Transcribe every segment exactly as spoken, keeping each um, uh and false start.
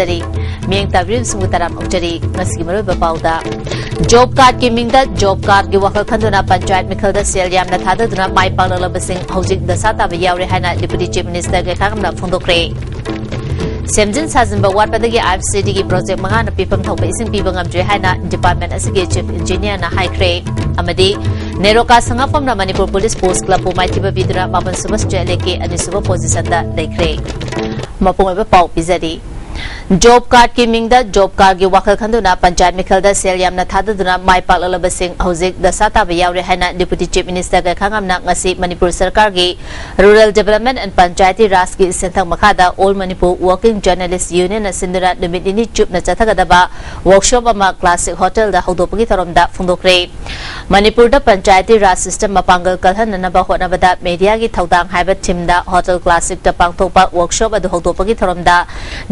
ꯄꯤꯖꯔꯤ꯫ ꯃꯤꯠꯌꯦꯡ ꯇꯥꯕꯤꯔꯤꯕꯁꯤꯡꯕꯨ ꯇꯔꯥꯝꯅ ꯑꯣꯛꯆꯔꯤ꯫ ꯉꯁꯤꯒꯤ ꯃꯔꯨꯑꯣꯏꯕ ꯄꯥꯎꯗ, ꯖꯣꯕ ꯀꯥꯔꯗꯀꯤ ꯃꯤꯡꯗ ꯖꯣꯕ ꯀꯥꯔꯗꯀꯤ ꯋꯥꯈꯜ ꯈꯟꯗꯨꯅ ꯄꯟꯆꯥꯌꯠ ꯃꯤꯈꯜꯗ ꯁꯦꯜ ꯌꯥꯝꯅ ꯊꯥꯗꯗꯨꯅ ꯃꯥꯏ ꯄꯥꯛꯂꯛꯂꯕꯁꯤꯡ ꯍꯧꯖꯤꯛ ꯗꯁꯥ ꯇꯥꯕ ꯌꯥꯎꯔꯦ ꯍꯥꯏꯅ Deputy Chief Minister ꯒꯩꯈꯥꯉꯝꯅ ꯐꯣꯡꯗꯣꯛꯈ꯭ꯔꯦ꯫ ꯁꯦꯝꯖꯤꯟ ꯁꯥꯖꯤꯟꯕ ꯋꯥꯠꯄꯗꯒꯤ IFCD ꯒꯤ ꯄ꯭ꯔꯣꯖꯦꯛ ꯃꯉꯥꯅ ꯄꯤꯐꯝ ꯊꯣꯛꯄ ꯏꯁꯤꯡ ꯄꯤꯕ ꯉꯝꯗ꯭ꯔꯦ ꯍꯥꯏꯅ ꯗꯤꯄꯥꯔꯠꯃꯦꯟ ꯑꯁꯤꯒꯤ ꯆꯤꯐ ꯏꯟꯖꯤꯅꯤꯌꯔꯅ ꯍꯥꯏꯈ꯭ꯔꯦ꯫ ꯑꯃꯗꯤ ꯅꯦꯔꯣꯀꯥ ꯁꯉꯥꯐꯝꯅ ꯃꯅꯤꯄꯨꯔ ꯄꯨꯂꯤꯁ ꯄꯣꯁ ꯀ꯭ꯂꯕꯄꯨ ꯃꯥꯏꯊꯤꯕ ꯄꯤꯗꯨꯅ ꯃꯥꯄꯟ ꯁꯨꯕ ꯁ꯭ꯇꯦꯠ ꯂꯤꯒꯀꯤ ꯑꯅꯤꯁꯨꯕ ꯄꯣꯖꯤꯁꯟꯗ ꯂꯩꯈ꯭ꯔꯦ꯫ ꯃꯄꯨꯡ ꯑꯣꯏꯕ ꯄꯥꯎ ꯄꯤꯖꯔꯤ꯫ ꯖꯣꯕ ꯀꯥꯔꯗꯀꯤ ꯃꯤꯡꯗ ꯖꯣꯕ ꯀꯥꯔꯗꯀꯤ ꯋꯥꯈꯜ ꯈꯟꯗꯨꯅ ꯄꯟꯆꯥꯌꯠ ꯃꯤꯈꯜꯗ ꯁꯦꯜ ꯌꯥꯝꯅ ꯊꯥꯗꯗꯨꯅ ꯃꯥꯏ ꯄꯥꯛꯂꯛꯂꯕꯁꯤꯡ ꯍꯧꯖꯤꯛ ꯗꯁꯥ ꯇꯥꯕ ꯌꯥꯎꯔꯦ ꯍꯥꯏꯅ Deputy Chief Minister ꯒꯩꯈꯥꯉꯝꯅ ꯉꯁꯤ ꯃꯅꯤꯄꯨꯔ ꯁꯔꯀꯥꯔꯒꯤ Rural Development and Panchayati Rajꯀꯤ ꯁꯦꯟꯊꯪ ꯃꯈꯥꯗ All Manipur Working Journalist Unionꯅ ꯁꯤꯟꯗꯨꯅ ꯅꯨꯃꯤꯠ ꯅꯤꯅꯤ ꯆꯨꯞꯅ ꯆꯠꯊꯒꯗꯕ ꯋꯥꯔꯛꯁꯣꯞ ꯑꯃ ꯀ꯭ꯂꯥꯁꯤꯛ ꯍꯣꯇꯦꯜꯗ ꯍꯧꯗꯣꯛꯄꯒꯤ ꯊꯧꯔꯝꯗ ꯐꯣꯡꯗꯣꯛꯈ꯭ꯔꯦ꯫ ꯃꯅꯤꯄꯨꯔꯗ ꯄꯟꯆꯥꯌꯇꯤ ꯔꯥꯖ ꯁꯤꯁꯇꯦꯝ ꯃꯄꯥꯡꯒꯜ ꯀꯜꯍꯟꯅꯅꯕ ꯍꯣꯠꯅꯕꯗ ꯃꯦꯗꯤꯌꯥꯒꯤ ꯊꯧꯗꯥꯡ ꯍꯥꯏꯕ ꯊꯤꯝꯗ ꯍꯣꯇꯦꯜ ꯀ꯭ꯂꯥꯁꯤꯛꯇ ꯄꯥꯡꯊꯣꯛꯄ ꯋꯥꯔꯛꯁꯣꯞ ꯑꯗꯨ ꯍꯧꯗꯣꯛꯄꯒꯤ ꯊꯧꯔꯝꯗ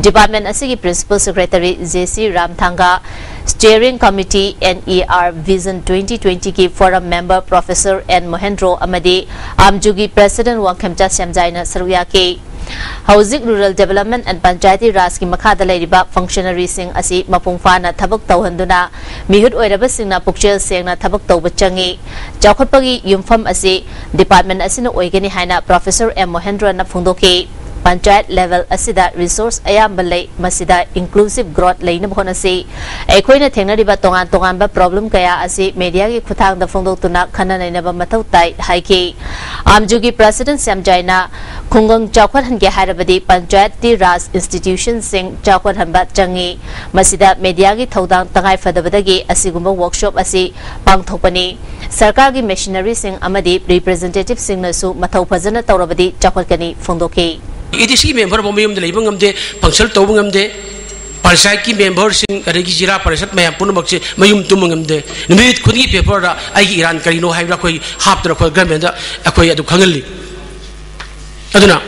ꯗꯤꯄꯥꯔꯠꯃꯦꯟ ꯑꯁꯤꯒꯤ ꯄ꯭ꯔꯤꯟꯁꯤꯄꯜ ꯁꯦꯀ꯭ꯔꯦꯇꯔꯤ ꯖꯦ ꯁꯤ ꯔꯥꯝꯊꯥꯡꯒ, steering committee N E R vision twenty ꯇ꯭ꯋꯦꯟꯇꯤꯒꯤ former member professor N Mohendro ꯑꯃꯗꯤ ꯑꯥꯝꯖꯨꯒꯤ ꯄ꯭ꯔꯦꯁꯤꯗꯦꯟꯠ ꯋꯥꯡꯈꯦꯝꯆꯥ ꯁꯦꯝꯖꯥꯏꯅ ꯁꯔꯨꯛ ꯌꯥꯈꯤ꯫ ꯍꯧꯖꯤꯛ Rural Development and Panchayati Rajꯀꯤ ꯃꯈꯥꯗ ꯂꯩꯔꯤꯕ ꯐꯪꯁꯅꯔꯤꯁꯤꯡ ꯑꯁꯤ ꯃꯄꯨꯡ ꯐꯥꯅ ꯊꯕꯛ ꯇꯧꯍꯟꯗꯨꯅ ꯃꯤꯍꯨꯠ ꯑꯣꯏꯔꯕꯁꯤꯡꯅ ꯄꯨꯛꯆꯦꯜ ꯁꯦꯡꯅ ꯊꯕꯛ ꯇꯧꯕ ꯆꯪꯏ꯫ ꯆꯥꯎꯈꯠꯄꯒꯤ ꯌꯨꯝꯐꯝ ꯑꯁꯤ ꯗꯤꯄꯥꯔꯠꯃꯦꯟ ꯑꯁꯤꯅ ꯑꯣꯏꯒꯅꯤ ꯍꯥꯏꯅ ꯄ꯭ꯔꯣꯐꯦꯁꯔ ꯑꯦꯝ ꯃꯣꯍꯦꯟꯗ꯭ꯔꯣꯅ ꯐꯣꯡꯗꯣꯛꯈꯤ꯫ ꯄꯟꯆꯥꯌꯠ ꯂꯦꯚꯦꯜ ꯑꯁꯤꯗ ꯔꯤꯁꯣꯔꯁ ꯑꯌꯥꯝꯕ ꯂꯩ꯫ ꯃꯁꯤꯗ ꯏꯟꯀ꯭ꯂꯨꯁꯤꯚ ꯒ꯭ꯔꯣꯊ ꯂꯩꯅꯕ ꯍꯣꯠꯅꯁꯤ꯫ ꯑꯩꯈꯣꯏꯅ ꯊꯦꯡꯅꯔꯤꯕ ꯇꯣꯉꯥꯟ ꯇꯣꯉꯥꯟꯕ ꯄ꯭ꯔꯣꯕ꯭ꯂꯦꯝ ꯀꯌꯥ ꯑꯁꯤ ꯃꯦꯗꯤꯌꯥꯒꯤ ꯈꯨꯠꯊꯥꯡꯗ ꯐꯣꯡꯗꯣꯛꯇꯨꯅ ꯈꯟꯅ ꯅꯩꯅꯕ ꯃꯊꯧ ꯇꯥꯏ ꯍꯥꯏꯈꯤ꯫ ꯑꯥꯝꯖꯨꯒꯤ ꯄ꯭ꯔꯦꯁꯤꯗꯦꯟꯠ ꯁꯦꯝꯖꯥꯏꯅ ꯈꯨꯡꯒꯪ ꯆꯥꯎꯈꯠꯍꯟꯒꯦ ꯍꯥꯏꯔꯕꯗꯤ ꯄꯟꯆꯥꯌꯠꯇꯤ ꯔꯥꯖ ꯏꯟꯁꯇꯤꯇ꯭ꯌꯨꯁꯟꯁꯤꯡ ꯆꯥꯎꯈꯠꯍꯟꯕ ꯆꯪꯏ꯫ ꯃꯁꯤꯗ ꯃꯦꯗꯤꯌꯥꯒꯤ ꯊꯧꯗꯥꯡ ꯇꯉꯥꯏ ꯐꯗꯕꯗꯒꯤ ꯑꯁꯤꯒꯨꯝꯕ ꯋꯥꯔꯛꯁꯣꯞ ꯑꯁꯤ ꯄꯥꯡꯊꯣꯛꯄꯅꯤ꯫ ꯁꯔꯀꯥꯔꯒꯤ ꯃꯦꯁꯤꯅꯔꯤꯁꯤꯡ ꯑꯃꯗꯤ ꯔꯤꯄ꯭ꯔꯦꯖꯦꯟꯇꯦꯇꯤꯚꯁꯤꯡꯅꯁꯨ ꯃꯊꯧ ꯐꯖꯅ ꯇꯧꯔꯕꯗꯤ ꯆꯥꯎꯈꯠꯀꯅꯤ ꯐꯣꯡꯗꯣꯛꯈꯤ꯫ ꯑꯦ ꯗꯤ ꯁꯤ ꯃꯦꯝꯕꯔ ꯐꯥꯎ ꯃꯌꯨꯝꯗ ꯂꯩꯕ ꯉꯝꯗꯦ, ꯐꯪꯁꯟ ꯇꯧꯕ ꯉꯝꯗꯦ꯫ ꯄꯟꯆꯥꯌꯠꯀꯤ ꯃꯦꯝꯕꯔꯁꯤꯡ ꯑꯗꯒꯤ ꯖꯤꯂꯥ ꯄꯔꯤꯁꯠ ꯃꯌꯥꯝ ꯄꯨꯝꯅꯃꯛꯁꯦ ꯃꯌꯨꯝ ꯇꯨꯝꯕ ꯉꯝꯗꯦ꯫ ꯅꯨꯃꯤꯠ ꯈꯨꯗꯤꯡꯒꯤ ꯄꯦꯄꯔꯗ ꯑꯩꯒꯤ ꯏꯔꯥꯟ ꯀꯔꯤꯅꯣ ꯍꯥꯏꯕꯗ ꯑꯩꯈꯣꯏ ꯍꯥꯞꯇꯅ ꯑꯩꯈꯣꯏ ꯒꯃꯦꯟꯗ ꯑꯩꯈꯣꯏ ꯑꯗꯨ ꯈꯪꯍꯜꯂꯤ꯫ ꯑꯗꯨꯅ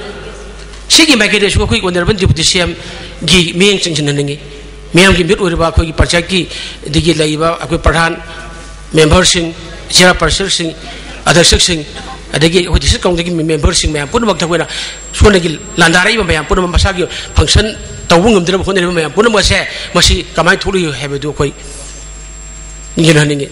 ꯁꯤꯒꯤ ꯃꯥꯏꯀꯩꯗꯁꯨ ꯑꯩꯈꯣꯏ ꯑꯣꯅꯔꯦꯕꯜ ꯗꯤꯄꯨꯇꯤ ꯁꯤ ꯑꯦꯝꯒꯤ ꯃꯤꯠꯌꯦꯡ ꯆꯪꯁꯤꯟꯍꯟꯅꯤꯡꯉꯤ꯫ ꯃꯤꯌꯥꯝꯒꯤ ꯃꯤꯍꯨꯠ ꯑꯣꯏꯔꯤꯕ ꯑꯩꯈꯣꯏꯒꯤ ꯄꯟꯆꯥꯌꯠꯀꯤ ꯑꯗꯒꯤ ꯂꯩꯔꯤꯕ ꯑꯩꯈꯣꯏ ꯄ꯭ꯔꯙꯥꯟ ꯃꯦꯝꯕꯔꯁꯤꯡ, ꯖꯤꯂꯥ ꯄꯔꯤꯁꯠꯁꯤꯡ, ꯑꯗꯛꯁꯛꯁꯤꯡ, ꯑꯗꯒꯤ ꯑꯩꯈꯣꯏ ꯗꯤꯁꯇ꯭ꯔꯤꯛ ꯀꯥꯎꯟꯁꯤꯜꯒꯤ ꯃꯦꯝꯕꯔꯁꯤꯡ ꯃꯌꯥꯝ ꯄꯨꯝꯅꯃꯛꯇ ꯑꯩꯈꯣꯏꯅ ꯁꯣꯝꯗꯒꯤ ꯂꯥꯟꯗꯥꯔꯛꯏꯕ ꯃꯌꯥꯝ ꯄꯨꯝꯅꯃꯛ, ꯃꯁꯥꯒꯤ ꯐꯪꯁꯟ ꯇꯧꯕ ꯉꯝꯗꯅꯕ ꯍꯣꯠꯅꯔꯤꯕ ꯃꯌꯥꯝ ꯄꯨꯝꯅꯃꯛ ꯑꯁꯦ ꯃꯁꯤ ꯀꯃꯥꯏꯅ ꯊꯣꯛꯂꯛꯏ ꯍꯥꯏꯕꯗꯨ ꯑꯩꯈꯣꯏ ꯌꯦꯡꯍꯟꯅꯤꯡꯉꯤ꯫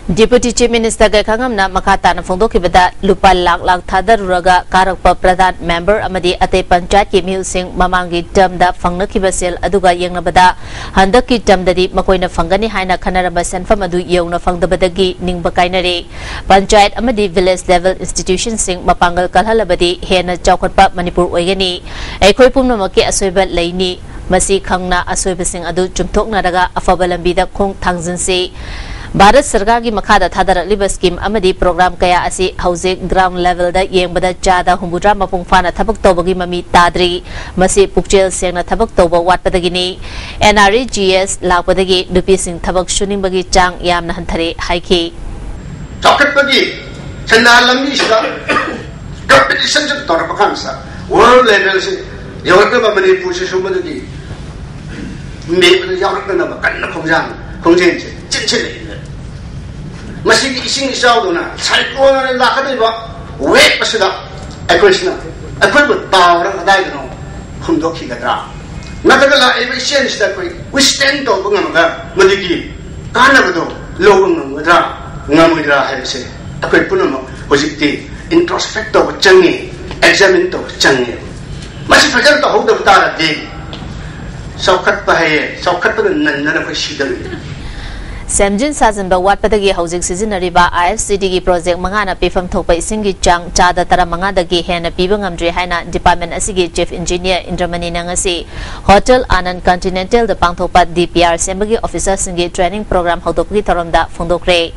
Deputy Chief Minister ꯒꯩꯈꯥꯉꯝꯅ ꯃꯈꯥ ꯇꯥꯅ ꯐꯣꯡꯗꯣꯛꯈꯤꯕꯗ, ꯂꯨꯄꯥ ꯂꯥꯈ ꯂꯥꯈ ꯊꯥꯗꯔꯨꯔꯒ ꯀꯥꯔꯛꯄ ꯄ꯭ꯔꯙꯥꯟ ꯃꯦꯝꯕꯔ ꯑꯃꯗꯤ ꯑꯇꯩ ꯄꯟꯆꯥꯌꯠꯀꯤ ꯃꯤꯍꯨꯠꯁꯤꯡ ꯃꯃꯥꯡꯒꯤ ꯇꯔꯝꯗ ꯐꯪꯅꯈꯤꯕ ꯁꯦꯜ ꯑꯗꯨꯒ ꯌꯦꯡꯅꯕꯗ, ꯍꯟꯗꯛꯀꯤ ꯇꯔꯝꯗꯗꯤ ꯃꯈꯣꯏꯅ ꯐꯪꯒꯅꯤ ꯍꯥꯏꯅ ꯈꯟꯅꯔꯝꯕ ꯁꯦꯟꯐꯝ ꯑꯗꯨ ꯌꯧꯅ ꯐꯪꯗꯕꯗꯒꯤ ꯅꯤꯡꯕ ꯀꯥꯏꯅꯔꯦ꯫ ꯄꯟꯆꯥꯌꯠ ꯑꯃꯗꯤ village level institution ꯁꯤꯡ ꯃꯄꯥꯡꯒꯜ ꯀꯜꯍꯜꯂꯕꯗꯤ ꯍꯦꯟꯅ ꯆꯥꯎꯈꯠꯄ ꯃꯅꯤꯄꯨꯔ ꯑꯣꯏꯒꯅꯤ꯫ ꯑꯩꯈꯣꯏ ꯄꯨꯝꯅꯃꯛꯀꯤ ꯑꯁꯣꯏꯕ ꯂꯩꯅꯤ꯫ ꯃꯁꯤ ꯈꯪꯅ ꯑꯁꯣꯏꯕꯁꯤꯡ ꯑꯗꯨ ꯆꯨꯝꯊꯣꯛꯅꯔꯒ ꯑꯐꯕ ꯂꯝꯕꯤꯗ ꯈꯣꯡ ꯊꯥꯡꯖꯤꯟꯁꯤ꯫ ꯚꯥꯔꯠ ꯁꯔꯀꯥꯔꯒꯤ ꯃꯈꯥꯗ ꯊꯥꯗꯔꯛꯂꯤꯕ ꯁ꯭ꯀꯤꯝ ꯑꯃꯗꯤ ꯄ꯭ꯔꯣꯒ꯭ꯔꯥꯝ ꯀꯌꯥ ꯑꯁꯤ ꯍꯧꯖꯤꯛ ꯒ꯭ꯔꯥꯎꯟ ꯂꯦꯚꯦꯜꯗ ꯌꯦꯡꯕꯗ ꯆꯥꯗ ꯍꯨꯝꯐꯨꯇꯔꯥ ꯃꯄꯨꯡ ꯐꯥꯅ ꯊꯕꯛ ꯇꯧꯕꯒꯤ ꯃꯃꯤ ꯇꯥꯗ꯭ꯔꯤ꯫ ꯃꯁꯤ ꯄꯨꯛꯆꯦꯜ ꯁꯦꯡꯅ ꯊꯕꯛ ꯇꯧꯕ ꯋꯥꯠꯄꯗꯒꯤꯅꯤ꯫ ꯑꯦꯟ ꯑꯥꯔ ꯏ ꯖꯤ ꯑꯦꯁ ꯂꯥꯛꯄꯗꯒꯤ ꯅꯨꯄꯤꯁꯤꯡ ꯊꯕꯛ ꯁꯨꯅꯤꯡꯕꯒꯤ ꯆꯥꯡ ꯌꯥꯝꯅ ꯍꯟꯊꯔꯦ ꯍꯥꯏꯈꯤ꯫ ꯆꯥꯎꯈꯠꯄꯒꯤ ꯁꯦꯟꯗꯥꯟ ꯂꯝꯕꯤꯁꯤꯗ ꯀꯝꯄꯤꯇꯤꯁꯟꯁꯨ ꯇꯧꯔꯛꯄ ꯀꯥꯟꯁꯤꯗ ꯋꯥꯔꯜ ꯂꯦꯚꯦꯜꯁꯤ ꯌꯧꯔꯛꯅꯕ ꯃꯅꯤꯄꯨꯔꯁꯤꯁꯨ ꯃꯗꯨꯒꯤ ꯃꯦꯞꯇ ꯌꯥꯎꯔꯛꯅꯅꯕ ꯀꯟꯅ ꯈꯣꯡꯖꯥꯡ ꯈꯣꯡꯖꯦꯜꯁꯦ ꯆꯦꯟꯁꯤꯜꯂꯛꯏ꯫ ꯃꯁꯤꯒꯤ ꯏꯁꯤꯡ ꯏꯆꯥꯎꯗꯨꯅ ꯁꯥꯏꯀ꯭ꯂꯣꯟ ꯑꯣꯏꯅ ꯂꯥꯛꯀꯗꯧꯔꯤꯕ ꯋꯦꯕ ꯑꯁꯤꯗ ꯑꯩꯈꯣꯏꯁꯤꯅ ꯑꯩꯈꯣꯏꯕꯨ ꯇꯥꯎꯔꯒ ꯀꯗꯥꯏꯗꯅꯣ ꯍꯨꯝꯗꯣꯛꯈꯤꯒꯗ꯭ꯔꯥ? ꯅꯠꯇ꯭ꯔꯒ ꯂꯥꯛꯏꯕ ꯏꯆꯦꯜꯁꯤꯗ ꯑꯩꯈꯣꯏ ꯋꯤꯁꯇꯦꯟ ꯇꯧꯕ ꯉꯝꯒꯗ꯭ꯔꯥ? ꯃꯗꯨꯒꯤ ꯀꯥꯟꯅꯕꯗꯣ ꯂꯧꯕ ꯉꯝꯒꯗ꯭ꯔꯥ, ꯉꯝꯃꯣꯏꯗ꯭ꯔꯥ ꯍꯥꯏꯕꯁꯦ ꯑꯩꯈꯣꯏ ꯄꯨꯝꯅꯃꯛ ꯍꯧꯖꯤꯛꯇꯤ ꯏꯟꯇ꯭ꯔꯣꯁꯄꯦꯛ ꯇꯧꯕ ꯆꯪꯉꯤ, ꯑꯦꯛꯖꯥꯃꯤꯟ ꯇꯧꯕ ꯆꯪꯉꯤ꯫ ꯃꯁꯤ ꯐꯖꯅ ꯇꯧꯍꯧꯗꯕ ꯇꯥꯔꯗꯤ ꯆꯥꯎꯈꯠꯄ ꯍꯥꯏꯌꯦ, ꯆꯥꯎꯈꯠꯄꯗ ꯅꯟꯗꯅ ꯑꯩꯈꯣꯏ ꯁꯤꯗꯧꯔꯤꯅꯤ꯫ ꯁꯦꯝꯖꯤꯟ ꯁꯥꯖꯤꯟꯕ ꯋꯥꯠꯄꯗꯒꯤ ꯍꯧꯖꯤꯛ ꯁꯤꯖꯤꯟꯅꯔꯤꯕ ꯑꯥꯏ ꯑꯦꯐ ꯁꯤ ꯗꯤꯒꯤ ꯄ꯭ꯔꯣꯖꯦꯛ ꯃꯉꯥꯅ ꯄꯤꯐꯝ ꯊꯣꯛꯄ ꯏꯁꯤꯡꯒꯤ ꯆꯥꯡ ꯆꯥꯗ ꯇꯔꯥꯃꯉꯥꯗꯒꯤ ꯍꯦꯟꯅ ꯄꯤꯕ ꯉꯝꯗ꯭ꯔꯤ ꯍꯥꯏꯅ ꯗꯤꯄꯥꯔꯠꯃꯦꯟ ꯑꯁꯤꯒꯤ ꯆꯤꯐ ꯏꯟꯖꯤꯅꯤꯌꯔ ꯏꯟꯗ꯭ꯔꯃꯅꯤꯅ ꯉꯁꯤ ꯍꯣꯇꯦꯜ ꯑꯥꯅꯟꯗ ꯀꯟꯇꯤꯅꯦꯟꯇꯦꯜꯗ ꯄꯥꯡꯊꯣꯛꯄ ꯗꯤ ꯄꯤ ꯑꯥꯔ ꯁꯦꯝꯕꯒꯤ ꯑꯣꯐꯤꯁꯔꯁꯤꯡꯒꯤ ꯇ꯭ꯔꯦꯅꯤꯡ ꯄ꯭ꯔꯣꯒ꯭ꯔꯥꯝ ꯍꯧꯗꯣꯛꯄꯒꯤ ꯊꯧꯔꯝꯗ ꯐꯣꯡꯗꯣꯛꯈ꯭ꯔꯦ꯫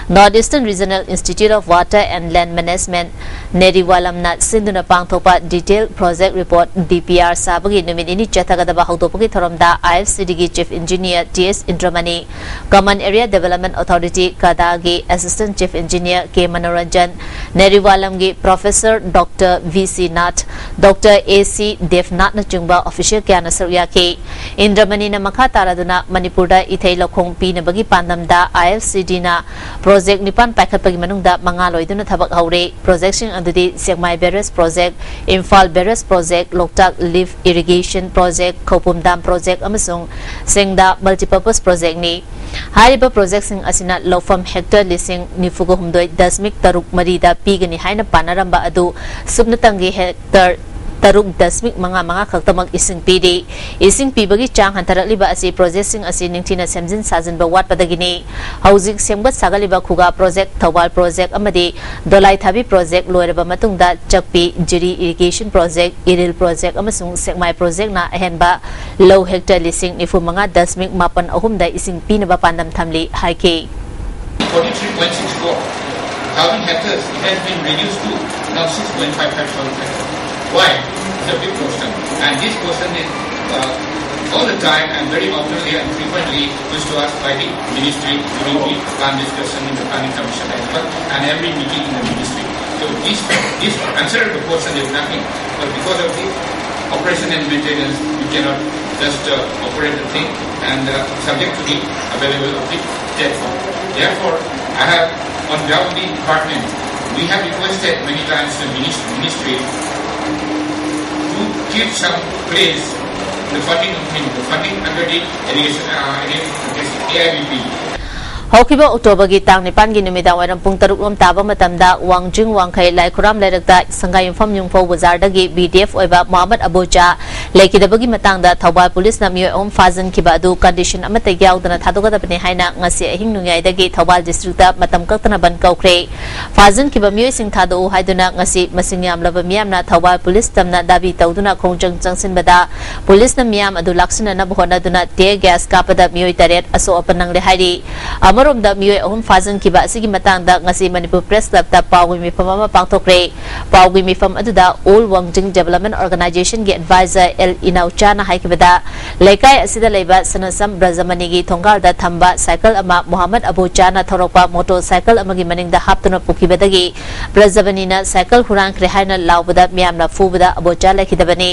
North Eastern Regional Institute of Water and Land Management, ꯅꯦꯔꯤꯋꯥꯂꯝꯅ ꯁꯤꯟꯗꯨꯅ ꯄꯥꯡꯊꯣꯛꯄ detail project report, D P R, ꯁꯥꯕꯒꯤ ꯅꯨꯃꯤꯠ ꯅꯤꯅꯤ ꯆꯠꯊꯒꯗꯕ ꯍꯧꯗꯣꯛꯄꯒꯤ ꯊꯧꯔꯝꯗ ꯑꯥꯏ ꯑꯦꯐ ꯁꯤ ꯗꯤꯒꯤ chief engineer T S Indramani, command Area Development Authority, ꯀꯗꯥꯒꯤ Assistant Chief Engineer K Manoranjan, ꯅꯦꯔꯤꯋꯥꯂꯝꯒꯤ Professor Doctor V C Nath, Doctor ꯑꯦ ꯁꯤ ꯗꯦꯕꯅꯥꯊꯅꯆꯤꯡꯕ official ꯀꯌꯥꯅ ꯁꯔꯨꯛ ꯌꯥꯈꯤ꯫ ꯏꯟꯗ꯭ꯔꯃꯅꯤꯅ ꯃꯈꯥ ꯇꯥꯔꯗꯨꯅ ꯃꯅꯤꯄꯨꯔꯗ ꯏꯊꯩ ꯂꯧꯈꯣꯡ ꯄꯤꯅꯕꯒꯤ ꯄꯥꯟꯗꯝꯗ I F C Dꯅ project ꯅꯤꯄꯥꯟ ꯄꯥꯏꯈꯠꯄꯒꯤ ꯃꯅꯨꯡꯗ ꯃꯉꯥ ꯂꯣꯏꯗꯨꯅ ꯊꯕꯛ ꯍꯧꯔꯦ꯫ Projectꯁꯤꯡ ꯑꯗꯨꯗꯤ ꯁꯦꯛꯃꯥꯏ Barrage Project, Imphal Barrage Project, ꯂꯣꯛꯇꯥꯛ Lift Irrigation Project, ꯈꯧꯄꯨꯝ Dam Project ꯑꯃꯁꯨꯡ ꯁꯦꯡꯗꯥ Multipurpose Projectꯅꯤ꯫ ꯍꯥꯏꯔꯤꯕ projectꯁꯤꯡ ꯑꯁꯤꯅ ꯂꯧꯐꯝ hectare ꯂꯤꯁꯤꯡ ꯅꯤꯐꯨꯒ ꯍꯨꯝꯗꯣꯏ ꯗꯁꯃꯤꯛ ꯇꯔꯨꯛ ꯃꯔꯤꯗ ꯄꯤꯒꯅꯤ ꯍꯥꯏꯅ ꯄꯥꯅꯔꯝꯕ ꯑꯗꯨ ꯁꯨꯞꯅꯇꯪꯒꯤ hectare ꯇꯔꯨꯛ ꯗꯁꯃꯤꯛ ꯃꯉꯥ ꯃꯉꯥ ꯈꯛꯇꯃꯛ ꯏꯁꯤꯡ ꯄꯤꯔꯤ꯫ ꯏꯁꯤꯡ ꯄꯤꯕꯒꯤ ꯆꯥꯡ ꯍꯟꯊꯔꯛꯂꯤꯕ ꯑꯁꯤ projectꯁꯤꯡ ꯑꯁꯤ ꯅꯤꯡꯊꯤꯅ ꯁꯦꯝꯖꯤꯟ ꯁꯥꯖꯤꯟꯕ ꯋꯥꯠꯄꯗꯒꯤꯅꯤ꯫ ꯍꯧꯖꯤꯛ ꯁꯦꯝꯒꯠ ꯁꯥꯒꯠꯂꯤꯕ ꯈꯨꯒꯥ Project, ꯊꯧꯕꯥꯜ Project ꯑꯃꯗꯤ ꯗꯣꯂꯥꯏꯊꯥꯕꯤ Project ꯂꯣꯏꯔꯕ ꯃꯇꯨꯡꯗ ꯆꯛꯄꯤ, ꯖꯤꯔꯤ Irrigation Project, ꯏꯔꯤꯜ Project ꯑꯃꯁꯨꯡ ꯁꯦꯛꯃꯥꯏ Projectꯅ ꯑꯍꯦꯟꯕ ꯂꯧ hectare ꯂꯤꯁꯤꯡ ꯅꯤꯐꯨ ꯃꯉꯥ ꯗꯁꯃꯤꯛ ꯃꯥꯄꯟ ꯑꯍꯨꯝꯗ ꯏꯁꯤꯡ ꯄꯤꯅꯕ ꯄꯥꯟꯗꯝ ꯊꯝꯂꯤ ꯍꯥꯏꯈꯤ꯫ Forty-three point six four thousand hectares, it has been reduced to now six point five five thousand hectares. Why? It's a big question. And this question is uh, all the time and very oftenly and frequently used to ask by the ministry during the plan discussion in the planning commission as well and every meeting in the ministry. So this, this answer the question is nothing. But because of the operation and maintenance, we cannot just uh, operate the thing and uh, subject to the available of the platform. Therefore, I have on behalf of the department, we have requested many times the ministry, ministry to give some place the funding, I mean, the funding under the irrigation, uh, irrigation, A I B P. ꯍꯧꯈꯤꯕ ꯑꯣꯛꯇꯣꯕꯔꯒꯤ ꯇꯥꯡ ꯅꯤꯄꯥꯟꯒꯤ ꯅꯨꯃꯤꯗꯥꯡ ꯋꯥꯏꯔꯝ ꯄꯨꯡ ꯇꯔꯨꯛ ꯂꯣꯝ ꯇꯥꯕ ꯃꯇꯝꯗ ꯋꯥꯡꯖꯤꯡ ꯋꯥꯡꯈꯩ ꯂꯥꯏꯈꯨꯔꯥꯝ ꯂꯩꯔꯛꯇ ꯁꯪꯒꯥꯏꯌꯨꯝꯐꯝ ꯌꯨꯝꯐꯧ ꯕꯖꯥꯔꯗꯒꯤ B D F ꯑꯣꯏꯕ ꯃꯣꯍꯝꯃꯗ ꯑꯕꯨꯖꯥ ꯂꯩꯈꯤꯗꯕꯒꯤ ꯃꯇꯥꯡꯗ ꯊꯧꯕꯥꯜ ꯄꯨꯂꯤꯁꯅ ꯃꯤꯑꯣꯏ ꯑꯍꯨꯝ ꯐꯥꯖꯤꯟꯈꯤꯕ ꯑꯗꯨ condition ꯑꯃꯠꯇ ꯌꯥꯎꯗꯅ ꯊꯥꯗꯣꯛꯀꯗꯕꯅꯤ ꯍꯥꯏꯅ ꯉꯁꯤ ꯑꯍꯤꯡ ꯅꯣꯡꯌꯥꯏꯗꯒꯤ ꯊꯧꯕꯥꯜ districtꯇ ꯃꯇꯝ ꯀꯛꯇꯅ ꯕꯟ ꯀꯧꯈ꯭ꯔꯦ꯫ ꯐꯥꯖꯤꯟꯈꯤꯕ ꯃꯤꯑꯣꯏꯁꯤꯡ ꯊꯥꯗꯣꯛꯎ ꯍꯥꯏꯗꯨꯅ ꯉꯁꯤ ꯃꯁꯤꯡ ꯌꯥꯝꯂꯕ ꯃꯤꯌꯥꯝꯅ ꯊꯧꯕꯥꯜ ꯄꯨꯂꯤꯁ ꯇꯝꯅ ꯗꯥꯕꯤ ꯇꯧꯗꯨꯅ ꯈꯣꯡꯖꯪ ꯆꯪꯁꯤꯟꯕꯗ ꯄꯨꯂꯤꯁꯅ ꯃꯤꯌꯥꯝ ꯑꯗꯨ ꯂꯥꯛꯁꯤꯟꯅꯅꯕ ꯍꯣꯠꯅꯗꯨꯅ tear gas ꯀꯥꯞꯄꯗ ꯃꯤꯑꯣꯏ ꯇꯔꯦꯠ ꯑꯁꯣꯛ ꯑꯄꯟ ꯅꯪꯂꯦ ꯍꯥꯏꯔꯤ꯫ ꯑꯃꯔꯣꯝꯗ, ꯃꯤꯑꯣꯏ ꯑꯍꯨꯝ ꯐꯥꯖꯤꯟꯈꯤꯕ ꯑꯁꯤꯒꯤ ꯃꯇꯥꯡꯗ ꯉꯁꯤ ꯃꯅꯤꯄꯨꯔ ꯄ꯭ꯔꯦꯁ ꯀ꯭ꯂꯕꯇ ꯄꯥꯎꯒꯤ ꯃꯤꯐꯝ ꯑꯃ ꯄꯥꯡꯊꯣꯛꯈ꯭ꯔꯦ꯫ ꯄꯥꯎꯒꯤ ꯃꯤꯐꯝ ꯑꯗꯨꯗ ꯑꯣꯜ ꯋꯥꯡꯖꯤꯡ ꯗꯦꯕꯂꯞꯃꯦꯟ ꯑꯣꯔꯒꯅꯥꯏꯖꯦꯁꯟꯒꯤ ꯑꯦꯗꯚꯥꯏꯖꯔ ꯑꯦꯜ ꯏꯅꯥꯎꯆꯥꯅ ꯍꯥꯏꯈꯤꯕꯗ, ꯂꯩꯀꯥꯏ ꯑꯁꯤꯗ ꯂꯩꯕ ꯁꯅꯁꯝ ꯕ꯭ꯔꯖꯃꯅꯤꯒꯤ ꯊꯣꯡꯒꯥꯜꯗ ꯊꯝꯕ ꯁꯥꯏꯀꯜ ꯑꯃ ꯃꯣꯍꯥꯃꯠ ꯑꯕꯨꯆꯥꯅ ꯊꯧꯔꯛꯄ ꯃꯣꯇꯣꯔ ꯁꯥꯏꯀꯜ ꯑꯃꯒꯤ ꯃꯅꯤꯡꯗ ꯍꯥꯞꯇꯨꯅ ꯄꯨꯈꯤꯕꯗꯒꯤ ꯕ꯭ꯔꯖꯃꯅꯤꯅ ꯁꯥꯏꯀꯜ ꯍꯨꯔꯥꯟꯈ꯭ꯔꯦ ꯍꯥꯏꯅ ꯂꯥꯎꯕꯗ ꯃꯤꯌꯥꯝꯅ ꯐꯨꯕꯗ ꯑꯕꯨꯆꯥ ꯂꯩꯈꯤꯗꯕꯅꯤ꯫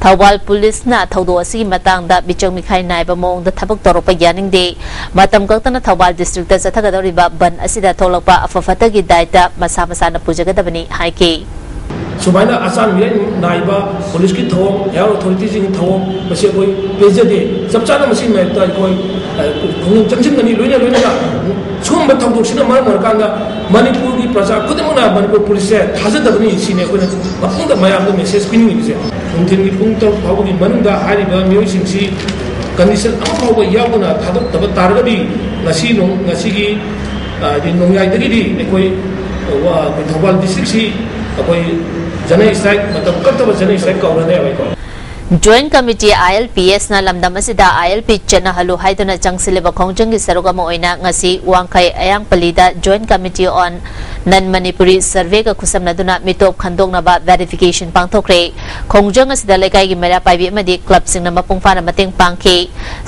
ꯊꯧꯕꯥꯜ ꯄꯨꯂꯤꯁꯅ ꯊꯧꯗꯣꯛ ꯑꯁꯤꯒꯤ ꯃꯇꯥꯡꯗ ꯃꯤꯆꯪ ꯃꯤꯈꯥꯏ ꯅꯥꯏꯕ ꯃꯑꯣꯡꯗ ꯊꯕꯛ ꯇꯧꯔꯛꯄ ꯌꯥꯅꯤꯡꯗꯦ꯫ ꯃꯇꯝ ꯀꯛꯇꯅ ꯊꯧꯕꯥꯜ ꯗꯤꯁꯇ꯭ꯔꯤꯛꯇ ꯆꯠꯊꯒꯗꯧꯔꯤꯕ ꯕꯟ ꯑꯁꯤꯗ ꯊꯣꯛꯂꯛꯄ ꯑꯐ ꯐꯠꯇꯒꯤ ꯗꯥꯏꯇ ꯃꯁꯥ ꯃꯁꯥꯅ ꯄꯨꯖꯒꯗꯕꯅꯤ ꯍꯥꯏꯈꯤ꯫ ꯁꯨꯃꯥꯏꯅ ꯑꯆꯥꯟ ꯃꯤꯔꯦꯟ ꯅꯥꯏꯕ ꯄꯨꯂꯤꯁꯀꯤ ꯊꯧꯑꯣꯡ, ꯍꯦꯜꯊ ꯑꯣꯊꯣꯔꯤꯇꯤꯁꯤꯡꯒꯤ ꯊꯧꯑꯣꯡ, ꯃꯁꯤ ꯑꯩꯈꯣꯏ ꯄꯦꯟꯖꯗꯦ꯫ ꯆꯞ ꯆꯥꯅ ꯃꯁꯤꯒꯤ ꯃꯥꯌꯣꯛꯇ ꯑꯩꯈꯣꯏ, ꯑ, ꯈꯣꯡꯖꯪ ꯆꯪꯁꯤꯟꯒꯅꯤ꯫ ꯂꯣꯏꯅ ꯂꯣꯏꯅꯅ ꯁꯤꯒꯨꯝꯕ ꯊꯧꯗꯣꯛꯁꯤꯅ ꯃꯔꯝ ꯑꯣꯏꯔꯀꯥꯟꯗ ꯃꯅꯤꯄꯨꯔꯒꯤ ꯄ꯭ꯔꯖꯥ ꯈꯨꯗꯤꯡꯃꯛꯅ ꯃꯅꯤꯄꯨꯔ ꯄꯨꯂꯤꯁꯁꯦ ꯊꯥꯖꯗꯕꯅꯤ꯫ ꯁꯤꯅꯤ ꯑꯩꯈꯣꯏꯅ ꯃꯄꯨꯡꯗ ꯃꯌꯥꯝꯗ ꯃꯦꯁꯦꯖ ꯄꯤꯅꯤꯡꯉꯤꯕꯁꯦ꯫ ꯅꯨꯡꯊꯤꯜꯒꯤ ꯄꯨꯡ ꯇꯔꯨꯛ ꯐꯥꯎꯕꯒꯤ ꯃꯅꯨꯡꯗ ꯍꯥꯏꯔꯤꯕ ꯃꯤꯑꯣꯏꯁꯤꯡꯁꯤ ꯀꯟꯗꯤꯁꯟ ꯑꯃ ꯐꯥꯎꯕ ꯌꯥꯎꯗꯅ ꯊꯥꯗꯣꯛꯇꯕ ꯇꯥꯔꯒꯗꯤ ꯉꯁꯤ ꯅꯣꯡ-, ꯉꯁꯤꯒꯤ, ꯑ, ꯍꯥꯏꯗꯤ ꯅꯣꯡꯌꯥꯏꯗꯒꯤꯗꯤ ꯑꯩꯈꯣꯏ, ꯑ, ꯋꯥ-, ꯑꯩꯈꯣꯏ ꯊꯧꯕꯥꯜ ꯗꯤꯁꯇ꯭ꯔꯤꯛꯁꯤ ꯑꯩꯈꯣꯏ ꯖꯅꯔꯦꯜ ꯁ꯭ꯇ꯭ꯔꯥꯏꯛ, ꯃꯇꯝ ꯀꯛꯇꯕ ꯖꯅꯔꯦꯜ ꯁ꯭ꯇ꯭ꯔꯥꯏꯛ ꯀꯧꯔꯅꯦꯕ ꯑꯩꯈꯣꯏ꯫ ꯖꯣꯏꯟꯠ ꯀꯃꯤꯇꯤ ꯑꯥꯏ ꯑꯦꯜ ꯄꯤ ꯑꯦꯁꯅ ꯂꯝꯗꯝ ꯑꯁꯤꯗ ꯑꯥꯏ ꯑꯦꯜ ꯄꯤ ꯆꯠꯅꯍꯜꯂꯨ ꯍꯥꯏꯗꯨꯅ ꯆꯪꯁꯤꯜꯂꯤꯕ ꯈꯣꯡꯖꯪꯒꯤ ꯁꯔꯨꯛ ꯑꯃ ꯑꯣꯏꯅ ꯉꯁꯤ ꯋꯥꯡꯈꯩ ꯑꯌꯥꯡꯄꯜꯂꯤꯗ ꯖꯣꯏꯟꯠ ꯀꯃꯤꯇꯤ ꯑꯣꯟ ꯅꯟ ꯃꯅꯤꯄꯨꯔꯤ ꯁꯔꯚꯦꯒ ꯈꯨꯠꯁꯝꯅꯗꯨꯅ ꯃꯤꯇꯣꯞ ꯈꯟꯗꯣꯛꯅꯕ ꯚꯦꯔꯤꯐꯤꯀꯦꯁꯟ ꯄꯥꯡꯊꯣꯛꯈ꯭ꯔꯦ꯫ ꯈꯣꯡꯖꯪ ꯑꯁꯤꯗ ꯂꯩꯀꯥꯏꯒꯤ ꯃꯩꯔꯥ ꯄꯥꯏꯕꯤ ꯑꯃꯗꯤ ꯀ꯭ꯂꯕꯁꯤꯡꯅ ꯃꯄꯨꯡ ꯐꯥꯅ ꯃꯇꯦꯡ ꯄꯥꯡꯈꯤ꯫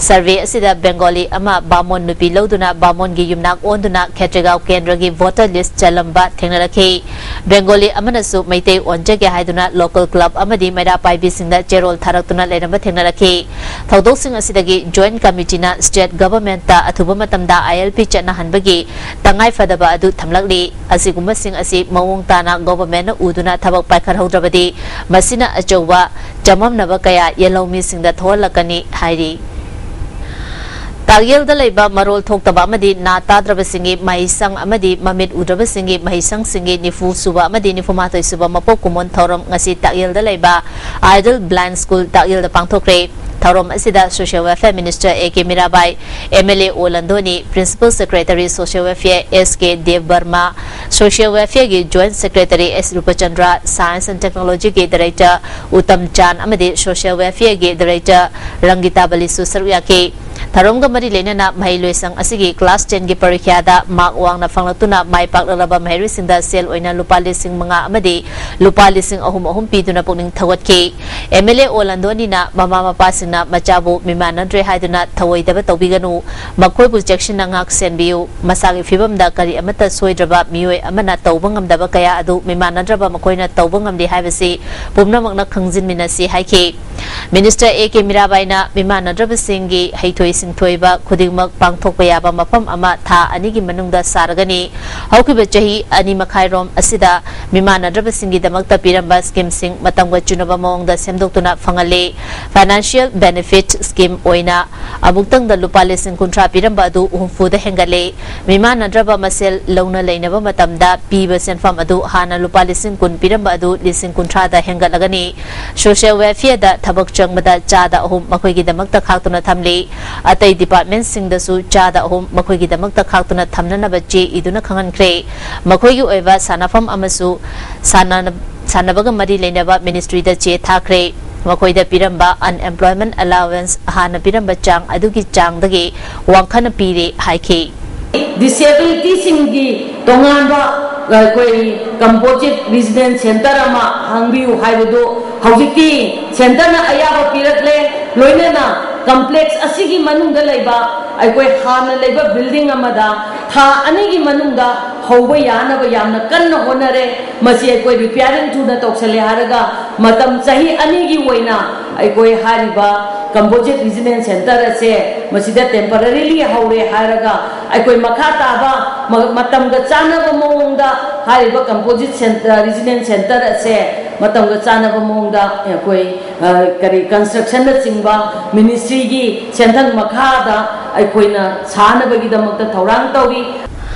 ꯁꯔꯚꯦ ꯑꯁꯤꯗ ꯕꯦꯡꯒꯣꯂꯤ ꯑꯃ ꯕꯥꯃꯣꯟ ꯅꯨꯄꯤ ꯂꯧꯗꯨꯅ ꯕꯥꯃꯣꯟꯒꯤ ꯌꯨꯝꯅꯥꯛ ꯑꯣꯟꯗꯨꯅ ꯈꯦꯇ꯭ꯔꯤꯒꯥꯎ ꯀꯦꯟꯗ꯭ꯔꯒꯤ ꯚꯣꯇꯔ ꯂꯤꯁ꯭ꯠ ꯆꯜꯂꯝꯕ ꯊꯦꯡꯅꯔꯛꯈꯤ꯫ ꯕꯦꯡꯒꯣꯂꯤ ꯑꯃꯅꯁꯨ ꯃꯩꯇꯩ ꯑꯣꯟꯖꯒꯦ ꯍꯥꯏꯗꯨꯅ ꯂꯣꯀꯦꯜ ꯀ꯭ꯂꯕ ꯑꯃꯗꯤ ꯃꯩꯔꯥ ꯄꯥꯏꯕꯤꯁꯤꯡꯗ ꯆꯦꯔꯣꯜ ꯊꯥꯔꯛꯇꯨꯅ ꯂꯩꯔꯝꯕ ꯊꯦꯡꯅꯔꯛꯈꯤ꯫ ꯊꯧꯗꯣꯛꯁꯤꯡ ꯑꯁꯤꯗꯒꯤ ꯖꯣꯏꯟꯠ ꯀꯃꯤꯇꯤꯅ ꯁ꯭ꯇꯦꯠ ꯒꯚꯔꯟꯃꯦꯟꯠꯇ ꯑꯊꯨꯕ ꯃꯇꯝꯗ ꯑꯥꯏ ꯑꯦꯜ ꯄꯤ ꯆꯠꯅꯍꯟꯕꯒꯤ ꯇꯉꯥꯏꯐꯗꯕ ꯑꯗꯨ ꯊꯝꯂꯛꯂꯤ꯫ ꯑꯁꯤꯒꯨꯝꯕꯁꯤꯡ ꯑꯁꯤ ꯃꯑꯣꯡ ꯇꯥꯅ ꯒꯚꯔꯟꯃꯦꯟꯠꯅ ꯎꯗꯨꯅ ꯊꯕꯛ ꯄꯥꯏꯈꯠꯍꯧꯗ꯭ꯔꯕꯗꯤ ꯃꯁꯤꯅ ꯑꯆꯧꯕ ꯆꯃꯝꯅꯕ ꯀꯌꯥ ꯌꯦꯜꯍꯧꯃꯤꯁꯤꯡꯗ ꯊꯣꯛꯍꯜꯂꯛꯀꯅꯤ ꯍꯥꯏꯔꯤ꯫ ꯇꯥꯛꯌꯦꯜꯗ ꯂꯩꯕ ꯃꯔꯣꯜ ꯊꯣꯛꯇꯕ ꯑꯃꯗꯤ ꯅꯥ ꯇꯥꯗ꯭ꯔꯕꯁꯤꯡꯒꯤ ꯃꯍꯩꯁꯪ ꯑꯃꯗꯤ ꯃꯃꯤꯠ ꯎꯗ꯭ꯔꯕꯁꯤꯡꯒꯤ ꯃꯍꯩꯁꯪꯁꯤꯡꯒꯤ ꯅꯤꯐꯨ ꯁꯨꯕ ꯑꯃꯗꯤ ꯅꯤꯐꯨ ꯃꯥꯊꯣꯏ ꯁꯨꯕ ꯃꯄꯣꯛ ꯀꯨꯝꯑꯣꯟ ꯊꯧꯔꯝ ꯉꯁꯤ ꯇꯥꯛꯌꯦꯜꯗ ꯂꯩꯕ ꯑꯥꯏꯗꯜ ꯕ꯭ꯂꯥꯏꯟ ꯁ꯭ꯀꯨꯜ ꯇꯥꯛꯌꯦꯜꯗ ꯄꯥꯡꯊꯣꯛꯈ꯭ꯔꯦ꯫ ꯊꯧꯔꯝ ꯑꯁꯤꯗ social welfare minister A K Mirabai, M L A O Landoni, principal secretary social welfare S K Devbarma, social ꯋꯦꯜꯐꯤꯌꯔꯒꯤ joint secretary S Rupchandra, science N ꯇꯦꯛꯅꯣꯂꯣꯖꯤꯒꯤ ꯗꯥꯏꯔꯦꯛꯇꯔ ꯎꯇꯝ ꯆꯥꯟ ꯑꯃꯗꯤ ꯁꯣꯁꯤꯌꯦꯜ ꯋꯦꯜꯐꯤꯌꯔꯒꯤ ꯗꯥꯏꯔꯦꯛꯇꯔ ꯔꯪꯒꯤꯇꯥ ꯕꯂꯤꯁꯨ ꯁꯔꯨꯛ ꯌꯥꯈꯤ꯫ ꯊꯧꯔꯝꯒ ꯃꯔꯤ ꯂꯩꯅꯅ ꯃꯍꯩꯂꯣꯏꯁꯪ ꯑꯁꯤꯒꯤ class ten ꯒꯤ ꯄꯔꯤꯈ꯭ꯌꯥꯗ mark ꯋꯥꯡꯅ ꯐꯪꯂꯛꯇꯨꯅ ꯃꯥꯏ ꯄꯥꯛꯂꯛꯂꯕ ꯃꯍꯩꯔꯣꯏꯁꯤꯡꯗ ꯁꯦꯜ ꯑꯣꯏꯅ ꯂꯨꯄꯥ ꯂꯤꯁꯤꯡ ꯃꯉꯥ ꯑꯃꯗꯤ ꯂꯨꯄꯥ ꯂꯤꯁꯤꯡ ꯑꯍꯨꯝ ꯑꯍꯨꯝ ꯄꯤꯗꯨꯅ ꯄꯨꯛꯅꯤꯡ ꯊꯧꯒꯠꯈꯤ꯫ M L A ꯑꯣ ꯂꯟꯗꯣꯅꯤꯅ ꯃꯃꯥ ꯃꯄꯥꯁꯤꯡꯅ ꯃꯆꯥꯕꯨ ꯃꯤꯃꯥꯟꯅꯗ꯭ꯔꯦ ꯍꯥꯏꯗꯨꯅ ꯊꯧꯑꯣꯏꯗꯕ ꯇꯧꯕꯤꯒꯅꯨ, ꯃꯈꯣꯏꯕꯨ ꯆꯦꯛꯁꯤꯟꯅ ꯉꯥꯛ ꯁꯦꯟꯕꯤꯌꯨ, ꯃꯁꯥꯒꯤ ꯐꯤꯕꯝꯗ ꯀꯔꯤ ꯑꯃꯠꯇ ꯁꯣꯏꯗ꯭ꯔꯕ ꯃꯤꯑꯣꯏ ꯑꯃꯅ ꯇꯧꯕ ꯉꯝꯗꯕ ꯀꯌꯥ ꯑꯗꯨ ꯃꯤꯃꯥꯟꯅꯗ꯭ꯔꯕ ꯃꯈꯣꯏꯅ ꯇꯧꯕ ꯉꯝꯂꯤ ꯍꯥꯏꯕꯁꯤ ꯄꯨꯝꯅꯃꯛꯅ ꯈꯪꯖꯤꯟꯃꯤꯟꯅꯁꯤ ꯍꯥꯏꯈꯤ꯫ Minister A K ꯃꯤꯔꯥꯕꯥꯏꯅ ꯃꯤꯃꯥꯟꯅꯗ꯭ꯔꯕꯁꯤꯡꯒꯤ ꯍꯩꯊꯣꯏ ꯁꯤꯡꯊꯣꯏꯕ ꯈꯨꯗꯤꯡꯃꯛ ꯄꯥꯡꯊꯣꯛꯄ ꯌꯥꯕ ꯃꯐꯝ ꯑꯃ ꯊꯥ ꯑꯅꯤꯒꯤ ꯃꯅꯨꯡꯗ ꯁꯥꯔꯒꯅꯤ꯫ ꯍꯧꯈꯤꯕ ꯆꯍꯤ ꯑꯅꯤ ꯃꯈꯥꯏꯔꯣꯝ ꯑꯁꯤꯗ ꯃꯤꯃꯥꯟꯅꯗ꯭ꯔꯕꯁꯤꯡꯒꯤꯗꯃꯛꯇ ꯄꯤꯔꯝꯕ scheme ꯁꯤꯡ ꯃꯇꯝꯒ ꯆꯨꯅꯕ ꯃꯑꯣꯡꯗ ꯁꯦꯝꯗꯣꯛꯇꯨꯅ ꯐꯪꯍꯜꯂꯤ꯫ Financial benefit scheme ꯑꯣꯏꯅ ꯑꯃꯨꯛꯇꯪꯗ ꯂꯨꯄꯥ ꯂꯤꯁꯤꯡ ꯀꯨꯟꯊ꯭ꯔꯥ ꯄꯤꯔꯝꯕ ꯑꯗꯨ ꯍꯨꯝꯐꯨꯗ ꯍꯦꯟꯒꯠꯂꯦ꯫ ꯃꯤꯃꯥꯟꯅꯗ꯭ꯔꯕ ꯃꯁꯦꯜ ꯂꯧꯅ ꯂꯩꯅꯕ ꯃꯇꯝꯗ ꯄꯤꯕ ꯁꯦꯟꯐꯝ ꯑꯗꯨ ꯍꯥꯟꯅ ꯂꯨꯄꯥ ꯂꯤꯁꯤꯡ ꯀꯨꯟ ꯄꯤꯔꯝꯕ ꯑꯗꯨ ꯂꯤꯁꯤꯡ ꯀꯨꯟꯊ꯭ꯔꯥꯗ ꯍꯦꯟꯒꯠꯂꯒꯅꯤ꯫ Social welfare ꯗ ꯊꯕꯛ ꯆꯪꯕꯗ ꯆꯥꯗ ꯑꯍꯨꯝ ꯃꯈꯣꯏꯒꯤꯗꯃꯛꯇ ꯈꯥꯛꯇꯨꯅ ꯊꯝꯂꯤ꯫ ꯑꯇꯩ department ꯁꯤꯡꯗꯁꯨ ꯆꯥꯗ ꯑꯍꯨꯝ ꯃꯈꯣꯏꯒꯤꯗꯃꯛꯇ ꯈꯥꯛꯇꯨꯅ ꯊꯝꯅꯅꯕ ꯆꯦ ꯏꯗꯨꯅ ꯈꯪꯍꯟꯈ꯭ꯔꯦ꯫ ꯃꯈꯣꯏꯒꯤ ꯑꯣꯏꯕ ꯁꯥꯟꯅꯐꯝ ꯑꯃꯁꯨ ꯁꯥꯟꯅ-, ꯁꯥꯟꯅꯕꯒ ꯃꯔꯤ ꯂꯩꯅꯕ ministry ꯗ ꯆꯦ ꯊꯥꯈ꯭ꯔꯦ꯫ ꯃꯈꯣꯏꯗ ꯄꯤꯔꯝꯕ unemployment allowance ꯍꯥꯟꯅ ꯄꯤꯔꯝꯕ ꯆꯥꯡ ꯑꯗꯨꯒꯤ ꯆꯥꯡꯗꯒꯤ ꯋꯥꯡꯈꯠꯅ ꯄꯤꯔꯦ ꯍꯥꯏꯈꯤ꯫ Disability ꯁꯤꯡꯒꯤ ꯇꯣꯉꯥꯟꯕ ꯑꯩꯈꯣꯏ composite residence center ꯑꯃ ꯍꯥꯡꯕꯤꯌꯨ ꯍꯥꯏꯕꯗꯨ ꯍꯧꯖꯤꯛꯇꯤ centre ꯅ ꯑꯌꯥꯕ ꯄꯤꯔꯛꯂꯦ꯫ ꯂꯣꯏꯅꯅ complex ꯑꯁꯤꯒꯤ ꯃꯅꯨꯡꯗ ꯂꯩꯕ ꯑꯩꯈꯣꯏ ꯍꯥꯟꯅ ꯂꯩꯕ building ꯑꯃꯗ ꯊꯥ ꯑꯅꯤꯒꯤ ꯃꯅꯨꯡꯗ ꯍꯧꯕ ꯌꯥꯅꯕ ꯌꯥꯝꯅ ꯀꯟꯅ ꯍꯣꯠꯅꯔꯦ꯫ ꯃꯁꯤ ꯑꯩꯈꯣꯏ repairing ꯊꯨꯅ ꯇꯧꯁꯜꯂꯦ ꯍꯥꯏꯔꯒ ꯃꯇꯝ ꯆꯍꯤ ꯑꯅꯤꯒꯤ ꯑꯣꯏꯅ ꯑꯩꯈꯣꯏ ꯍꯥꯏꯔꯤꯕ composite residence center ꯑꯁꯦ ꯃꯁꯤꯗ temporarily ꯍꯧꯔꯦ ꯍꯥꯏꯔꯒ ꯑꯩꯈꯣꯏ ꯃꯈꯥ ꯇꯥꯕ ꯃ-, ꯃꯇꯝꯒ ꯆꯥꯟꯅꯕ ꯃꯑꯣꯡꯗ ꯍꯥꯏꯔꯤꯕ composite center, residence center ꯑꯁꯦ ꯃꯇꯝꯒ ꯆꯥꯟꯅꯕ ꯃꯑꯣꯡꯗ ꯑꯩꯈꯣꯏ, ꯑ, ꯀꯔꯤ construction ꯅꯆꯤꯡꯕ ministry ꯒꯤ ꯁꯦꯟꯊꯪ ꯃꯈꯥꯗ ꯑꯩꯈꯣꯏꯅ ꯁꯥꯅꯕꯒꯤꯗꯃꯛꯇ ꯊꯧꯔꯥꯡ ꯇꯧꯔꯤ꯫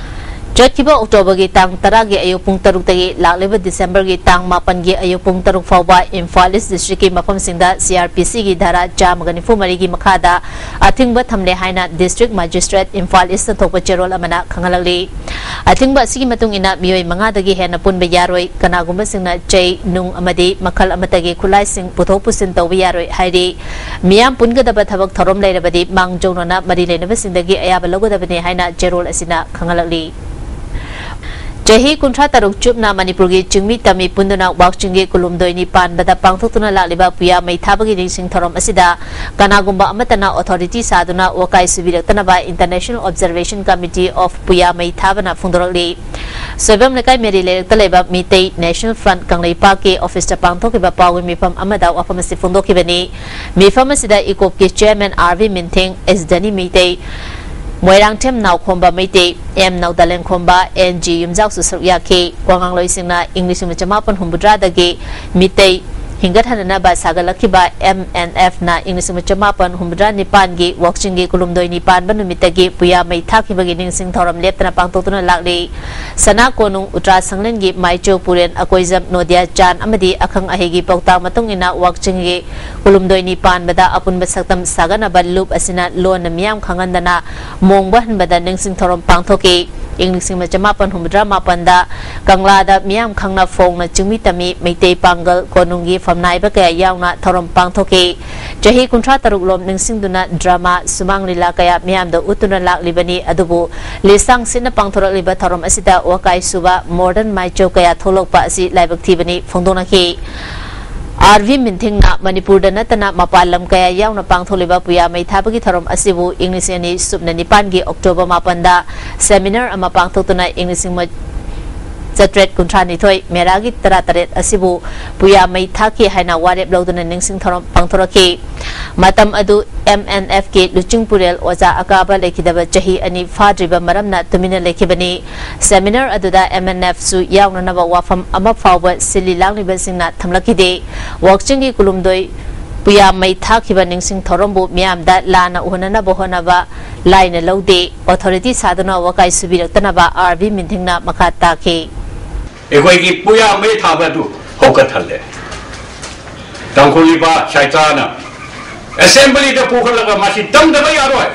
ꯆꯠꯈꯤꯕ ꯑꯣꯛꯇꯣꯕꯔꯒꯤ ꯇꯥꯡ ꯇꯔꯥꯒꯤ ꯑꯌꯨꯛ ꯄꯨꯡ ꯇꯔꯨꯛꯇꯒꯤ ꯂꯥꯛꯂꯤꯕ ꯗꯤꯁꯦꯝꯕꯔꯒꯤ ꯇꯥꯡ ꯃꯥꯄꯟꯒꯤ ꯑꯌꯨꯛ ꯄꯨꯡ ꯇꯔꯨꯛ ꯐꯥꯎꯕ ꯏꯝꯐꯥꯜ ꯏꯁ ꯗꯤꯁꯇ꯭ꯔꯤꯛꯀꯤ ꯃꯐꯝꯁꯤꯡꯗ ꯁꯤ ꯑꯥꯔ ꯄꯤ ꯁꯤꯒꯤ ꯙꯥꯔꯥ ꯆꯥꯝꯃꯒ ꯅꯤꯐꯨ ꯃꯔꯤꯒꯤ ꯃꯈꯥꯗ ꯑꯊꯤꯡꯕ ꯊꯝꯂꯦ ꯍꯥꯏꯅ ꯗꯤꯁꯇ꯭ꯔꯤꯛ ꯃꯦꯖꯤꯁꯇ꯭ꯔꯦꯠ ꯏꯝꯐꯥꯜ ꯏꯁꯅ ꯊꯣꯛꯄ ꯆꯦꯔꯣꯜ ꯑꯃꯅ ꯈꯪꯍꯜꯂꯛꯂꯤ꯫ ꯑꯊꯤꯡꯕ ꯑꯁꯤꯒꯤ ꯃꯇꯨꯡ ꯏꯟꯅ ꯃꯤꯑꯣꯏ ꯃꯉꯥꯗꯒꯤ ꯍꯦꯟꯅ ꯄꯨꯟꯕ ꯌꯥꯔꯣꯏ, ꯀꯅꯥꯒꯨꯝꯕꯁꯤꯡꯅ ꯆꯩ, ꯅꯨꯡ ꯑꯃꯗꯤ ꯃꯈꯜ ꯑꯃꯠꯇꯒꯤ ꯈꯨꯠꯂꯥꯏꯁꯤꯡ ꯄꯨꯊꯣꯛ ꯄꯨꯁꯤꯟ ꯇꯧꯕ ꯌꯥꯔꯣꯏ ꯍꯥꯏꯔꯤ꯫ ꯃꯤꯌꯥꯝ ꯄꯨꯟꯒꯗꯕ ꯊꯕꯛ ꯊꯧꯔꯝ ꯂꯩꯔꯕꯗꯤ ꯃꯥꯡꯖꯧꯅꯅ ꯃꯔꯤ ꯂꯩꯅꯕꯁꯤꯡꯗꯒꯤ ꯑꯌꯥꯕ ꯂꯧꯒꯗꯕꯅꯤ ꯍꯥꯏꯅ ꯆꯦꯔꯣꯜ ꯑꯁꯤꯅ ꯈꯪꯍꯜꯂꯛꯂꯤ꯫ ꯆꯍꯤ ꯀꯨꯟꯊ꯭ꯔꯥ ꯇꯔꯨꯛ ꯆꯨꯞꯅ ꯃꯅꯤꯄꯨꯔꯒꯤ ꯆꯤꯡꯃꯤ ꯇꯝꯃꯤ ꯄꯨꯟꯗꯨꯅ ꯋꯥꯛꯆꯤꯡꯒꯤ ꯀꯨꯂꯨꯝꯗꯣꯏꯅꯤ ꯄꯥꯟꯕꯗ ꯄꯥꯡꯊꯣꯛꯇꯨꯅ ꯂꯥꯛꯂꯤꯕ ꯄꯨꯌꯥ ꯃꯩ ꯊꯥꯕꯒꯤ ꯅꯤꯡꯁꯤꯡ ꯊꯧꯔꯝ ꯑꯁꯤꯗ ꯀꯅꯥꯒꯨꯝꯕ ꯑꯃꯠꯇꯅ ꯑꯣꯊꯣꯔꯤꯇꯤ ꯁꯥꯗꯨꯅ ꯋꯥꯀꯥꯏ ꯁꯨꯕꯤꯔꯛꯇꯅꯕ International Observation Committee of ꯄꯨꯌꯥ ꯃꯩ ꯊꯥꯕꯅ ꯐꯣꯡꯗꯣꯔꯛꯂꯤ꯫ ꯁꯣꯏꯕꯝ ꯂꯩꯀꯥꯏ ꯃꯦꯔꯤ ꯂꯩꯔꯛꯇ ꯂꯩꯕ ꯃꯤꯇꯩ ꯅꯦꯁꯅꯦꯜ ꯐ꯭ꯔꯟꯠ ꯀꯪꯂꯩꯄꯥꯛꯀꯤ ꯑꯣꯐꯤꯁꯇ ꯄꯥꯡꯊꯣꯛꯈꯤꯕ ꯄꯥꯎꯒꯤ ꯃꯤꯐꯝ ꯑꯃꯗ ꯋꯥꯐꯝ ꯑꯁꯤ ꯐꯣꯡꯗꯣꯛꯈꯤꯕꯅꯤ꯫ ꯃꯤꯐꯝ ꯑꯁꯤꯗ ꯏꯀꯣꯞꯀꯤ chairman R V Mingthang, S Dani Meitei, Moirangthem Naokhomba Meitei, M Naodalenkhomba, N G ꯌꯨꯝꯖꯥꯎꯁꯨ ꯁꯔꯨꯛ ꯌꯥꯈꯤ꯫ ꯋꯥꯉꯥꯡꯂꯣꯏꯁꯤꯡꯅ ꯏꯪ ꯂꯤꯁꯤꯡ ꯑꯃ ꯆꯃꯥꯄꯟ ꯍꯨꯝꯐꯨꯇꯔꯥꯗꯒꯤ ꯃꯤꯇꯩ ꯍꯤꯡꯒꯠꯍꯟꯅꯅꯕ ꯁꯥꯒꯠꯂꯛꯈꯤꯕ ꯑꯦꯝ ꯑꯦꯟ ꯑꯦꯐꯅ ꯏꯪ ꯂꯤꯁꯤꯡ ꯑꯃ ꯆꯃꯥꯄꯟ ꯍꯨꯝꯐꯨꯇꯔꯥ ꯅꯤꯄꯥꯟꯒꯤ ꯋꯥꯛꯆꯤꯡꯒꯤ ꯀꯨꯂꯨꯝꯗꯣꯏꯅꯤ ꯄꯥꯟꯕ ꯅꯨꯃꯤꯠꯇꯒꯤ ꯄꯨꯌꯥ ꯃꯩ ꯊꯥꯈꯤꯕꯒꯤ ꯅꯤꯡꯁꯤꯡ ꯊꯧꯔꯝ ꯂꯦꯞꯇꯅ ꯄꯥꯡꯊꯣꯛꯇꯨꯅ ꯂꯥꯛꯂꯤ꯫ ꯁꯅꯥ ꯀꯣꯅꯨꯡ, ꯎꯇ꯭ꯔꯥ ꯁꯪꯂꯦꯟꯒꯤ ꯃꯥꯏꯆꯧ ꯄꯨꯔꯦꯟ, ꯑꯀꯣꯏꯖꯝ, ꯅꯣꯗꯤꯌꯥ ꯆꯥꯟ ꯑꯃꯗꯤ ꯑꯈꯪ ꯑꯍꯩꯒꯤ ꯄꯥꯎꯇꯥꯛ ꯃꯇꯨꯡ ꯏꯟꯅ ꯋꯥꯛꯆꯤꯡꯒꯤ ꯀꯨꯂꯨꯝꯗꯣꯏꯅꯤ ꯄꯥꯟꯕꯗ ꯑꯄꯨꯟꯕ ꯁꯛꯇꯝ ꯁꯥꯒꯠꯅꯕ ꯂꯨꯞ ꯑꯁꯤꯅ ꯂꯣꯟꯅ ꯃꯤꯌꯥꯝ ꯈꯪꯍꯟꯗꯅ ꯃꯣꯡꯕ ꯍꯟꯕꯗ ꯅꯤꯡꯁꯤꯡ ꯊꯧꯔꯝ ꯄꯥꯡꯊꯣꯛꯈꯤ꯫ ꯏꯪ ꯂꯤꯁꯤꯡ ꯑꯃ ꯆꯃꯥꯄꯟ ꯍꯨꯝꯐꯨꯇꯔꯥ ꯃꯥꯄꯟꯗ ꯀꯪꯂꯥꯗ ꯃꯤꯌꯥꯝ ꯈꯪꯅ ꯐꯣꯡꯅ ꯆꯤꯡꯃꯤ ꯇꯝꯃꯤ ꯃꯩꯇꯩ ꯄꯥꯡꯒꯜ ꯀꯣꯅꯨꯡꯒꯤ ꯐꯝꯅꯥꯏꯕ ꯀꯌꯥ ꯌꯥꯎꯅ ꯊꯧꯔꯝ ꯄꯥꯡꯊꯣꯛꯈꯤ꯫ ꯆꯍꯤ ꯀꯨꯟꯊ꯭ꯔꯥ ꯇꯔꯨꯛ ꯂꯣꯝ ꯅꯤꯡꯁꯤꯡꯗꯨꯅ ꯗ꯭ꯔꯃꯥ, ꯁꯨꯃꯥꯡ ꯂꯤꯂꯥ ꯀꯌꯥ ꯃꯤꯌꯥꯝꯗ ꯎꯠꯇꯨꯅ ꯂꯥꯛꯂꯤꯕꯅꯤ꯫ ꯑꯗꯨꯕꯨ ꯂꯤꯁꯥꯡ ꯁꯤꯠꯅ ꯄꯥꯡꯊꯣꯔꯛꯂꯤꯕ ꯊꯧꯔꯝ ꯑꯁꯤꯗ ꯋꯥꯀꯥꯏ ꯁꯨꯕ ꯃꯣꯗꯔꯟ ꯃꯥꯏꯆꯧ ꯀꯌꯥ ꯊꯣꯛꯂꯛꯄ ꯑꯁꯤ ꯂꯥꯏꯕꯛ ꯊꯤꯕꯅꯤ ꯐꯣꯡꯗꯣꯛꯅꯈꯤ꯫ ꯑꯥꯔ ꯚꯤ ꯃꯤꯟꯊꯤꯡꯅ ꯃꯅꯤꯄꯨꯔꯗ ꯅꯠꯇꯅ ꯃꯄꯥꯟ ꯂꯝ ꯀꯌꯥ ꯌꯥꯎꯅ ꯄꯥꯡꯊꯣꯛꯂꯤꯕ ꯄꯨꯌꯥ ꯃꯩ ꯊꯥꯕꯒꯤ ꯊꯧꯔꯝ ꯑꯁꯤꯕꯨ ꯏꯪ ꯂꯤꯁꯤꯡ ꯑꯅꯤ ꯁꯨꯞꯅ ꯅꯤꯄꯥꯟꯒꯤ ꯑꯣꯛꯇꯣꯕꯔ ꯃꯥꯄꯟꯗ ꯁꯦꯃꯤꯅꯥꯔ ꯑꯃ ꯄꯥꯡꯊꯣꯛꯇꯨꯅ ꯏꯪ ꯂꯤꯁꯤꯡ ꯑꯃ ꯆꯥꯇ꯭ꯔꯦꯠ ꯀꯨꯟꯊ꯭ꯔꯥ ꯅꯤꯊꯣꯏ ꯃꯦꯔꯥꯒꯤ ꯇꯔꯥ ꯇꯔꯦꯠ ꯑꯁꯤꯕꯨ ꯄꯨꯌꯥ ꯃꯩ ꯊꯥꯈꯤ ꯍꯥꯏꯅ ꯋꯥꯔꯦꯞ ꯂꯧꯗꯨꯅ ꯅꯤꯡꯁꯤꯡ ꯊꯧꯔꯝ ꯄꯥꯡꯊꯣꯔꯛꯈꯤ꯫ ꯃꯇꯝ ꯑꯗꯨ ꯑꯦꯝ ꯑꯦꯟ ꯑꯦꯐꯀꯤ ꯂꯨꯆꯤꯡꯄꯨꯔꯦꯜ ꯑꯣꯖꯥ ꯑꯀꯥꯕ ꯂꯩꯈꯤꯗꯕ ꯆꯍꯤ ꯑꯅꯤ ꯐꯥꯗ꯭ꯔꯤꯕ ꯃꯔꯝꯅ ꯇꯨꯃꯤꯟꯅ ꯂꯩꯈꯤꯕꯅꯤ꯫ ꯁꯦꯃꯤꯅꯥꯔ ꯑꯗꯨꯗ ꯑꯦꯝ ꯑꯦꯟ ꯑꯦꯐꯁꯨ ꯌꯥꯎꯅꯅꯕ ꯋꯥꯐꯝ ꯑꯃ ꯐꯥꯎꯕ ꯁꯤꯜꯂꯤ ꯂꯥꯡꯂꯤꯕꯁꯤꯡꯅ ꯊꯝꯂꯛꯈꯤꯗꯦ꯫ ꯋꯥꯛꯆꯤꯡꯒꯤ ꯀꯨꯂꯨꯝꯗꯣꯏ ꯄꯨꯌꯥ ꯃꯩ ꯊꯥꯈꯤꯕ ꯅꯤꯡꯁꯤꯡ ꯊꯧꯔꯝꯕꯨ ꯃꯤꯌꯥꯝꯗ ꯂꯥꯟꯅ ꯎꯍꯟꯅꯅꯕ ꯍꯣꯠꯅꯕ ꯂꯥꯏꯅ ꯂꯧꯗꯦ, ꯑꯣꯊꯣꯔꯤꯇꯤ ꯁꯥꯗꯨꯅ ꯋꯥꯀꯥꯏ ꯁꯨꯕꯤꯔꯛꯇꯅꯕ ꯑꯥꯔ ꯕꯤ ꯃꯤꯟꯊꯤꯡꯅ ꯃꯈꯥ ꯇꯥꯈꯤ꯫ ꯑꯩꯈꯣꯏꯒꯤ ꯄꯨꯌꯥ ꯃꯩ ꯊꯥꯕ ꯑꯗꯨ ꯍꯧꯒꯠꯍꯜꯂꯦ꯫ ꯇꯥꯡꯈꯨꯜ ꯏꯄꯥ ꯁꯥꯏꯇ꯭ꯔꯥꯅ ꯑꯦꯁꯦꯝꯕ꯭ꯂꯤꯗ ꯄꯨꯈꯠꯂꯒ ꯃꯁꯤ ꯇꯝꯗꯕ ꯌꯥꯔꯣꯏ꯫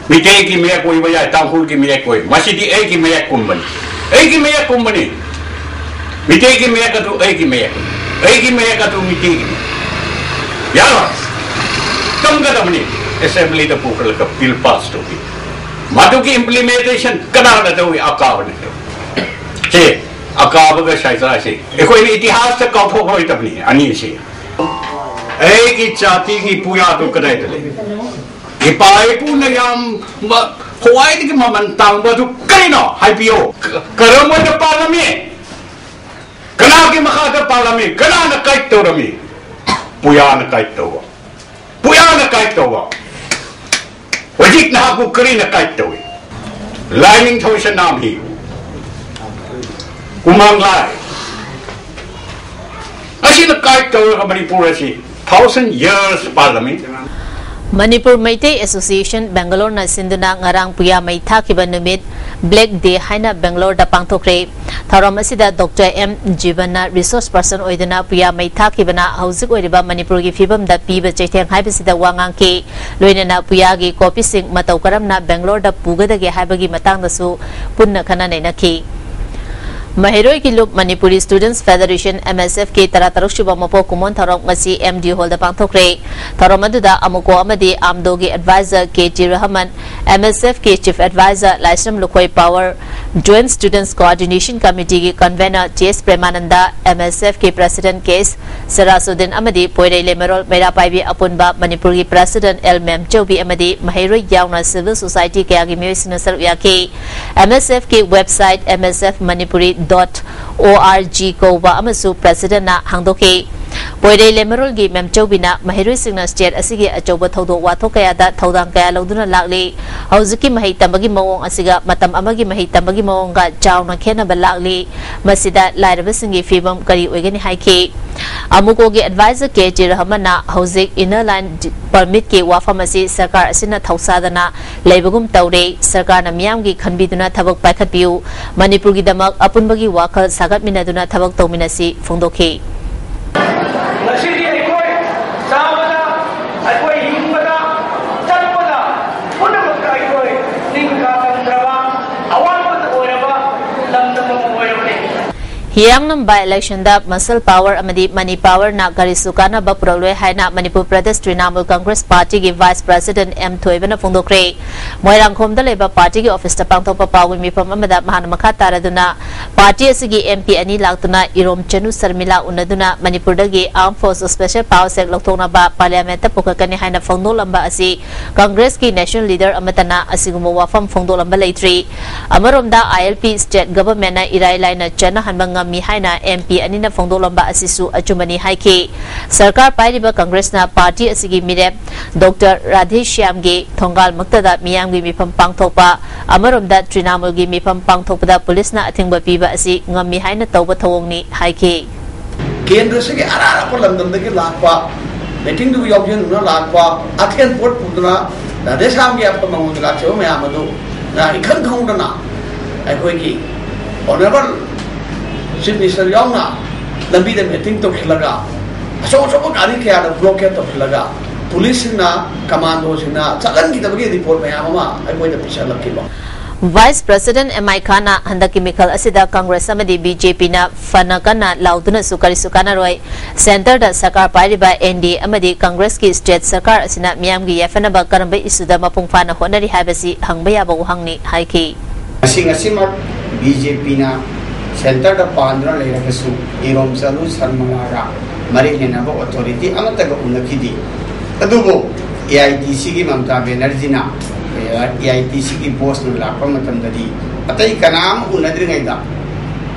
ꯃꯤꯇꯩꯒꯤ ꯃꯌꯦꯛ ꯑꯣꯏꯕ ꯌꯥꯏ, ꯇꯥꯡꯈꯨꯜꯒꯤ ꯃꯌꯦꯛ ꯑꯣꯏ, ꯃꯁꯤꯗꯤ ꯑꯩꯒꯤ ꯃꯌꯦꯛꯀꯨꯝꯕꯅꯤ, ꯑꯩꯒꯤ ꯃꯌꯦꯛꯀꯨꯝꯕꯅꯤ꯫ ꯃꯤꯇꯩꯒꯤ ꯃꯌꯦꯛ ꯑꯗꯨ ꯑꯩꯒꯤ ꯃꯌꯦꯛ, ꯑꯩꯒꯤ ꯃꯌꯦꯛ ꯑꯗꯨ ꯃꯤꯇꯩꯒꯤ ꯃꯌꯦꯛ꯫ ꯌꯥꯔꯣꯏ꯫ ꯇꯝꯒꯗꯕꯅꯤ꯫ ꯑꯦꯁꯦꯝꯕ꯭ꯂꯤꯗ ꯄꯨꯈꯠꯂꯒ ꯕꯤꯜ ꯄꯥꯁ ꯇꯧꯕꯤ꯫ ꯃꯗꯨꯒꯤ ꯏꯝꯄ꯭ꯂꯤꯃꯦꯟꯇꯦꯁꯟ ꯀꯅꯥꯅ ꯇꯧꯏ? ꯑꯀꯥꯕꯅ ꯇꯧꯏ꯫ ꯁꯤ ꯑꯀꯥꯕꯒ ꯁꯥꯏꯇ꯭ꯔꯥꯁꯤ ꯑꯩꯈꯣꯏꯅ ꯏꯇꯤꯍꯥꯁꯇ ꯀꯥꯎꯊꯣꯛꯂꯣꯏꯗꯕꯅꯤ ꯑꯅꯤꯁꯤ꯫ ꯑꯩꯒꯤ ꯖꯥꯇꯤꯒꯤ ꯄꯨꯌꯥꯗꯨ ꯀꯗꯥꯏꯗ ꯂꯩ? ꯏꯄꯥ ꯏꯄꯨꯅ ꯌꯥꯝ ꯃ-, ꯈ꯭ꯋꯥꯏꯗꯒꯤ ꯃꯃꯜ ꯇꯥꯡꯕꯗꯨ ꯀꯔꯤꯅꯣ? ꯍꯥꯏꯕꯤꯌꯨ꯫ ꯀ-, ꯀꯔꯝ ꯑꯣꯏꯅ ꯄꯥꯜꯂꯝꯃꯤ? ꯀꯅꯥꯒꯤ ꯃꯈꯥꯗ ꯄꯥꯜꯂꯝꯃꯤ? ꯀꯅꯥꯅ ꯀꯥꯏꯠ ꯇꯧꯔꯝꯃꯤ? ꯄꯨꯌꯥꯅ ꯀꯥꯏꯠ ꯇꯧꯕ꯫ ꯄꯨꯌꯥꯅ ꯀꯥꯏꯠ ꯇꯧꯕ꯫ ꯍꯧꯖꯤꯛ ꯅꯍꯥꯛꯄꯨ ꯀꯔꯤꯅ ꯀꯥꯏꯠ ꯇꯧꯏ? ꯂꯥꯏꯅꯤꯡꯊꯧ ꯁꯅꯥꯃꯍꯤ, ꯎꯃꯪ ꯂꯥꯏ, ꯑꯁꯤꯅ ꯀꯥꯏꯠ ꯇꯧꯔꯒ ꯃꯅꯤꯄꯨꯔ ꯑꯁꯤ thousand years ꯄꯥꯜꯂꯝꯃꯤ꯫ ꯃꯅꯤꯄꯨꯔ ꯃꯩꯇꯩ ꯑꯦꯁꯣꯁꯤꯌꯦꯁꯟ ꯕꯦꯡꯒꯂꯣꯔꯅ ꯁꯤꯟꯗꯨꯅ ꯉꯔꯥꯡ ꯄꯨꯌꯥ ꯃꯩ ꯊꯥꯈꯤꯕ ꯅꯨꯃꯤꯠ, ꯕ꯭ꯂꯦꯛ ꯗꯦ ꯍꯥꯏꯅ ꯕꯦꯡꯒꯂꯣꯔꯗ ꯄꯥꯡꯊꯣꯛꯈ꯭ꯔꯦ꯫ ꯊꯧꯔꯝ ꯑꯁꯤꯗ ꯗꯣꯛꯇꯔ ꯑꯦꯝ ꯖꯤꯕꯟꯅ ꯔꯤꯁꯣꯔꯁ ꯄꯔꯁꯟ ꯑꯣꯏꯗꯨꯅ ꯄꯨꯌꯥ ꯃꯩ ꯊꯥꯈꯤꯕꯅ ꯍꯧꯖꯤꯛ ꯑꯣꯏꯔꯤꯕ ꯃꯅꯤꯄꯨꯔꯒꯤ ꯐꯤꯕꯝꯗ ꯄꯤꯕ ꯆꯩꯊꯦꯡ ꯍꯥꯏꯕꯁꯤꯗ ꯋꯥ ꯉꯥꯡꯈꯤ꯫ ꯂꯣꯏꯅꯅ ꯄꯨꯌꯥꯒꯤ ꯀꯣꯄꯤꯁꯤꯡ ꯃꯇꯧ ꯀꯔꯝꯅ ꯕꯦꯡꯒꯂꯣꯔꯗ ꯄꯨꯒꯗꯒꯦ ꯍꯥꯏꯕꯒꯤ ꯃꯇꯥꯡꯗꯁꯨ ꯄꯨꯟꯅ ꯈꯟꯅ ꯅꯩꯅꯈꯤ꯫ ꯃꯍꯩꯔꯣꯏꯒꯤ ꯂꯨꯞ Manipuri ꯁ꯭ꯇꯨꯗꯦꯟꯠꯁ federation, M S F, ꯀꯤ ꯇꯔꯥꯇꯔꯨꯛ ꯁꯨꯕ ꯃꯄꯣꯛ ꯀꯨꯝꯑꯣꯟ ꯊꯧꯔꯝ ꯉꯁꯤ ꯑꯦꯝ ꯗꯤ ꯍꯣꯜꯗ ꯄꯥꯡꯊꯣꯛꯈ꯭ꯔꯦ꯫ ꯊꯧꯔꯝ ꯑꯗꯨꯗ ꯑꯃꯨꯀꯣ ꯑꯃꯗꯤ ꯑꯥꯝꯗꯣꯒꯤ adviser K T Rahman, M S F ꯀꯤ chief adviser Laishram Lukhoi power, joint students coordination ꯀꯃꯤꯇꯤꯒꯤ convenor T S Premananda, M S F ꯀꯤ ꯄ꯭ꯔꯦꯁꯤꯗꯦꯟꯠ ꯀꯦ ꯑꯦꯁ ꯁꯔꯥꯁꯨꯗꯤꯟ ꯑꯃꯗꯤ ꯄꯣꯏꯔꯩ ꯂꯩꯃꯔꯣꯜ ꯃꯩꯔꯥ ꯄꯥꯏꯕꯤ ꯑꯄꯨꯟꯕ, ꯃꯅꯤꯄꯨꯔꯒꯤ ꯄ꯭ꯔꯦꯁꯤꯗꯦꯟꯠ ꯑꯦꯜ ꯃꯦꯝꯆꯧꯕꯤ ꯑꯃꯗꯤ ꯃꯍꯩꯔꯣꯏ ꯌꯥꯎꯅ ꯁꯤꯚꯤꯜ ꯁꯣꯁꯥꯏꯇꯤ ꯀꯌꯥꯒꯤ ꯃꯤꯑꯣꯏꯁꯤꯡꯅ ꯁꯔꯨꯛ ꯌꯥꯈꯤ꯫ ꯑꯦꯝ ꯑꯦꯁ ꯑꯦꯐ ꯀꯤ website, M S F Manipuri dot O R G ꯀꯧꯕ ꯑꯃꯁꯨ ꯄ꯭ꯔꯦꯁꯤꯗꯦꯟꯠꯅ ꯍꯥꯡꯗꯣꯛꯈꯤ꯫ ꯄꯣꯏꯔꯩ ꯂꯦꯃꯔꯣꯜꯒꯤ ꯃꯦꯝꯆꯧꯕꯤꯅ ꯃꯍꯩꯔꯣꯏꯁꯤꯡꯅ ꯁ꯭ꯇꯦꯠ ꯑꯁꯤꯒꯤ ꯑꯆꯧꯕ ꯊꯧꯗꯣꯛ ꯋꯥꯊꯣꯛ ꯀꯌꯥꯗ ꯊꯧꯗꯥꯡ ꯀꯌꯥ ꯂꯧꯗꯨꯅ ꯂꯥꯛꯂꯤ꯫ ꯍꯧꯖꯤꯛꯀꯤ ꯃꯍꯩ ꯇꯝꯕꯒꯤ ꯃꯑꯣꯡ ꯑꯁꯤꯒ ꯃꯇꯝ ꯑꯃꯒꯤ ꯃꯍꯩ ꯇꯝꯕꯒꯤ ꯃꯑꯣꯡꯒ ꯆꯥꯎꯅ ꯈꯦꯠꯅꯕ ꯂꯥꯛꯂꯤ꯫ ꯃꯁꯤꯗ ꯂꯥꯏꯔꯕꯁꯤꯡꯒꯤ ꯐꯤꯕꯝ ꯀꯔꯤ ꯑꯣꯏꯒꯅꯤ ꯍꯥꯏꯈꯤ꯫ ꯑꯃꯨꯀꯣꯒꯤ ꯑꯦꯗꯚꯥꯏꯖꯔ ꯀꯦ ꯖꯤ ꯔꯍꯃꯟꯅ ꯍꯧꯖꯤꯛ ꯏꯟꯅꯔ ꯂꯥꯏꯟ ꯄꯔꯃꯤꯠꯀꯤ ꯋꯥꯐꯝ ꯑꯁꯤ ꯁꯔꯀꯥꯔ ꯑꯁꯤꯅ ꯊꯧꯁꯥꯗꯅ ꯂꯩꯕꯒꯨꯝ ꯇꯧꯔꯦ꯫ ꯁꯔꯀꯥꯔꯅ ꯃꯤꯌꯥꯝꯒꯤ ꯈꯟꯕꯤꯗꯨꯅ ꯊꯕꯛ ꯄꯥꯏꯈꯠꯄꯤꯌꯨ꯫ ꯃꯅꯤꯄꯨꯔꯒꯤꯗꯃꯛ ꯑꯄꯨꯟꯕꯒꯤ ꯋꯥꯈꯜ ꯁꯥꯒꯠꯃꯤꯟꯅꯗꯨꯅ ꯊꯕꯛ ꯇꯧꯃꯤꯟꯅꯁꯤ ꯐꯣꯡꯗꯣꯛꯈꯤ꯫ ꯉꯁꯤꯗꯤ ꯑꯩꯈꯣꯏ ꯆꯥꯕꯗ, ꯑꯩꯈꯣꯏ ꯍꯤꯡꯕꯗ, ꯆꯠꯄꯗ, ꯄꯨꯝꯅꯃꯛꯇ ꯑꯩꯈꯣꯏ ꯅꯤꯡꯈꯥ ꯇꯝꯗ꯭ꯔꯕ, ꯑꯋꯥꯠꯄꯗ ꯑꯣꯏꯔꯕ ꯂꯝꯗꯝ ꯑꯃ ꯑꯣꯏꯔꯕꯅꯤ꯫ ꯍꯤꯌꯥꯡꯅꯝ by election the muscle power ꯑꯃꯗꯤ money power ꯅ ꯀꯔꯤꯁꯨ ꯀꯥꯟꯅꯕ ꯄꯨꯔꯛꯂꯣꯏ ꯍꯥꯏꯅ ꯃꯅꯤꯄꯨꯔ ꯄ꯭ꯔꯗꯦꯁ ꯇ꯭ꯔꯤꯅꯥꯃꯨꯜ ꯀꯪꯒ꯭ꯔꯦꯁ ꯄꯥꯔꯇꯤꯒꯤ vice president ꯑꯦꯝ ꯊꯣꯏꯕꯅ ꯐꯣꯡꯗꯣꯛꯈ꯭ꯔꯦ꯫ ꯃꯣꯏꯔꯥꯡꯈꯣꯝꯗ ꯂꯩꯕ ꯄꯥꯔꯇꯤꯒꯤ ꯑꯣꯐꯤꯁꯇ ꯄꯥꯡꯊꯣꯛꯄ ꯄꯥꯎꯃꯤ ꯃꯤꯐꯝ ꯑꯃꯗ ꯃꯍꯥꯛꯅ ꯃꯈꯥ ꯇꯥꯔꯗꯨꯅ ꯄꯥꯔꯇꯤ ꯑꯁꯤꯒꯤ ꯑꯦꯝ ꯄꯤ ꯑꯅꯤ ꯂꯥꯛꯇꯨꯅ ꯏꯔꯣꯝ ꯆꯅꯨ ꯁꯔꯃꯤꯂꯥ ꯎꯅꯗꯨꯅ ꯃꯅꯤꯄꯨꯔꯗꯒꯤ Armed Force Special Powers Act ꯂꯧꯊꯣꯛꯅꯕ ꯄꯥꯔꯂꯤꯌꯥꯃꯦꯟꯠꯇ ꯄꯨꯈꯠꯀꯅꯤ ꯍꯥꯏꯅ ꯐꯣꯡꯗꯣꯛꯂꯝꯕ ꯑꯁꯤ ꯀꯪꯒ꯭ꯔꯦꯁꯀꯤ ꯅꯦꯁꯅꯦꯜ ꯂꯤꯗꯔ ꯑꯃꯠꯇꯅ ꯑꯁꯤꯒꯨꯝꯕ ꯋꯥꯐꯝ ꯐꯣꯡꯗꯣꯛꯂꯝꯕ ꯂꯩꯇ꯭ꯔꯤ꯫ ꯑꯃꯔꯣꯝꯗ, ꯑꯥꯏ ꯑꯦꯜ ꯄꯤ ꯁ꯭ꯇꯦꯠ ꯒꯚꯔꯟꯃꯦꯟꯠꯅ ꯏꯔꯥꯏ ꯂꯥꯏꯅ ꯆꯠꯅꯍꯟꯕ ꯉꯝꯃꯤ ꯍꯥꯏꯅ ꯑꯦꯝ ꯄꯤ ꯑꯅꯤꯅ ꯐꯣꯡꯗꯣꯛꯂꯝꯕ ꯑꯁꯤꯁꯨ ꯑꯆꯨꯝꯕꯅꯤ ꯍꯥꯏꯈꯤ꯫ ꯁꯔꯀꯥꯔ ꯄꯥꯏꯔꯤꯕ ꯀꯪꯒ꯭ꯔꯦꯁꯅ ꯄꯥꯔꯇꯤ ꯑꯁꯤꯒꯤ ꯃꯤꯔꯦꯞ ꯗꯣꯛꯇꯔ ꯔꯥꯙꯦꯁ꯭ꯌꯥꯝꯒꯤ ꯊꯣꯡꯒꯥꯜꯃꯛꯇꯗ ꯃꯤꯌꯥꯝꯒꯤ ꯃꯤꯐꯝ ꯄꯥꯡꯊꯣꯛꯄ, ꯑꯃꯔꯣꯝꯗ ꯇ꯭ꯔꯤꯅꯥꯃꯨꯜꯒꯤ ꯃꯤꯐꯝ ꯄꯥꯡꯊꯣꯛꯄꯗ ꯄꯨꯂꯤꯁꯅ ꯑꯊꯤꯡꯕ ꯄꯤꯕ ꯑꯁꯤ ꯉꯝꯃꯤ ꯍꯥꯏꯅ ꯇꯧꯕ ꯊꯧꯑꯣꯡꯅꯤ ꯍꯥꯏꯈꯤ꯫ ꯀꯦꯟꯗ꯭ꯔꯁꯤꯒꯤ ꯑꯔꯥꯞ ꯑꯔꯥꯞꯄ ꯂꯝꯗꯝꯗꯒꯤ ꯂꯥꯛꯄ, ꯃꯤꯇꯤꯡꯗꯨꯕꯨ ꯌꯥꯎꯁꯤꯟꯗꯨꯅ ꯂꯥꯛꯄ, ꯑꯊꯦꯟ ꯄꯣꯠ ꯄꯨꯗꯨꯅ ꯔꯥꯙꯦꯁ꯭ꯌꯥꯝꯒꯤ ꯑꯐ ꯃꯉꯣꯟꯗ ꯂꯥꯛꯆꯕ ꯃꯌꯥꯝ ꯑꯗꯨ ꯏꯈꯪ ꯈꯪꯍꯧꯗꯅ ꯑꯩꯈꯣꯏꯒꯤ ꯑꯣꯅꯔꯦꯕꯜ ꯆꯤꯐ ꯃꯤꯅꯤꯁꯇꯔ ꯌꯥꯎꯅ ꯂꯝꯕꯤꯗ ꯃꯤꯇꯤꯡ ꯇꯧꯁꯤꯜꯂꯒ, ꯑꯆꯧ ꯑꯆꯧꯕ ꯒꯥꯔꯤ ꯀꯌꯥꯗ ꯕ꯭ꯂꯣꯀꯦꯠ ꯇꯧꯁꯤꯜꯂꯒ, ꯄꯨꯂꯤꯁꯁꯤꯡꯅ, ꯀꯃꯥꯟꯗꯣꯁꯤꯡꯅ ꯆꯠꯍꯟꯈꯤꯗꯕꯒꯤ ꯔꯤꯄꯣꯔꯠ ꯃꯌꯥꯝ ꯑꯃ ꯑꯩꯈꯣꯏꯗ ꯄꯤꯁꯜꯂꯛꯈꯤꯕ꯫ ꯚꯥꯏꯁ ꯄ꯭ꯔꯁꯤꯗꯦꯟꯠ ꯑꯦꯝ ꯑꯥꯏ ꯈꯥꯟꯅ ꯍꯟꯗꯛꯀꯤ ꯃꯤꯈꯜ ꯑꯁꯤꯗ ꯀꯪꯒ꯭ꯔꯦꯁ ꯑꯃꯗꯤ ꯕꯤ ꯖꯦ ꯄꯤꯅ ꯐꯅ ꯀꯟꯅ ꯂꯥꯎꯗꯨꯅꯁꯨ ꯀꯔꯤꯁꯨ ꯀꯥꯟꯅꯔꯣꯏ꯫ ꯁꯦꯟꯇꯔꯗ ꯁꯔꯀꯥꯔ ꯄꯥꯏꯔꯤꯕ ꯑꯦꯟ ꯗꯤ ꯑꯦ ꯑꯃꯗꯤ ꯀꯪꯒ꯭ꯔꯦꯁꯀꯤ ꯁ꯭ꯇꯦꯠ ꯁꯔꯀꯥꯔ ꯑꯁꯤꯅ ꯃꯤꯌꯥꯝꯒꯤ ꯌꯥꯏꯐꯅꯕ ꯀꯔꯝꯕ ꯏꯁꯨꯗ ꯃꯄꯨꯡ ꯐꯥꯅ ꯍꯣꯠꯅꯔꯤ ꯍꯥꯏꯕꯁꯤ ꯍꯪꯕ ꯌꯥꯕ ꯋꯥꯍꯪꯅꯤ ꯍꯥꯏꯈꯤ꯫ ꯉꯁꯤ, ꯉꯁꯤꯃꯛ ꯕꯤ ꯖꯦ ꯄꯤꯅ ꯁꯦꯟꯇꯔꯗ ꯄꯥꯟꯗꯨꯅ ꯂꯩꯔꯒꯁꯨ ꯏꯔꯣꯝ ꯆꯅꯨ ꯁꯔꯃꯤꯂꯥꯒ ꯃꯔꯤ ꯂꯩꯅꯕ ꯑꯣꯊꯣꯔꯤꯇꯤ ꯑꯃꯠꯇꯒ ꯎꯅꯈꯤꯗꯦ꯫ ꯑꯗꯨꯕꯨ ꯑꯦ ꯑꯥꯏ ꯇꯤ ꯁꯤꯒꯤ ꯃꯃꯇꯥ ꯕꯦꯅꯔꯖꯤꯅ, ꯑꯦ ꯑꯥꯏ ꯇꯤ ꯁꯤꯒꯤ ꯕꯣꯁꯅ ꯂꯥꯛꯄ ꯃꯇꯝꯗꯗꯤ ꯑꯇꯩ ꯀꯅꯥ ꯑꯃ ꯎꯅꯗ꯭ꯔꯤꯉꯩꯗ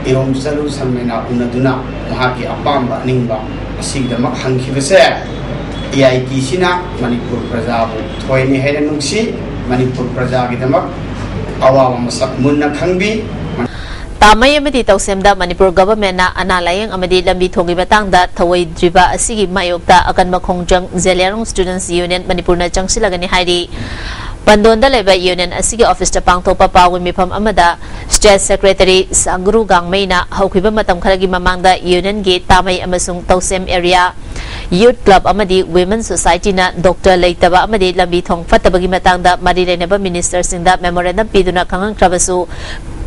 ꯏꯔꯣꯝ ꯆꯅꯨ ꯁꯔꯃꯤꯂꯥ ꯎꯅꯗꯨꯅ ꯃꯍꯥꯛꯀꯤ ꯑꯄꯥꯝꯕ ꯑꯅꯤꯡꯕ ꯑꯁꯤꯒꯤꯗꯃꯛ ꯍꯪꯈꯤꯕꯁꯦ ꯑꯦ ꯑꯥꯏ ꯇꯤ ꯁꯤꯅ ꯃꯅꯤꯄꯨꯔ ꯄ꯭ꯔꯖꯥꯕꯨ ꯊꯣꯏꯅ ꯍꯦꯟꯅ ꯅꯨꯡꯁꯤ, ꯃꯅꯤꯄꯨꯔ ꯄ꯭ꯔꯖꯥꯒꯤꯗꯃꯛ ꯑꯋꯥꯕ ꯃꯁꯛ ꯃꯨꯟꯅ ꯈꯪꯕꯤ꯫ ꯇꯥꯃꯩ ꯑꯃꯗꯤ ꯇꯧꯁꯦꯝꯗ ꯃꯅꯤꯄꯨꯔ ꯒꯚꯔꯟꯃꯦꯟꯠꯅ ꯑꯅꯥ ꯂꯥꯌꯦꯡ ꯑꯃꯗꯤ ꯂꯝꯕꯤ ꯊꯣꯡꯒꯤ ꯃꯇꯥꯡꯗ ꯊꯧꯑꯣꯏꯗ꯭ꯔꯤꯕ ꯑꯁꯤꯒꯤ ꯃꯥꯌꯣꯛꯇ ꯑꯀꯟꯕ ꯈꯣꯡꯖꯪ ꯖꯦꯂꯤꯌꯥꯡꯔꯣꯡ ꯁ꯭ꯇꯨꯗꯦꯟꯠꯁ ꯌꯨꯅꯤꯌꯟ ꯃꯅꯤꯄꯨꯔꯅ ꯆꯪꯁꯤꯜꯂꯒꯅꯤ ꯍꯥꯏꯔꯤ꯫ ꯄꯟꯗꯣꯟꯗ ꯂꯩꯕ ꯌꯨꯅꯤꯌꯟ ꯑꯁꯤꯒꯤ ꯑꯣꯐꯤꯁꯇ ꯄꯥꯡꯊꯣꯛꯄ ꯄꯥꯎꯒꯤ ꯃꯤꯐꯝ ꯑꯃꯗ ꯁ꯭ꯇꯦꯠ ꯁꯦꯀ꯭ꯔꯦꯇꯔꯤ ꯁꯥꯡꯒ꯭ꯔꯨ ꯒꯥꯡꯃꯩꯅ ꯍꯧꯈꯤꯕ ꯃꯇꯝ ꯈꯔꯒꯤ ꯃꯃꯥꯡꯗ ꯌꯨꯅꯤꯌꯟꯒꯤ ꯇꯥꯃꯩ ꯑꯃꯁꯨꯡ ꯇꯧꯁꯦꯝ ꯑꯦꯔꯤꯌꯥ ꯌꯨꯊ ꯀ꯭ꯂꯕ ꯑꯃꯗꯤ ꯋꯤꯃꯦꯟ ꯁꯣꯁꯥꯏꯇꯤꯅ ꯗꯣꯛꯇꯔ ꯂꯩꯇꯕ ꯑꯃꯗꯤ ꯂꯝꯕꯤ ꯊꯣꯡ ꯐꯠꯇꯕꯒꯤ ꯃꯇꯥꯡꯗ ꯃꯔꯤ ꯂꯩꯅꯕ ꯃꯤꯅꯤꯁꯇꯔꯁꯤꯡꯗ ꯃꯦꯃꯣꯔꯦꯟꯗꯝ ꯄꯤꯗꯨꯅ ꯈꯪꯍꯟꯈ꯭ꯔꯕꯁꯨ,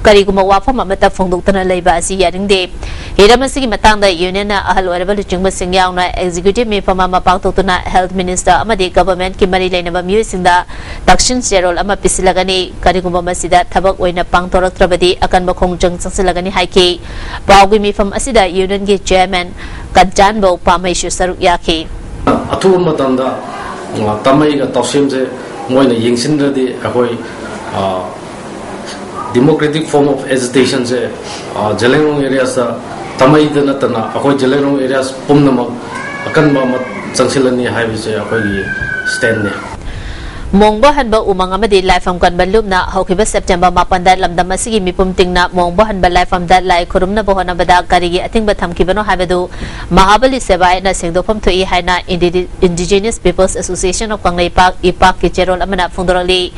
ꯀꯔꯤꯒꯨꯝꯕ ꯋꯥꯐꯝ ꯑꯃꯠꯇ ꯐꯣꯡꯗꯣꯛꯇꯅ ꯂꯩꯕ ꯑꯁꯤ ꯌꯥꯅꯤꯡꯗꯦ꯫ ꯍꯤꯔꯝ ꯑꯁꯤꯒꯤ ꯃꯇꯥꯡꯗ ꯌꯨꯅꯤꯌꯟꯅ ꯑꯍꯜ ꯑꯣꯏꯔꯕ ꯂꯨꯆꯤꯡꯕꯁꯤꯡ ꯌꯥꯎꯅ ꯑꯦꯛꯖꯤꯀ꯭ꯌꯨꯇꯤꯚ ꯃꯤꯐꯝ ꯑꯃ ꯄꯥꯡꯊꯣꯛꯇꯨꯅ ꯍꯦꯜꯊ ꯃꯤꯅꯤꯁꯇꯔ ꯑꯃꯗꯤ ꯒꯚꯔꯟꯃꯦꯟꯠꯀꯤ ꯃꯔꯤ ꯂꯩꯅꯕ ꯃꯤꯑꯣꯏꯁꯤꯡꯗ ꯇꯛꯁꯤꯟ ꯆꯦꯔꯣꯜ ꯑꯃ ꯄꯤꯁꯤꯜꯂꯒꯅꯤ꯫ ꯀꯔꯤꯒꯨꯝꯕ ꯃꯁꯤꯗ ꯊꯕꯛ ꯑꯣꯏꯅ ꯄꯥꯡꯊꯣꯔꯛꯇ꯭ꯔꯕꯗꯤ ꯑꯀꯟꯕ ꯈꯣꯡꯖꯪ ꯆꯪꯁꯤꯜꯂꯒꯅꯤ ꯍꯥꯏꯈꯤ꯫ ꯄꯥꯎꯒꯤ ꯃꯤꯐꯝ ꯑꯁꯤꯗ ꯌꯨꯅꯤꯌꯟꯒꯤ ꯆꯦꯌꯔꯃꯦꯟ ꯀꯟꯆꯥꯟꯕꯧ ꯄꯥꯃꯩꯁꯨ ꯁꯔꯨꯛ ꯌꯥꯈꯤ꯫ ꯑꯊꯨꯕ ꯃꯇꯝꯗ ꯇꯥꯃꯩꯒ ꯇꯧꯁꯦꯝꯁꯦ ꯃꯣꯏꯅ ꯌꯦꯡꯁꯤꯟꯗ꯭ꯔꯗꯤ ꯑꯩꯈꯣꯏ democratic form of agitationꯁꯦ ꯖꯦꯂꯤꯌꯥꯡꯔꯣꯡ areaꯗ ꯇꯥꯃꯩꯗ ꯅꯠꯇꯅ ꯑꯩꯈꯣꯏ ꯖꯦꯂꯤꯌꯥꯡꯔꯣꯡ areas ꯄꯨꯝꯅꯃꯛ ꯑꯀꯟꯕ ꯑꯃ ꯆꯪꯁꯤꯜꯂꯅꯤ ꯍꯥꯏꯕꯁꯦ ꯑꯩꯈꯣꯏꯒꯤ standꯅꯤ꯫ ꯃꯣꯡꯕ ꯍꯟꯕ ꯎꯃꯪ ꯑꯃꯗꯤ ꯂꯥꯏꯐꯝ ꯀꯟꯕ ꯂꯨꯞꯅ ꯍꯧꯈꯤꯕ ꯁꯦꯞꯇꯦꯝꯕꯔ ꯃꯥꯄꯟꯗ ꯂꯝꯗꯝ ꯑꯁꯤꯒꯤ ꯃꯤꯄꯨꯝ ꯇꯤꯡꯅ ꯃꯣꯡꯕ ꯍꯟꯕ ꯂꯥꯏꯐꯝꯗ ꯂꯥꯏ ꯈꯨꯔꯨꯝꯅꯕ ꯍꯣꯠꯅꯕꯗ ꯀꯔꯤꯒꯤ ꯑꯊꯤꯡꯕ ꯊꯝꯈꯤꯕꯅꯣ ꯍꯥꯏꯕꯗꯨ ꯃꯍꯥꯕꯂꯤ ꯁꯦꯕꯥꯌꯠꯅ ꯁꯦꯡꯗꯣꯛꯐꯝ ꯊꯣꯛꯏ ꯍꯥꯏꯅ Indigenous Peoples Association of Kangleipak, ꯏꯄꯥꯛꯀꯤ ꯆꯦꯔꯣꯜ ꯑꯃꯅ ꯐꯣꯡꯗꯣꯔꯛꯂꯤ꯫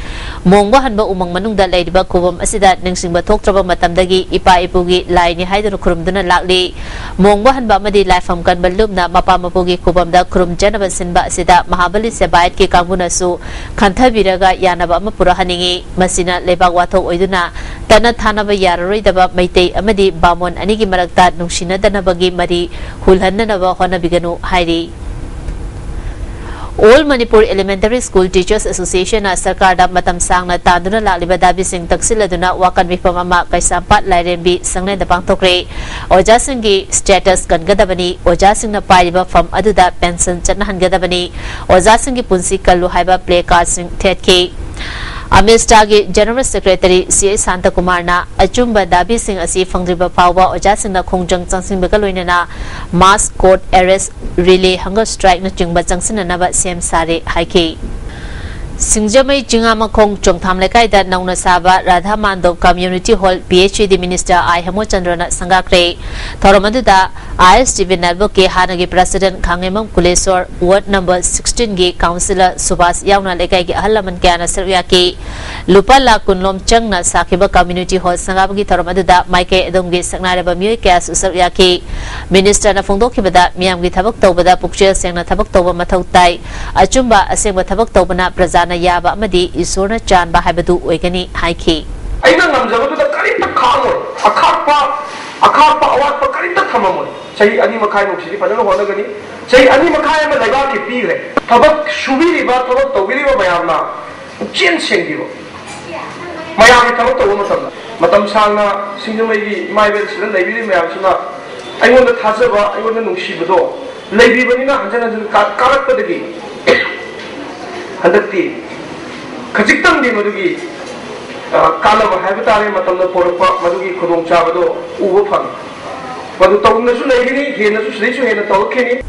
ꯃꯣꯡꯕ ꯍꯟꯕ ꯎꯃꯪ ꯃꯅꯨꯡꯗ ꯂꯩꯔꯤꯕ ꯈꯨꯕꯝ ꯑꯁꯤꯗ ꯅꯤꯡꯁꯤꯡꯕ ꯊꯣꯛꯇ꯭ꯔꯕ ꯃꯇꯝꯗꯒꯤ ꯏꯄꯥ ꯏꯄꯨꯒꯤ ꯂꯥꯏꯅꯤ ꯍꯥꯏꯗꯨꯅ ꯈꯨꯔꯨꯝꯗꯨꯅ ꯂꯥꯛꯂꯤ꯫ ꯃꯣꯡꯕ ꯍꯟꯕ ꯑꯃꯗꯤ ꯂꯥꯏꯐꯝ ꯀꯟꯕ ꯂꯨꯞꯅ ꯃꯄꯥ ꯃꯄꯨꯒꯤ ꯈꯨꯕꯝꯗ ꯈꯨꯔꯨꯝꯖꯅꯕ ꯁꯤꯟꯕ ꯑꯁꯤꯗ ꯃꯍꯥꯕꯂꯤ ꯁꯦꯕꯥꯌꯠꯀꯤ ꯀꯥꯡꯕꯨꯅꯁꯨ ꯈꯟꯊꯕꯤꯔꯒ ꯌꯥꯅꯕ ꯑꯃ ꯄꯨꯔꯛꯍꯟꯅꯤꯡꯏ꯫ ꯃꯁꯤꯅ ꯂꯩꯕꯥꯛ ꯋꯥꯊꯣꯛ ꯑꯣꯏꯗꯨꯅ ꯇꯠꯅ ꯊꯥꯅꯕ ꯌꯥꯔꯔꯣꯏꯗꯕ ꯃꯩꯇꯩ ꯑꯃꯗꯤ ꯕꯥꯃꯣꯟ ꯑꯅꯤꯒꯤ ꯃꯔꯛꯇ ꯅꯨꯡꯁꯤꯅꯗꯅꯕꯒꯤ ꯃꯔꯤ ꯍꯨꯜꯍꯟꯅꯅꯕ ꯍꯣꯠꯅꯕꯤꯒꯅꯨ ꯍꯥꯏꯔꯤ꯫ All Manipur Elementary School Teachers Associationꯅ ꯁꯔꯀꯥꯔꯗ ꯃꯇꯝ ꯁꯥꯡꯅ ꯇꯥꯟꯗꯨꯅ ꯂꯥꯛꯂꯤꯕ ꯗꯥꯕꯤꯁꯤꯡ ꯇꯛꯁꯤꯜꯂꯗꯨꯅ ꯋꯥꯀꯠ ꯃꯤꯐꯝ ꯑꯃ ꯀꯩꯁꯥꯝꯄꯥꯠ ꯂꯥꯏꯔꯦꯝꯕꯤ ꯁꯪꯂꯦꯟꯗ ꯄꯥꯡꯊꯣꯛꯈ꯭ꯔꯦ꯫ ꯑꯣꯖꯥꯁꯤꯡꯒꯤ status ꯀꯟꯒꯗꯕꯅꯤ, ꯑꯣꯖꯥꯁꯤꯡꯅ ꯄꯥꯏꯔꯤꯕ ꯐꯝ ꯑꯗꯨꯗ pension ꯆꯠꯅꯍꯟꯒꯗꯕꯅꯤ, ꯑꯣꯖꯥꯁꯤꯡꯒꯤ ꯄꯨꯟꯁꯤ ꯀꯜꯂꯨ ꯍꯥꯏꯕ play cardꯁꯤꯡ ꯊꯦꯠꯈꯤ꯫ ꯑꯃꯤꯁꯇꯥꯒꯤ ꯖꯦꯅꯔꯦꯜ ꯁꯦꯀ꯭ꯔꯦꯇꯔꯤ ꯁꯤ ꯑꯦꯁ ꯁꯥꯟꯇꯀꯨꯃꯥꯔꯅ ꯑꯆꯨꯝꯕ ꯗꯥꯕꯤꯁꯤꯡ ꯑꯁꯤ ꯐꯪꯗ꯭ꯔꯤꯕ ꯐꯥꯎꯕ ꯑꯣꯖꯥꯁꯤꯡꯅ ꯈꯣꯡꯖꯪ ꯆꯪꯁꯤꯟꯕꯒ ꯂꯣꯏꯅꯅ mass court arrest, relay, hunger strike ꯅꯆꯤꯡꯕ ꯆꯪꯁꯤꯟꯅꯅꯕ ꯁꯦꯝ ꯁꯥꯔꯦ ꯍꯥꯏꯈꯤ꯫ ꯁꯤꯡꯖꯃꯩ ꯆꯤꯡꯉꯥꯃꯈꯣꯡ ꯆꯣꯡꯊꯥꯝ ꯂꯩꯀꯥꯏꯗ ꯅꯧꯅ ꯁꯥꯕ Radha ꯃꯥꯟꯗꯣꯞ Community Hall P H E D Minister I ꯍꯦꯃꯣꯆꯟꯗ꯭ꯔꯅ ꯁꯪꯒꯥꯈ꯭ꯔꯦ꯫ ꯊꯧꯔꯝ ꯑꯗꯨꯗ I S T V Network ꯀꯤ ꯍꯥꯟꯅꯒꯤ President ꯈꯥꯡꯉꯦꯝꯕꯝ ꯀꯨꯂꯦꯁꯣꯔ, Ward number sixteen ꯒꯤ Councillor ꯁꯨꯕꯥꯁ ꯌꯥꯎꯅ ꯂꯩꯀꯥꯏꯒꯤ ꯑꯍꯜ ꯂꯃꯟ ꯀꯌꯥꯅ ꯁꯔꯨꯛ ꯌꯥꯈꯤ꯫ ꯂꯨꯄꯥ ꯂꯥꯈ ꯀꯨꯟ ꯂꯣꯝ ꯆꯪꯅ ꯁꯥꯈꯤꯕ Community Hall ꯁꯪꯒꯥꯕꯒꯤ ꯊꯧꯔꯝ ꯑꯗꯨꯗ ꯃꯥꯏꯀꯩ ꯑꯗꯣꯝꯒꯤ ꯁꯛꯅꯥꯏꯔꯕ ꯃꯤꯑꯣꯏ ꯀꯌꯥꯁꯨ ꯁꯔꯨꯛ ꯌꯥꯈꯤ꯫ Ministerꯅ ꯐꯣꯡꯗꯣꯛꯈꯤꯕꯗ, ꯃꯤꯌꯥꯝꯒꯤ ꯊꯕꯛ ꯇꯧꯕꯗ ꯄꯨꯛꯆꯦꯜ ꯁꯦꯡꯅ ꯊꯕꯛ ꯇꯧꯕ ꯃꯊꯧ ꯇꯥꯏ꯫ ꯑꯆꯨꯝꯕ, ꯑꯁꯦꯡꯕ ꯊꯕꯛ ꯇꯧꯕꯅ ꯄ꯭ꯔꯖꯥꯅ ꯌꯥꯕ ꯑꯃꯗꯤ ꯏꯁꯣꯔꯅ ꯆꯥꯟꯕ ꯍꯥꯏꯕꯗꯨ ꯑꯣꯏꯒꯅꯤ ꯍꯥꯏꯈꯤ꯫ ꯑꯩꯅ ꯉꯝꯖꯕꯗꯨꯗ ꯀꯔꯤꯝꯇ ꯈꯥꯛꯑꯝꯃꯣꯏ꯫ ꯑꯈꯥꯛꯄ, ꯑꯈꯥꯛꯄ, ꯑꯋꯥꯠꯄ ꯀꯔꯤꯝꯇ ꯊꯝꯃꯝꯃꯣꯏ꯫ ꯆꯍꯤ ꯑꯅꯤ ꯃꯈꯥꯏꯃꯨꯛꯁꯤꯗꯤ ꯐꯖꯅ ꯍꯣꯠꯅꯒꯅꯤ꯫ ꯆꯍꯤ ꯑꯅꯤ ꯃꯈꯥꯏ ꯑꯃ ꯂꯩꯕꯥꯛꯀꯤ ꯄꯤꯈ꯭ꯔꯦ꯫ ꯊꯕꯛ ꯁꯨꯕꯤꯔꯤꯕ, ꯊꯕꯛ ꯇꯧꯕꯤꯔꯤꯕ ꯃꯌꯥꯝꯅ ꯄꯨꯛꯆꯦꯜ ꯁꯦꯡꯕꯤꯕ, ꯃꯌꯥꯝꯒꯤ ꯊꯕꯛ ꯇꯧꯕ ꯃꯇꯝꯗ꯫ ꯃꯇꯝ ꯁꯥꯡꯅ ꯁꯤꯡꯖꯃꯩꯒꯤ ꯏꯃꯥ ꯏꯕꯦꯜꯁꯤꯗ ꯂꯩꯕꯤꯔꯤꯕ ꯃꯌꯥꯝꯁꯤꯅ ꯑꯩꯉꯣꯟꯗ ꯊꯥꯖꯕ, ꯑꯩꯉꯣꯟꯗ ꯅꯨꯡꯁꯤꯕꯗꯣ ꯂꯩꯕꯤꯕꯅꯤꯅ ꯍꯟꯖꯤꯟ ꯍꯟꯖꯤꯟ ꯀꯥ-, ꯀꯥꯔꯛꯄꯗꯒꯤ ꯍꯟꯗꯛꯇꯤ ꯈꯖꯤꯛꯇꯪꯗꯤ ꯃꯗꯨꯒꯤ, ꯑ, ꯀꯥꯟꯅꯕ ꯍꯥꯏꯕ ꯇꯥꯔꯦ, ꯃꯇꯝꯅ ꯄꯣꯔꯛꯄ ꯃꯗꯨꯒꯤ ꯈꯨꯗꯣꯡꯆꯥꯕꯗꯣ ꯎꯕ ꯐꯪꯉꯤ꯫ ꯃꯗꯨ ꯇꯧꯗꯨꯅꯁꯨ ꯂꯩꯒꯅꯤ, ꯍꯦꯟꯅꯁꯨ ꯁꯤꯗꯩꯁꯨ ꯍꯦꯟꯅ ꯇꯧꯔꯛꯈꯤꯅꯤ꯫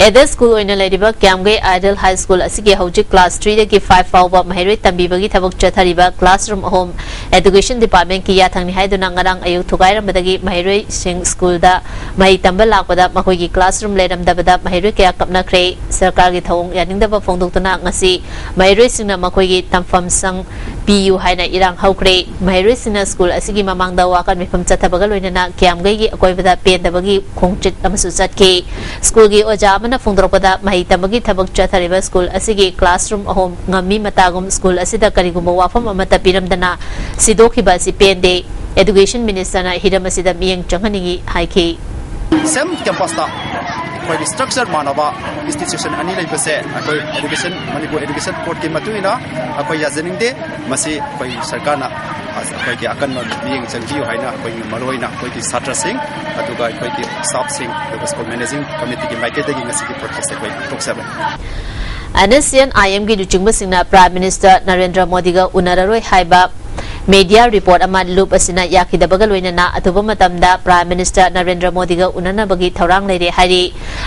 Aided school ꯑꯣꯏꯅ ꯂꯩꯔꯤꯕ ꯀ꯭ꯌꯥꯝꯒꯩ Ideal High School ꯑꯁꯤꯒꯤ ꯍꯧꯖꯤꯛ class three ꯗꯒꯤ five ꯐꯥꯎꯕ ꯃꯍꯩꯔꯣꯏ ꯇꯝꯕꯤꯕꯒꯤ ꯊꯕꯛ ꯆꯠꯊꯔꯤꯕ classroom ꯑꯍꯨꯝ Education Department ꯀꯤ ꯌꯥꯊꯪꯅꯤ ꯍꯥꯏꯗꯨꯅ ꯉꯔꯥꯡ ꯑꯌꯨꯛ ꯊꯨꯒꯥꯏꯔꯝꯕꯗꯒꯤ ꯃꯍꯩꯔꯣꯏꯁꯤꯡ school ꯗ ꯃꯍꯩ ꯇꯝꯕ ꯂꯥꯛꯄꯗ ꯃꯈꯣꯏꯒꯤ classroom ꯂꯩꯔꯝꯗꯕꯗ ꯃꯍꯩꯔꯣꯏ ꯀꯌꯥ ꯀꯞꯅꯈ꯭ꯔꯦ꯫ ꯁꯔꯀꯥꯔꯒꯤ ꯊꯧꯑꯣꯡ ꯌꯥꯅꯤꯡꯗꯕ ꯐꯣꯡꯗꯣꯛꯇꯨꯅ ꯉꯁꯤ ꯃꯍꯩꯔꯣꯏꯁꯤꯡꯅ ꯃꯈꯣꯏꯒꯤ ꯇꯝꯐꯝ ꯁꯪ ꯄꯤꯌꯨ ꯍꯥꯏꯅ ꯏꯔꯥꯡ ꯍꯧꯈ꯭ꯔꯦ꯫ ꯃꯍꯩꯔꯣꯏꯁꯤꯡꯅ school ꯑꯁꯤꯒꯤ ꯃꯃꯥꯡꯗ ꯋꯥꯀꯠ ꯃꯤꯐꯝ ꯆꯠꯊꯕꯒ ꯂꯣꯏꯅꯅ ꯀ꯭ꯌꯥꯝꯒꯩꯒꯤ ꯑꯀꯣꯏꯕꯗ ꯄꯦꯟꯗꯕꯒꯤ ꯈꯣꯡꯆꯠ ꯑꯃꯁꯨ ꯆꯠꯈꯤ꯫ School ꯒꯤ ꯑꯣꯖꯥ ꯑꯃꯅ ꯐꯣꯡꯗꯣꯔꯛꯄꯗ, ꯃꯍꯩ ꯇꯝꯕꯒꯤ ꯊꯕꯛ ꯆꯠꯊꯔꯤꯕ school ꯑꯁꯤꯒꯤ classroom ꯑꯍꯨꯝ ꯉꯝꯃꯤ ꯃꯇꯥꯒꯨꯝ school ꯑꯁꯤꯗ ꯀꯔꯤꯒꯨꯝꯕ ꯋꯥꯐꯝ ꯑꯃꯠꯇ ꯄꯤꯔꯝꯗꯅ ꯁꯤꯗꯣꯛꯈꯤꯕ ꯑꯁꯤ ꯄꯦꯟꯗꯦ꯫ Education Minister ꯅ ꯍꯤꯔꯝ ꯑꯁꯤꯗ ꯃꯤꯠꯌꯦꯡ ꯆꯪꯍꯟꯅꯤꯡꯏ ꯍꯥꯏꯈꯤ꯫ Same campus ꯇ ꯑꯩꯈꯣꯏꯒꯤ structure ꯃꯥꯟꯅꯕ institution ꯑꯅꯤ ꯂꯩꯕꯁꯦ ꯑꯩꯈꯣꯏ education, ꯃꯅꯤꯄꯨꯔ Education Board ꯀꯤ ꯃꯇꯨꯡ ꯏꯟꯅ ꯑꯩꯈꯣꯏ ꯌꯥꯖꯅꯤꯡꯗꯦ꯫ ꯃꯁꯤ ꯑꯩꯈꯣꯏ ꯁꯔꯀꯥꯔꯅ ꯑꯩꯈꯣꯏꯒꯤ ꯑꯀꯟꯕ ꯃꯤꯠꯌꯦꯡ ꯆꯪꯕꯤꯌꯨ ꯍꯥꯏꯅ ꯑꯩꯈꯣꯏ ꯃꯔꯨ ꯑꯣꯏꯅ ꯑꯩꯈꯣꯏꯒꯤ ꯁꯥꯇ꯭ꯔꯁꯤꯡ, ꯑꯗꯨꯒ ꯑꯩꯈꯣꯏꯒꯤ staff ꯁꯤꯡ, ꯑꯗꯨꯒ school managing committee ꯒꯤ ꯃꯥꯏꯀꯩꯗꯒꯤ ꯉꯁꯤꯒꯤ protest ꯑꯩꯈꯣꯏ ꯍꯧꯗꯣꯛꯆꯕꯅꯤ꯫ ꯑꯦꯟ ꯑꯦꯁ ꯁꯤ ꯑꯦꯟ ꯑꯥꯏ ꯑꯦꯝꯒꯤ ꯂꯨꯆꯤꯡꯕꯁꯤꯡꯅ Prime Minister ꯅꯔꯦꯟꯗ꯭ꯔ ꯃꯣꯗꯤꯒ ꯎꯅꯔꯔꯣꯏ ꯍꯥꯏꯕ media report ꯑꯃ ꯂꯨꯞ ꯑꯁꯤꯅ ꯌꯥꯈꯤꯗꯕꯒ ꯂꯣꯏꯅꯅ ꯑꯊꯨꯕ ꯃꯇꯝꯗ Prime Minister ꯅꯔꯦꯟꯗ꯭ꯔ ꯃꯣꯗꯤꯒ ꯎꯅꯅꯕꯒꯤ ꯊꯧꯔꯥꯡ ꯂꯩꯔꯦ ꯍꯥꯏꯔꯤ꯫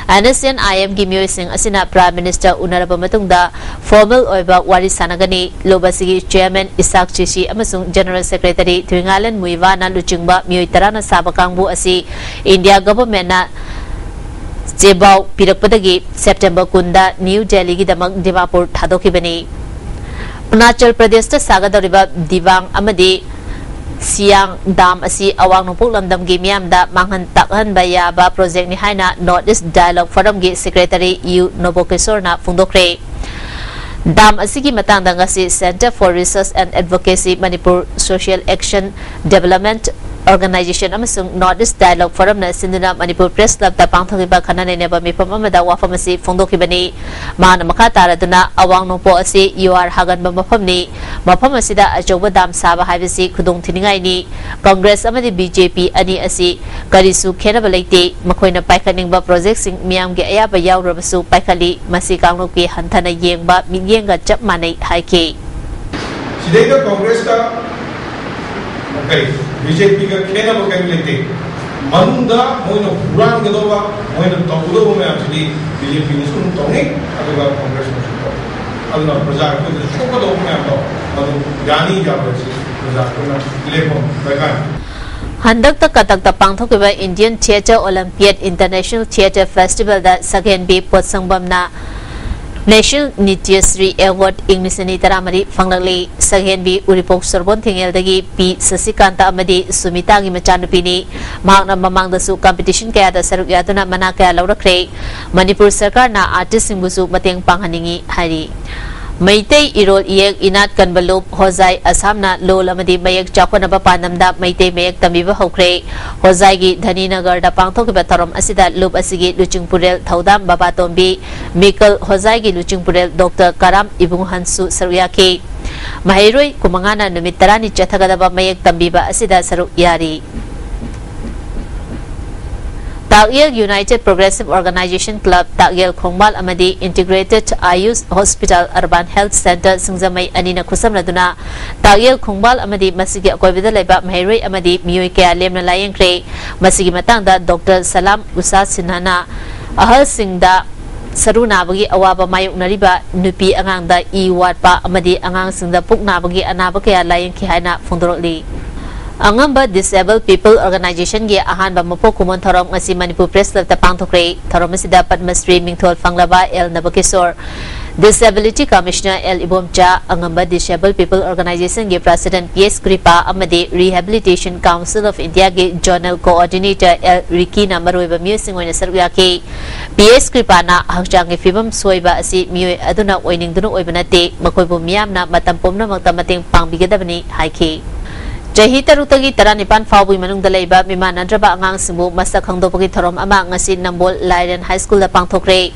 ꯑꯦꯟ ꯑꯦꯁ ꯁꯤ ꯑꯦꯟ ꯑꯥꯏ ꯑꯦꯝꯒꯤ ꯃꯤꯑꯣꯏꯁꯤꯡ ꯑꯁꯤꯅ Prime Minister ꯎꯅꯔꯕ ꯃꯇꯨꯡꯗ formal ꯑꯣꯏꯕ ꯋꯥꯔꯤ ꯁꯥꯟꯅꯒꯅꯤ꯫ ꯂꯨꯞ ꯑꯁꯤꯒꯤ chairman ꯏꯁꯥꯛ ꯆꯤꯁꯤ ꯑꯃꯁꯨꯡ General Secretary ꯊꯨꯏꯉꯥꯂꯦꯟ ꯃꯨꯏꯕꯥꯅ ꯂꯨꯆꯤꯡꯕ ꯃꯤꯑꯣꯏ ꯇꯔꯥꯅ ꯁꯥꯕ ꯀꯥꯡꯕꯨ ꯑꯁꯤ India governmentꯅ ꯆꯦꯕꯥꯎ ꯄꯤꯔꯛꯄꯗꯒꯤ September ꯀꯨꯟꯗ ꯅ꯭ꯌꯨ ꯗꯦꯜꯂꯤꯒꯤꯗꯃꯛ ꯗꯤꯃꯥꯄꯨꯔ ꯊꯥꯗꯣꯛꯈꯤꯕꯅꯤ꯫ ꯑꯔꯨꯅꯥꯆꯜ ꯄ꯭ꯔꯗꯦꯁꯇ ꯁꯥꯒꯗꯧꯔꯤꯕ ꯗꯤꯕꯥꯡ ꯑꯃꯗꯤ ꯁꯤꯌꯥꯡ ꯗꯥꯝ ꯑꯁꯤ ꯑꯋꯥꯡ ꯅꯣꯡꯄꯣꯛ ꯂꯝꯗꯝꯒꯤ ꯃꯤꯌꯥꯝꯗ ꯃꯥꯡꯍꯟ ꯇꯥꯛꯍꯟꯕ ꯌꯥꯕ projectꯅꯤ ꯍꯥꯏꯅ North East Dialogue Forumꯒꯤ Secretary ꯌꯨ ꯅꯣꯕꯣꯀꯦꯁꯣꯔꯅ ꯐꯣꯡꯗꯣꯛꯈ꯭ꯔꯦ꯫ ꯗꯥꯝ ꯑꯁꯤꯒꯤ ꯃꯇꯥꯡꯗ ꯉꯁꯤ Centre for Research and Advocacy Manipur, Social Action Development Organisation ꯑꯃꯁꯨꯡ North East Dialogue Forumꯅ ꯁꯤꯟꯗꯨꯅ ꯃꯅꯤꯄꯨꯔ Press Clubꯇ ꯄꯥꯡꯊꯣꯛꯈꯤꯕ ꯈꯟꯅ ꯅꯩꯅꯕ ꯃꯤꯐꯝ ꯑꯃꯗ ꯋꯥꯐꯝ ꯑꯁꯤ ꯐꯣꯡꯗꯣꯛꯈꯤꯕꯅꯤ꯫ ꯃꯍꯥꯛꯅ ꯃꯈꯥ ꯇꯥꯔꯗꯨꯅ, ꯑꯋꯥꯡ ꯅꯣꯡꯄꯣꯛ ꯑꯁꯤ ꯌꯨꯍꯥꯔ ꯍꯥꯒꯟꯕ ꯃꯐꯝꯅꯤ꯫ ꯃꯐꯝ ꯑꯁꯤꯗ ꯑꯆꯧꯕ ꯗꯥꯝ ꯁꯥꯕ ꯍꯥꯏꯕꯁꯤ ꯈꯨꯗꯣꯡ ꯊꯤꯅꯤꯡꯉꯥꯏꯅꯤ꯫ ꯀꯪꯒ꯭ꯔꯦꯁ ꯑꯃꯗꯤ ꯕꯤ ꯖꯦ ꯄꯤ ꯑꯅꯤ ꯑꯁꯤ ꯀꯔꯤꯁꯨ ꯈꯦꯠꯅꯕ ꯂꯩꯇꯦ꯫ ꯃꯈꯣꯏꯅ ꯄꯥꯏꯈꯠꯅꯤꯡꯕ projectꯁꯤꯡ ꯃꯤꯌꯥꯝꯒꯤ ꯑꯌꯥꯕ ꯌꯥꯎꯔꯕꯁꯨ ꯄꯥꯏꯈꯠꯂꯤ꯫ ꯃꯁꯤ ꯀꯥꯡꯂꯨꯞꯀꯤ ꯍꯟꯊꯅ ꯌꯦꯡꯕ ꯃꯤꯠꯌꯦꯡꯒ ꯆꯞ ꯃꯥꯟꯅꯩ ꯍꯥꯏꯈꯤ꯫ ꯁꯤꯗꯩꯗ ꯀꯪꯒ꯭ꯔꯦꯁꯇ ꯀꯔꯤ ꯕꯤ ꯖꯦ ꯄꯤꯒ ꯈꯦꯠꯅꯕ ꯀꯔꯤꯝ ꯂꯩꯇꯦ꯫ ꯃꯅꯨꯡꯗ ꯃꯣꯏꯅ ꯍꯨꯔꯥꯟꯒꯗꯧꯕ, ꯃꯣꯏꯅ ꯇꯧꯒꯗꯧꯕ ꯃꯌꯥꯝꯁꯤꯗꯤ ꯕꯤ ꯖꯦ ꯄꯤꯅꯁꯨ ꯑꯗꯨꯝ ꯇꯧꯅꯤ, ꯑꯗꯨꯒ ꯀꯪꯒ꯭ꯔꯦꯁꯅꯁꯨ ꯇꯧꯅꯤ꯫ ꯑꯗꯨꯅ ꯄ꯭ꯔꯖꯥ ꯑꯩꯈꯣꯏꯗ ꯁꯣꯛꯀꯗꯧꯕ ꯃꯌꯥꯝꯗꯣ ꯃꯗꯨ ꯌꯥꯅꯤ ꯌꯥꯔꯣꯏꯁꯤ ꯄ꯭ꯔꯖꯥ ꯑꯩꯈꯣꯏꯅ ꯂꯦꯞꯐꯝ ꯗꯔꯀꯥꯔꯅꯤ꯫ ꯍꯟꯗꯛꯇ ꯀꯇꯛꯇ ꯄꯥꯡꯊꯣꯛꯈꯤꯕ Indian Theatre Olympiad International Theatre Festivalꯗ ꯁꯛꯍꯦꯟꯕꯤ ꯄꯣꯠꯁꯪꯕꯝꯅ National ꯅꯤꯇ꯭ꯌ Shri Award ꯏꯪ ꯂꯤꯁꯤꯡ ꯑꯅꯤ ꯇꯔꯥꯃꯔꯤ ꯐꯪꯂꯛꯂꯤ꯫ ꯁꯛꯍꯦꯟꯕꯤ ꯎꯔꯤꯄꯣꯛ ꯁꯣꯔꯕꯣꯟ ꯊꯤꯡꯉꯦꯜꯗꯒꯤ ꯄꯤ ꯁꯁꯤꯀꯥꯟꯇ ꯑꯃꯗꯤ ꯁꯨꯃꯤꯇꯥꯒꯤ ꯃꯆꯥꯅꯨꯄꯤꯅꯤ꯫ ꯃꯍꯥꯛꯅ ꯃꯃꯥꯡꯗꯁꯨ competition ꯀꯌꯥꯗ ꯁꯔꯨꯛ ꯌꯥꯗꯨꯅ ꯃꯅꯥ ꯀꯌꯥ ꯂꯧꯔꯛꯈ꯭ꯔꯦ꯫ ꯃꯅꯤꯄꯨꯔ ꯁꯔꯀꯥꯔꯅ artistꯁꯤꯡꯕꯨꯁꯨ ꯃꯇꯦꯡ ꯄꯥꯡꯍꯟꯅꯤꯡꯏ ꯍꯥꯏꯔꯤ꯫ ꯃꯩꯇꯩ ꯏꯔꯣꯜ ꯏꯌꯦꯛ ꯏꯅꯥꯠ ꯀꯟꯕ ꯂꯨꯞ ꯍꯣꯖꯥꯏ ꯑꯁꯥꯝꯅ ꯂꯣꯜ ꯑꯃꯗꯤ ꯃꯌꯦꯛ ꯆꯥꯎꯈꯠꯅꯕ ꯄꯥꯟꯗꯝꯗ ꯃꯩꯇꯩ ꯃꯌꯦꯛ ꯇꯝꯕꯤꯕ ꯍꯧꯈ꯭ꯔꯦ꯫ ꯍꯣꯖꯥꯏꯒꯤ ꯙꯅꯤꯅꯒꯔꯗ ꯄꯥꯡꯊꯣꯛꯈꯤꯕ ꯊꯧꯔꯝ ꯑꯁꯤꯗ ꯂꯨꯞ ꯑꯁꯤꯒꯤ ꯂꯨꯆꯤꯡꯄꯨꯔꯦꯜ ꯊꯧꯗꯥꯝ ꯕꯕꯥꯇꯣꯝꯕꯤ, ꯃꯤꯀꯜ ꯍꯣꯖꯥꯏꯒꯤ ꯂꯨꯆꯤꯡꯄꯨꯔꯦꯜ ꯗꯣꯛꯇꯔ ꯀꯔꯥꯝ ꯏꯕꯨꯡꯍꯟꯁꯨ ꯁꯔꯨꯛ ꯌꯥꯈꯤ꯫ ꯃꯍꯩꯔꯣꯏ ꯀꯨꯟꯃꯉꯥꯅ ꯅꯨꯃꯤꯠ ꯇꯔꯥꯅꯤ ꯆꯠꯊꯒꯗꯕ ꯃꯌꯦꯛ ꯇꯝꯕꯤꯕ ꯑꯁꯤꯗ ꯁꯔꯨꯛ ꯌꯥꯔꯤ꯫ ꯇꯥꯛꯌꯦꯜ United Progressive Organization Club, ꯇꯥꯛꯌꯦꯜ ꯈꯣꯡꯕꯥꯜ ꯑꯃꯗꯤ Integrated Ayush Hospital Urban Health Center ꯁꯤꯡꯖꯃꯩ ꯑꯅꯤꯅ ꯈꯨꯠꯁꯝꯅꯗꯨꯅ ꯇꯥꯛꯌꯦꯜ ꯈꯣꯡꯕꯥꯜ ꯑꯃꯗꯤ ꯃꯁꯤꯒꯤ ꯑꯀꯣꯏꯕꯗ ꯂꯩꯕ ꯃꯍꯩꯔꯣꯏ ꯑꯃꯗꯤ ꯃꯤꯑꯣꯏ ꯀꯌꯥ ꯂꯦꯝꯅ ꯂꯥꯌꯦꯡꯈ꯭ꯔꯦ꯫ ꯃꯁꯤꯒꯤ ꯃꯇꯥꯡꯗ ꯗꯣꯛꯇꯔ ꯁꯂꯥꯝ ꯎꯁꯥ ꯁꯤꯟꯍꯥꯅ ꯑꯍꯜꯁꯤꯡꯗ ꯁꯔꯨ ꯅꯥꯕꯒꯤ ꯑꯋꯥꯕ ꯃꯥꯌꯣꯛꯅꯔꯤꯕ ꯅꯨꯄꯤ ꯑꯉꯥꯡꯗ ꯏ ꯋꯥꯠꯄ ꯑꯃꯗꯤ ꯑꯉꯥꯡꯁꯤꯡꯗ ꯄꯨꯛ ꯅꯥꯕꯒꯤ ꯑꯅꯥꯕ ꯀꯌꯥ ꯂꯥꯌꯦꯡꯈꯤ ꯍꯥꯏꯅ ꯐꯣꯡꯗꯣꯔꯛꯂꯤ꯫ ꯑꯉꯝꯕ Disabled People Organization ꯒꯤ ꯑꯍꯥꯟꯕ ꯃꯄꯣꯛ ꯀꯨꯝꯑꯣꯟ ꯊꯧꯔꯝ ꯉꯁꯤ ꯃꯅꯤꯄꯨꯔ Press Club ꯇ ꯄꯥꯡꯊꯣꯛꯈ꯭ꯔꯦ꯫ ꯊꯧꯔꯝ ꯑꯁꯤꯗ ꯄꯗꯃꯁ꯭ꯔꯤ ꯃꯤꯡꯊꯣꯜ ꯐꯪꯂꯕ L ꯅꯕꯀꯤꯁꯣꯔ, Disability Commissioner L Ibomcha, ꯑꯉꯝꯕ Disabled People Organization ꯒꯤ President ꯄꯤ ꯑꯦꯁ ꯀ꯭ꯔꯤꯄꯥ ꯑꯃꯗꯤ Rehabilitation Council of India ꯒꯤ Zonal Coordinator ꯑꯦꯜ ꯔꯤꯀꯤꯅ ꯃꯔꯨꯑꯣꯏꯕ ꯃꯤꯑꯣꯏꯁꯤꯡ ꯑꯣꯏꯅ ꯁꯔꯨꯛ ꯌꯥꯈꯤ꯫ ꯄꯤ ꯑꯦꯁ ꯀ꯭ꯔꯤꯄꯥꯅ ꯍꯛꯆꯥꯡꯒꯤ ꯐꯤꯕꯝ ꯁꯣꯏꯕ ꯑꯁꯤ ꯃꯤꯑꯣꯏ ꯑꯗꯨꯅ ꯑꯣꯏꯅꯤꯡꯗꯨꯅ ꯑꯣꯏꯕ ꯅꯠꯇꯦ, ꯃꯈꯣꯏꯕꯨ ꯃꯤꯌꯥꯝꯅ ꯃꯇꯝ ꯄꯨꯝꯅꯃꯛꯇ ꯃꯇꯦꯡ ꯄꯥꯡꯕꯤꯒꯗꯕꯅꯤ ꯍꯥꯏꯈꯤ꯫ ꯆꯍꯤ ꯇꯔꯨꯛꯇꯒꯤ ꯇꯔꯥꯅꯤꯄꯥꯟ ꯐꯥꯎꯕꯒꯤ ꯃꯅꯨꯡꯗ ꯂꯩꯕ ꯃꯤꯃꯥꯟꯅꯗ꯭ꯔꯕ ꯑꯉꯥꯡꯁꯤꯡꯕꯨ ꯃꯁꯛ ꯈꯪꯗꯣꯛꯄꯒꯤ ꯊꯧꯔꯝ ꯑꯃ ꯉꯁꯤ ꯅꯝꯕꯣꯜ ꯂꯥꯏꯔꯦꯟ High School ꯗ ꯄꯥꯡꯊꯣꯛꯈ꯭ꯔꯦ꯫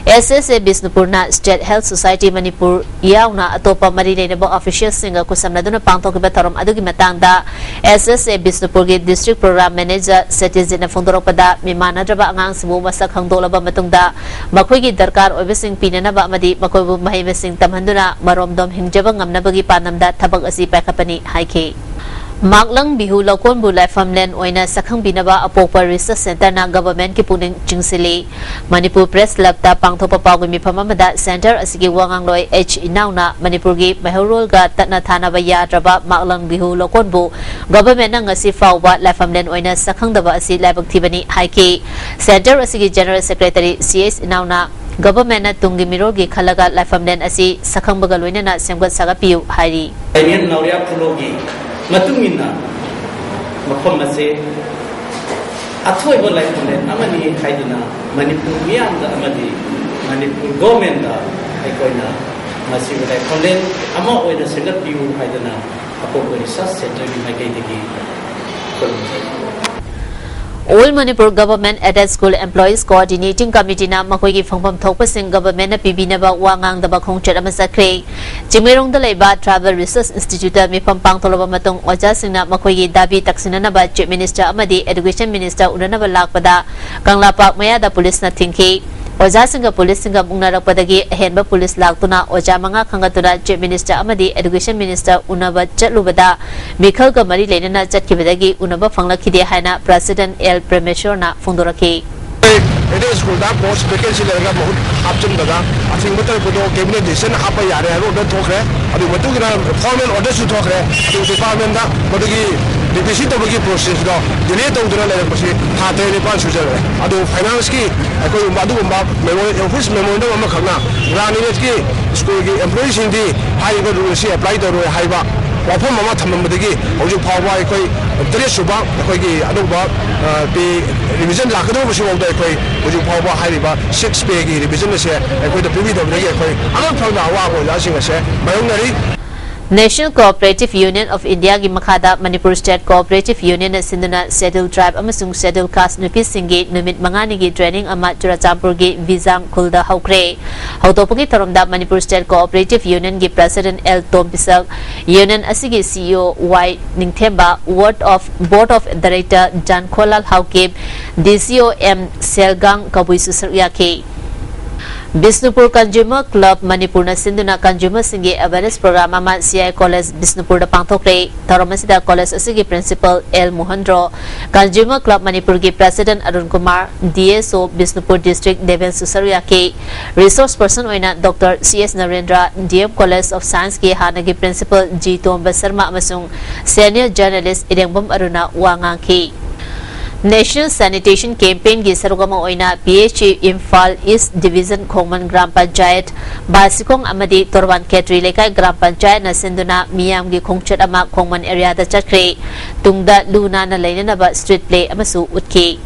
ꯑꯦꯁ ꯑꯦꯁ ꯑꯦ ꯕꯤꯁꯅꯨꯄꯨꯔꯅ State Health Society ꯃꯅꯤꯄꯨꯔ ꯌꯥꯎꯅ ꯑꯇꯣꯞꯄ ꯃꯔꯤ ꯂꯩꯅꯕ official ꯁꯤꯡꯒ ꯈꯨꯠꯁꯝꯅꯗꯨꯅ ꯄꯥꯡꯊꯣꯛꯈꯤꯕ ꯊꯧꯔꯝ ꯑꯗꯨꯒꯤ ꯃꯇꯥꯡꯗ ꯑꯦꯁ ꯑꯦꯁ ꯑꯦ ꯕꯤꯁꯅꯨꯄꯨꯔꯒꯤ District Program Manager ꯁꯇ꯭ꯌꯖꯤꯠꯅ ꯐꯣꯡꯗꯣꯔꯛꯄꯗ, ꯃꯤꯃꯥꯟꯅꯗ꯭ꯔꯕ ꯑꯉꯥꯡꯁꯤꯡꯕꯨ ꯃꯁꯛ ꯈꯪꯗꯣꯛꯂꯕ ꯃꯇꯨꯡꯗ ꯃꯈꯣꯏꯒꯤ ꯗꯔꯀꯥꯔ ꯑꯣꯏꯕꯁꯤꯡ ꯄꯤꯅꯅꯕ ꯑꯃꯗꯤ ꯃꯈꯣꯏꯕꯨ ꯃꯍꯩ ꯃꯁꯤꯡ ꯇꯝꯍꯟꯗꯨꯅ ꯃꯔꯣꯝꯗꯣꯝ ꯍꯤꯡꯖꯕ ꯉꯝꯅꯕꯒꯤ ꯄꯥꯟꯗꯝꯗ ꯊꯕꯛ ꯑꯁꯤ ꯄꯥꯏꯈꯠꯄꯅꯤ ꯍꯥꯏꯈꯤ꯫ ꯃꯥꯛꯂꯪ ꯕꯤꯍꯨ ꯂꯧꯀꯣꯟꯕꯨ ꯂꯥꯏꯐꯝꯂꯦꯟ ꯑꯣꯏꯅ ꯁꯛꯈꯪꯕꯤꯅꯕ ꯑꯄꯣꯛꯄ Research Centre ꯅ government ꯀꯤ ꯄꯨꯛꯅꯤꯡ ꯆꯤꯡꯁꯤꯜꯂꯤ꯫ ꯃꯅꯤꯄꯨꯔ Press Club ꯇ ꯄꯥꯡꯊꯣꯛꯄ ꯄꯥꯎꯒꯤ ꯃꯤꯐꯝ ꯑꯃꯗ Centre ꯑꯁꯤꯒꯤ ꯋꯥ ꯉꯥꯡꯂꯣꯏ ꯑꯩꯆ ꯏꯅꯥꯎꯅ ꯃꯅꯤꯄꯨꯔꯒꯤ ꯃꯩꯍꯧꯔꯣꯜꯒ ꯇꯠꯅ ꯊꯥꯅꯕ ꯌꯥꯗ꯭ꯔꯕ ꯃꯥꯛꯂꯪ ꯕꯤꯍꯨ ꯂꯧꯀꯣꯟꯕꯨ government ꯅ ꯉꯁꯤ ꯐꯥꯎꯕ ꯂꯥꯏꯐꯝꯂꯦꯟ ꯑꯣꯏꯅ ꯁꯛꯈꯪꯗꯕ ꯑꯁꯤ ꯂꯥꯏꯕꯛ ꯊꯤꯕꯅꯤ ꯍꯥꯏꯈꯤ꯫ Centre ꯑꯁꯤꯒꯤ General Secretary ꯁꯤ ꯑꯩꯆ ꯏꯅꯥꯎꯅ government ꯅ ꯇꯨꯡꯒꯤ ꯃꯤꯔꯣꯜꯒꯤ ꯈꯜꯂꯒ ꯂꯥꯏꯐꯝꯂꯦꯟ ꯑꯁꯤ ꯁꯛꯈꯪꯕꯒ ꯂꯣꯏꯅꯅ ꯁꯦꯝꯒꯠ ꯁꯥꯒꯠꯄꯤꯌꯨ ꯍꯥꯏꯔꯤ꯫ ꯗꯦꯅꯤꯌꯦꯜ ꯅꯥꯎꯔꯤꯌꯥ ꯈꯨꯂꯣꯒꯤ ꯃꯇꯨꯡ ꯏꯟꯅ ꯃꯐꯝ ꯑꯁꯦ ꯑꯊꯣꯏꯕ ꯂꯥꯏꯐꯝꯂꯦꯟ ꯑꯃꯅꯤ ꯍꯥꯏꯗꯨꯅ ꯃꯅꯤꯄꯨꯔ ꯃꯤꯌꯥꯝꯗ ꯑꯃꯗꯤ ꯃꯅꯤꯄꯨꯔ government ꯇ ꯑꯩꯈꯣꯏꯅ ꯃꯁꯤꯕꯨ ꯂꯥꯏꯐꯝꯂꯦꯟ ꯑꯃ ꯑꯣꯏꯅ ꯁꯦꯝꯒꯠꯄꯤꯌꯨ ꯍꯥꯏꯗꯨꯅ ꯑꯄꯣꯛꯄ Research Centre ꯒꯤ ꯃꯥꯏꯀꯩꯗꯒꯤ ꯈꯨꯔꯨꯝꯖꯔꯤ꯫ All Manipur Government Aided School Employees Coordinating Committeeꯅ ꯃꯈꯣꯏꯒꯤ ꯐꯪꯐꯝ ꯊꯣꯛꯄꯁꯤꯡ governmentꯅ ꯄꯤꯕꯤꯅꯕ ꯋꯥ ꯉꯥꯡꯗꯕ ꯈꯣꯡꯆꯠ ꯑꯃ ꯆꯠꯈ꯭ꯔꯦ꯫ ꯆꯤꯡꯃꯩꯔꯣꯡꯗ ꯂꯩꯕ Tribal Research Instituteꯇ ꯃꯤꯐꯝ ꯄꯥꯡꯊꯣꯛꯂꯕ ꯃꯇꯨꯡ ꯑꯣꯖꯥꯁꯤꯡꯅ ꯃꯈꯣꯏꯒꯤ ꯗꯥꯕꯤ ꯇꯛꯁꯤꯟꯅꯅꯕ Chief Minister ꯑꯃꯗꯤ Education Minister ꯎꯅꯅꯕ ꯂꯥꯛꯄꯗ ꯀꯪꯂꯥ ꯄꯥꯔꯛ ꯃꯌꯥꯗ ꯄꯨꯂꯤꯁꯅ ꯊꯤꯡꯈꯤ꯫ ꯑꯣꯖꯥꯁꯤꯡꯒ ꯄꯨꯂꯤꯁꯁꯤꯡꯒ ꯃꯨꯛꯅꯔꯛꯄꯗꯒꯤ ꯑꯍꯦꯟꯕ ꯄꯨꯂꯤꯁ ꯂꯥꯛꯇꯨꯅ ꯑꯣꯖꯥ ꯃꯉꯥ ꯈꯟꯒꯠꯇꯨꯅ Chief Minister ꯑꯃꯗꯤ Education Minister ꯎꯅꯕ ꯆꯠꯂꯨꯕꯗ ꯃꯤꯈꯜꯒ ꯃꯔꯤ ꯂꯩꯅꯅ ꯆꯠꯈꯤꯕꯗꯒꯤ ꯎꯅꯕ ꯐꯪꯂꯛꯈꯤꯗꯦ ꯍꯥꯏꯅ President ꯑꯦꯜ ꯄ꯭ꯔꯦꯃꯦꯁꯣꯔꯅ ꯐꯣꯡꯗꯣꯔꯛꯈꯤ꯫ ꯑꯦꯗꯦ ꯁ꯭ꯀꯨꯜꯗ ꯄꯣꯁ ꯚꯦꯀꯦꯟꯁꯤ ꯂꯩꯔꯒ ꯃꯍꯨꯠ ꯍꯥꯞꯆꯤꯟꯕꯗ ꯑꯊꯤꯡꯕ ꯇꯧꯔꯛꯄꯗꯣ cabinet decision ꯍꯥꯞꯄ ꯌꯥꯔꯦ ꯍꯥꯏꯕ order ꯊꯣꯛꯈ꯭ꯔꯦ꯫ ꯑꯗꯨꯒꯤ ꯃꯇꯨꯡ ꯏꯟꯅ formal orderꯁꯨ ꯊꯣꯛꯈ꯭ꯔꯦ꯫ ꯑꯗꯨ departmentꯇ ꯃꯗꯨꯒꯤ revisit ꯇꯧꯕꯒꯤ processꯗꯣ delay ꯇꯧꯗꯨꯅ ꯂꯩꯔꯛꯄꯁꯤ ꯊꯥ ꯇꯔꯦꯠ ꯅꯤꯄꯥꯜ ꯁꯨꯖꯜꯂꯛꯑꯦ꯫ ꯑꯗꯨ financeꯀꯤ ꯑꯩꯈꯣꯏꯒꯨꯝꯕ ꯑꯗꯨꯒꯨꯝꯕ memo-, office memorandum ꯑꯃꯈꯛꯅ ꯒ꯭ꯔꯥꯃꯤꯟꯒꯤ ꯁ꯭ꯀꯨꯜꯒꯤ employeeꯁꯤꯡꯗꯤ ꯍꯥꯏꯔꯤꯕ ruleꯁꯤ apply ꯇꯧꯔꯣꯏ ꯍꯥꯏꯕ ꯋꯥꯐꯝ ꯑꯃ ꯊꯝꯂꯝꯕꯗꯒꯤ ꯍꯧꯖꯤꯛ ꯐꯥꯎꯕ ꯑꯩꯈꯣꯏ ꯇꯔꯦꯠ ꯁꯨꯕ ꯑꯩꯈꯣꯏꯒꯤ ꯑꯅꯧꯕ, ꯑ, pay revision ꯂꯥꯛꯀꯗꯧꯕꯁꯤꯐꯥꯎꯗ ꯑꯩꯈꯣꯏ ꯍꯧꯖꯤꯛ ꯐꯥꯎꯕ ꯍꯥꯏꯔꯤꯕ six payꯒꯤ revision ꯑꯁꯦ ꯑꯩꯈꯣꯏꯗ ꯄꯤꯕꯤꯗꯕꯗꯒꯤ ꯑꯩꯈꯣꯏ ꯑꯃ ꯐꯪꯅ ꯑꯋꯥꯕ ꯑꯣꯖꯥꯁꯤꯡ ꯑꯁꯦ ꯃꯥꯌꯣꯛꯅꯔꯤ꯫ National Cooperative Union of Indiaꯒꯤ ꯃꯈꯥꯗ Manipur State Cooperative Unionꯅ ꯁꯤꯟꯗꯨꯅ Scheduled Tribe ꯑꯃꯁꯨꯡ Scheduled Caste ꯅꯨꯄꯤꯁꯤꯡꯒꯤ ꯅꯨꯃꯤꯠ ꯃꯉꯥꯅꯤꯒꯤ training ꯑꯃ ꯆꯨꯔꯆꯥꯟꯄꯨꯔꯒꯤ ꯕꯤꯖꯥꯝ ꯈꯨꯜꯗ ꯍꯧꯈ꯭ꯔꯦ꯫ ꯍꯧꯗꯣꯛꯄꯒꯤ ꯊꯧꯔꯝꯗ Manipur State Cooperative Unionꯒꯤ President ꯑꯦꯜ ꯇꯣꯝꯕꯤꯁꯛ, Union ꯑꯁꯤꯒꯤ CEO Y Ningthemba, Board of, Board of Director Jankholal Haokip, DCO M Selgang Kabui ꯁꯔꯨꯛ ꯌꯥꯈꯤ꯫ ꯕꯤꯁꯅꯨꯄꯨꯔ Consumer Club ꯃꯅꯤꯄꯨꯔꯅ ꯁꯤꯟꯗꯨꯅ consumerꯁꯤꯡꯒꯤ awareness program ꯑꯃ ꯁꯤ ꯑꯥꯏ ꯀꯣꯂꯦꯖ ꯕꯤꯁꯅꯨꯄꯨꯔꯗ ꯄꯥꯡꯊꯣꯛꯈ꯭ꯔꯦ꯫ ꯊꯧꯔꯝ ꯑꯁꯤꯗ ꯀꯣꯂꯦꯖ ꯑꯁꯤꯒꯤ principal ꯑꯦꯜ ꯃꯣꯍꯟ ꯔꯣ, Consumer Club ꯃꯅꯤꯄꯨꯔꯒꯤ President Arun Kumar, D S ꯑꯣ ꯕꯤꯁꯅꯨꯄꯨꯔ District ꯗꯦꯕꯦꯟꯁꯨ ꯁꯔꯨꯛ ꯌꯥꯈꯤ꯫ Resource person ꯑꯣꯏꯅ doctor C S Narendra, D M College of Scienceꯀꯤ ꯍꯥꯟꯅꯒꯤ principal ꯖꯤ ꯇꯣꯝꯕ ꯁꯔꯃ ꯑꯃꯁꯨꯡ senior journalist ꯏꯔꯦꯡꯕꯝ ꯑꯔꯨꯅ ꯋꯥ ꯉꯥꯡꯈꯤ꯫ National Sanitation Campaignꯒꯤ ꯁꯔꯨꯛ ꯑꯃ ꯑꯣꯏꯅ P H E Imphal East Division Khongman gram panchayat, Basikhong ꯑꯃꯗꯤ ꯇꯣꯔꯕꯥꯟ ꯈꯦꯇ꯭ꯔꯤ ꯂꯩꯀꯥꯏ ꯒ꯭ꯔꯥꯝ ꯄꯟꯆꯥꯌꯠꯅ ꯁꯤꯟꯗꯨꯅ ꯃꯤꯌꯥꯝꯒꯤ ꯈꯣꯡꯆꯠ ꯑꯃ ꯈꯣꯡꯃꯟ areaꯗ ꯆꯠꯈ꯭ꯔꯦ꯫ ꯇꯨꯡꯗ ꯂꯨ ꯅꯥꯟꯅ ꯂꯩꯅꯅꯕ street play ꯑꯃꯁꯨ ꯎꯠꯈꯤ꯫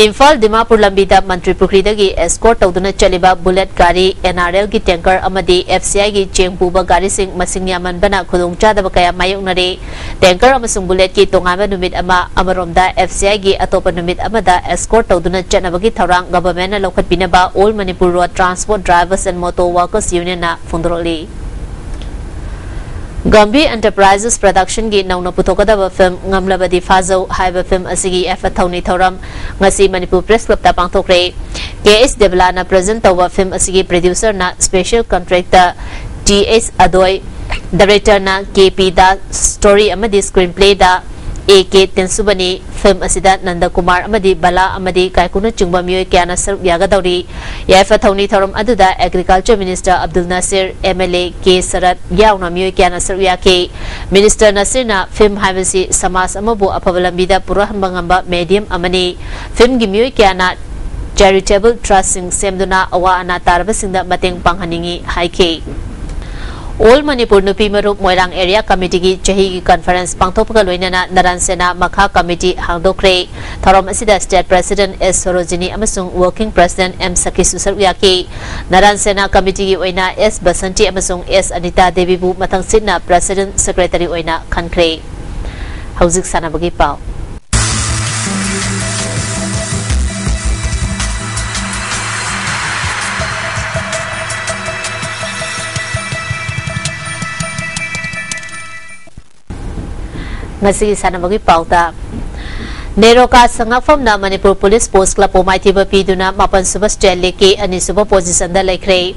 ꯏꯝꯐꯥꯜ ꯗꯤꯃꯥꯄꯨꯔ ꯂꯝꯕꯤꯗ ꯃꯟꯇ꯭ꯔꯤ ꯄꯨꯈ꯭ꯔꯤꯗꯒꯤ ꯑꯦꯁꯀꯣꯔꯠ ꯇꯧꯗꯨꯅ ꯆꯠꯂꯤꯕ ꯕꯨꯂꯦꯠ ꯒꯥꯔꯤ, ꯑꯦꯟ ꯑꯥꯔ ꯑꯦꯜꯒꯤ ꯇꯦꯡꯀꯔ ꯑꯃꯗꯤ ꯑꯦꯐ ꯁꯤ ꯑꯥꯏꯒꯤ ꯆꯦꯡ ꯄꯨꯕ ꯒꯥꯔꯤꯁꯤꯡ ꯃꯁꯤꯡ ꯌꯥꯝꯃꯟꯕꯅ ꯈꯨꯗꯣꯡꯆꯥꯗꯕ ꯀꯌꯥ ꯃꯥꯌꯣꯛꯅꯔꯦ꯫ ꯇꯦꯡꯀꯔ ꯑꯃꯁꯨꯡ ꯕꯨꯂꯦꯠꯀꯤ ꯇꯣꯉꯥꯟꯕ ꯅꯨꯃꯤꯠ ꯑꯃ, ꯑꯃꯔꯣꯝꯗ ꯑꯦꯐ ꯁꯤ ꯑꯥꯏꯒꯤ ꯑꯇꯣꯞꯄ ꯅꯨꯃꯤꯠ ꯑꯃꯗ ꯑꯦꯁꯀꯣꯔꯠ ꯇꯧꯗꯨꯅ ꯆꯠꯅꯕꯒꯤ ꯊꯧꯔꯥꯡ ꯒꯚꯔꯟꯃꯦꯟꯠꯅ ꯂꯧꯈꯠꯄꯤꯅꯕ All Manipur Road Transport Drivers and Motor Workers Unionꯅ ꯐꯣꯡꯗꯣꯔꯛꯂꯤ꯫ Gambhir ꯑꯦꯟꯇꯔꯄ꯭ꯔꯥꯏꯖꯦꯁ ꯄ꯭ꯔꯗꯛꯁꯟꯒꯤ ꯅꯧꯅ ꯄꯨꯊꯣꯛꯀꯗꯕ ꯐꯤꯜꯝ ꯉꯝꯂꯕꯗꯤ ꯐꯥꯖꯧ ꯍꯥꯏꯕ ꯐꯤꯜꯝ ꯑꯁꯤꯒꯤ ꯌꯥꯏꯐ ꯊꯧꯅꯤ ꯊꯧꯔꯝ ꯉꯁꯤ ꯃꯅꯤꯄꯨꯔ ꯄ꯭ꯔꯦꯁ ꯀ꯭ꯂꯕꯇ ꯄꯥꯡꯊꯣꯛꯈ꯭ꯔꯦ꯫ ꯀꯦ ꯑꯦꯁ ꯗꯦꯕꯂꯥꯅ ꯄ꯭ꯔꯖꯦꯟ ꯇꯧꯕ ꯐꯤꯜꯝ ꯑꯁꯤꯒꯤ ꯄ꯭ꯔꯗ꯭ꯌꯨꯁꯔꯅ special contractor T S Adoi, ꯗꯥꯏꯔꯦꯛꯇꯔꯅ ꯀꯦ ꯄꯤ ꯗꯥꯁ, ꯁ꯭ꯇꯣꯔꯤ ꯑꯃꯗꯤ ꯁ꯭ꯀ꯭ꯔꯤꯟ ꯄ꯭ꯂꯦꯗ ꯑꯦ ꯀꯦ ꯇꯦꯟꯁꯨꯕꯅꯤ꯫ ꯐꯤꯜꯝ ꯑꯁꯤꯗ ꯅꯟꯗ ꯀꯨꯃꯥꯔ ꯑꯃꯗꯤ ꯕꯂꯥ ꯑꯃꯗꯤ ꯀꯥꯏꯀꯨꯅꯆꯤꯡꯕ ꯃꯤꯑꯣꯏ ꯀꯌꯥꯅ ꯁꯔꯨꯛ ꯌꯥꯒꯗꯧꯔꯤ꯫ ꯌꯥꯏꯐ ꯊꯧꯅꯤ ꯊꯧꯔꯝ ꯑꯗꯨꯗ agriculture minister Abdul Nasir, M L A K Sarat ꯌꯥꯎꯅ ꯃꯤꯑꯣꯏ ꯀꯌꯥꯅ ꯁꯔꯨꯛ ꯌꯥꯈꯤ꯫ ꯃꯤꯅꯤꯁꯇꯔ ꯅꯥꯁꯤꯔꯅ ꯐꯤꯜꯝ ꯍꯥꯏꯕꯁꯤ ꯁꯃꯥꯖ ꯑꯃꯕꯨ ꯑꯐꯕ ꯂꯝꯕꯤꯗ ꯄꯨꯔꯛꯍꯟꯕ ꯉꯝꯕ ꯃꯦꯗꯤꯌꯝ ꯑꯃꯅꯤ꯫ ꯐꯤꯜꯝꯒꯤ ꯃꯤꯑꯣꯏ ꯀꯌꯥꯅ ꯆꯦꯔꯤꯇꯦꯕꯜ ꯇ꯭ꯔꯁꯁꯤꯡ ꯁꯦꯝꯗꯨꯅ ꯑꯋꯥ ꯑꯅꯥ ꯇꯥꯔꯕꯁꯤꯡꯗ ꯃꯇꯦꯡ ꯄꯥꯡꯍꯟꯅꯤꯡꯏ ꯍꯥꯏꯈꯤ꯫ ꯑꯣꯜ ꯃꯅꯤꯄꯨꯔ ꯅꯨꯄꯤ ꯃꯔꯨꯞ ꯃꯣꯏꯔꯥꯡ ꯑꯦꯔꯤꯌꯥ ꯀꯃꯤꯇꯤꯒꯤ ꯆꯍꯤꯒꯤ ꯀꯟꯐꯔꯦꯟꯁ ꯄꯥꯡꯊꯣꯛꯄꯒ ꯂꯣꯏꯅꯅ ꯅꯔꯥꯟ ꯁꯦꯅꯥ ꯃꯈꯥ ꯀꯃꯤꯇꯤ ꯍꯥꯡꯗꯣꯛꯈ꯭ꯔꯦ꯫ ꯊꯧꯔꯝ ꯑꯁꯤꯗ ꯁ꯭ꯇꯦꯠ ꯄ꯭ꯔꯁꯤꯗꯦꯟꯠ ꯑꯦꯁ ꯁꯣꯔꯣꯖꯤꯅꯤ ꯑꯃꯁꯨꯡ ꯋꯔꯀꯤꯡ ꯄ꯭ꯔꯁꯤꯗꯦꯟꯠ ꯑꯦꯝ ꯁꯈꯤꯁꯨ ꯁꯔꯨꯛ ꯌꯥꯈꯤ꯫ ꯅꯔꯥꯟ ꯁꯦꯅꯥ ꯀꯃꯤꯇꯤꯒꯤ ꯑꯣꯏꯅ ꯑꯦꯁ ꯕꯁꯟꯇꯤ ꯑꯃꯁꯨꯡ ꯑꯦꯁ ꯑꯅꯤꯇꯥ ꯗꯦꯕꯤꯕꯨ ꯃꯊꯪ ꯁꯤꯠꯅ ꯄ꯭ꯔꯁꯤꯗꯦꯟꯠ ꯁꯦꯀ꯭ꯔꯦꯇꯔꯤ ꯑꯣꯏꯅ ꯈꯟꯈ꯭ꯔꯦ꯫ ꯍꯧꯖꯤꯛ ꯁꯥꯟꯅꯕꯒꯤ ꯄꯥꯎ꯫ ꯉꯁꯤꯒꯤ ꯁꯥꯟꯅꯕꯒꯤ ꯄꯥꯎꯗ, ꯅꯦꯔꯣꯀꯥ ꯁꯉꯥꯛꯐꯝꯅ ꯃꯅꯤꯄꯨꯔ ꯄꯨꯂꯤꯁ ꯁ꯭ꯄꯣꯔꯠꯁ ꯀ꯭ꯂꯕꯄꯨ ꯃꯥꯏꯊꯤꯕ ꯄꯤꯗꯨꯅ ꯃꯥꯄꯟ ꯁꯨꯕ ꯁ꯭ꯇꯦꯠ ꯂꯤꯒꯀꯤ ꯑꯅꯤꯁꯨꯕ ꯄꯣꯖꯤꯁꯟꯗ ꯂꯩꯈ꯭ꯔꯦ꯫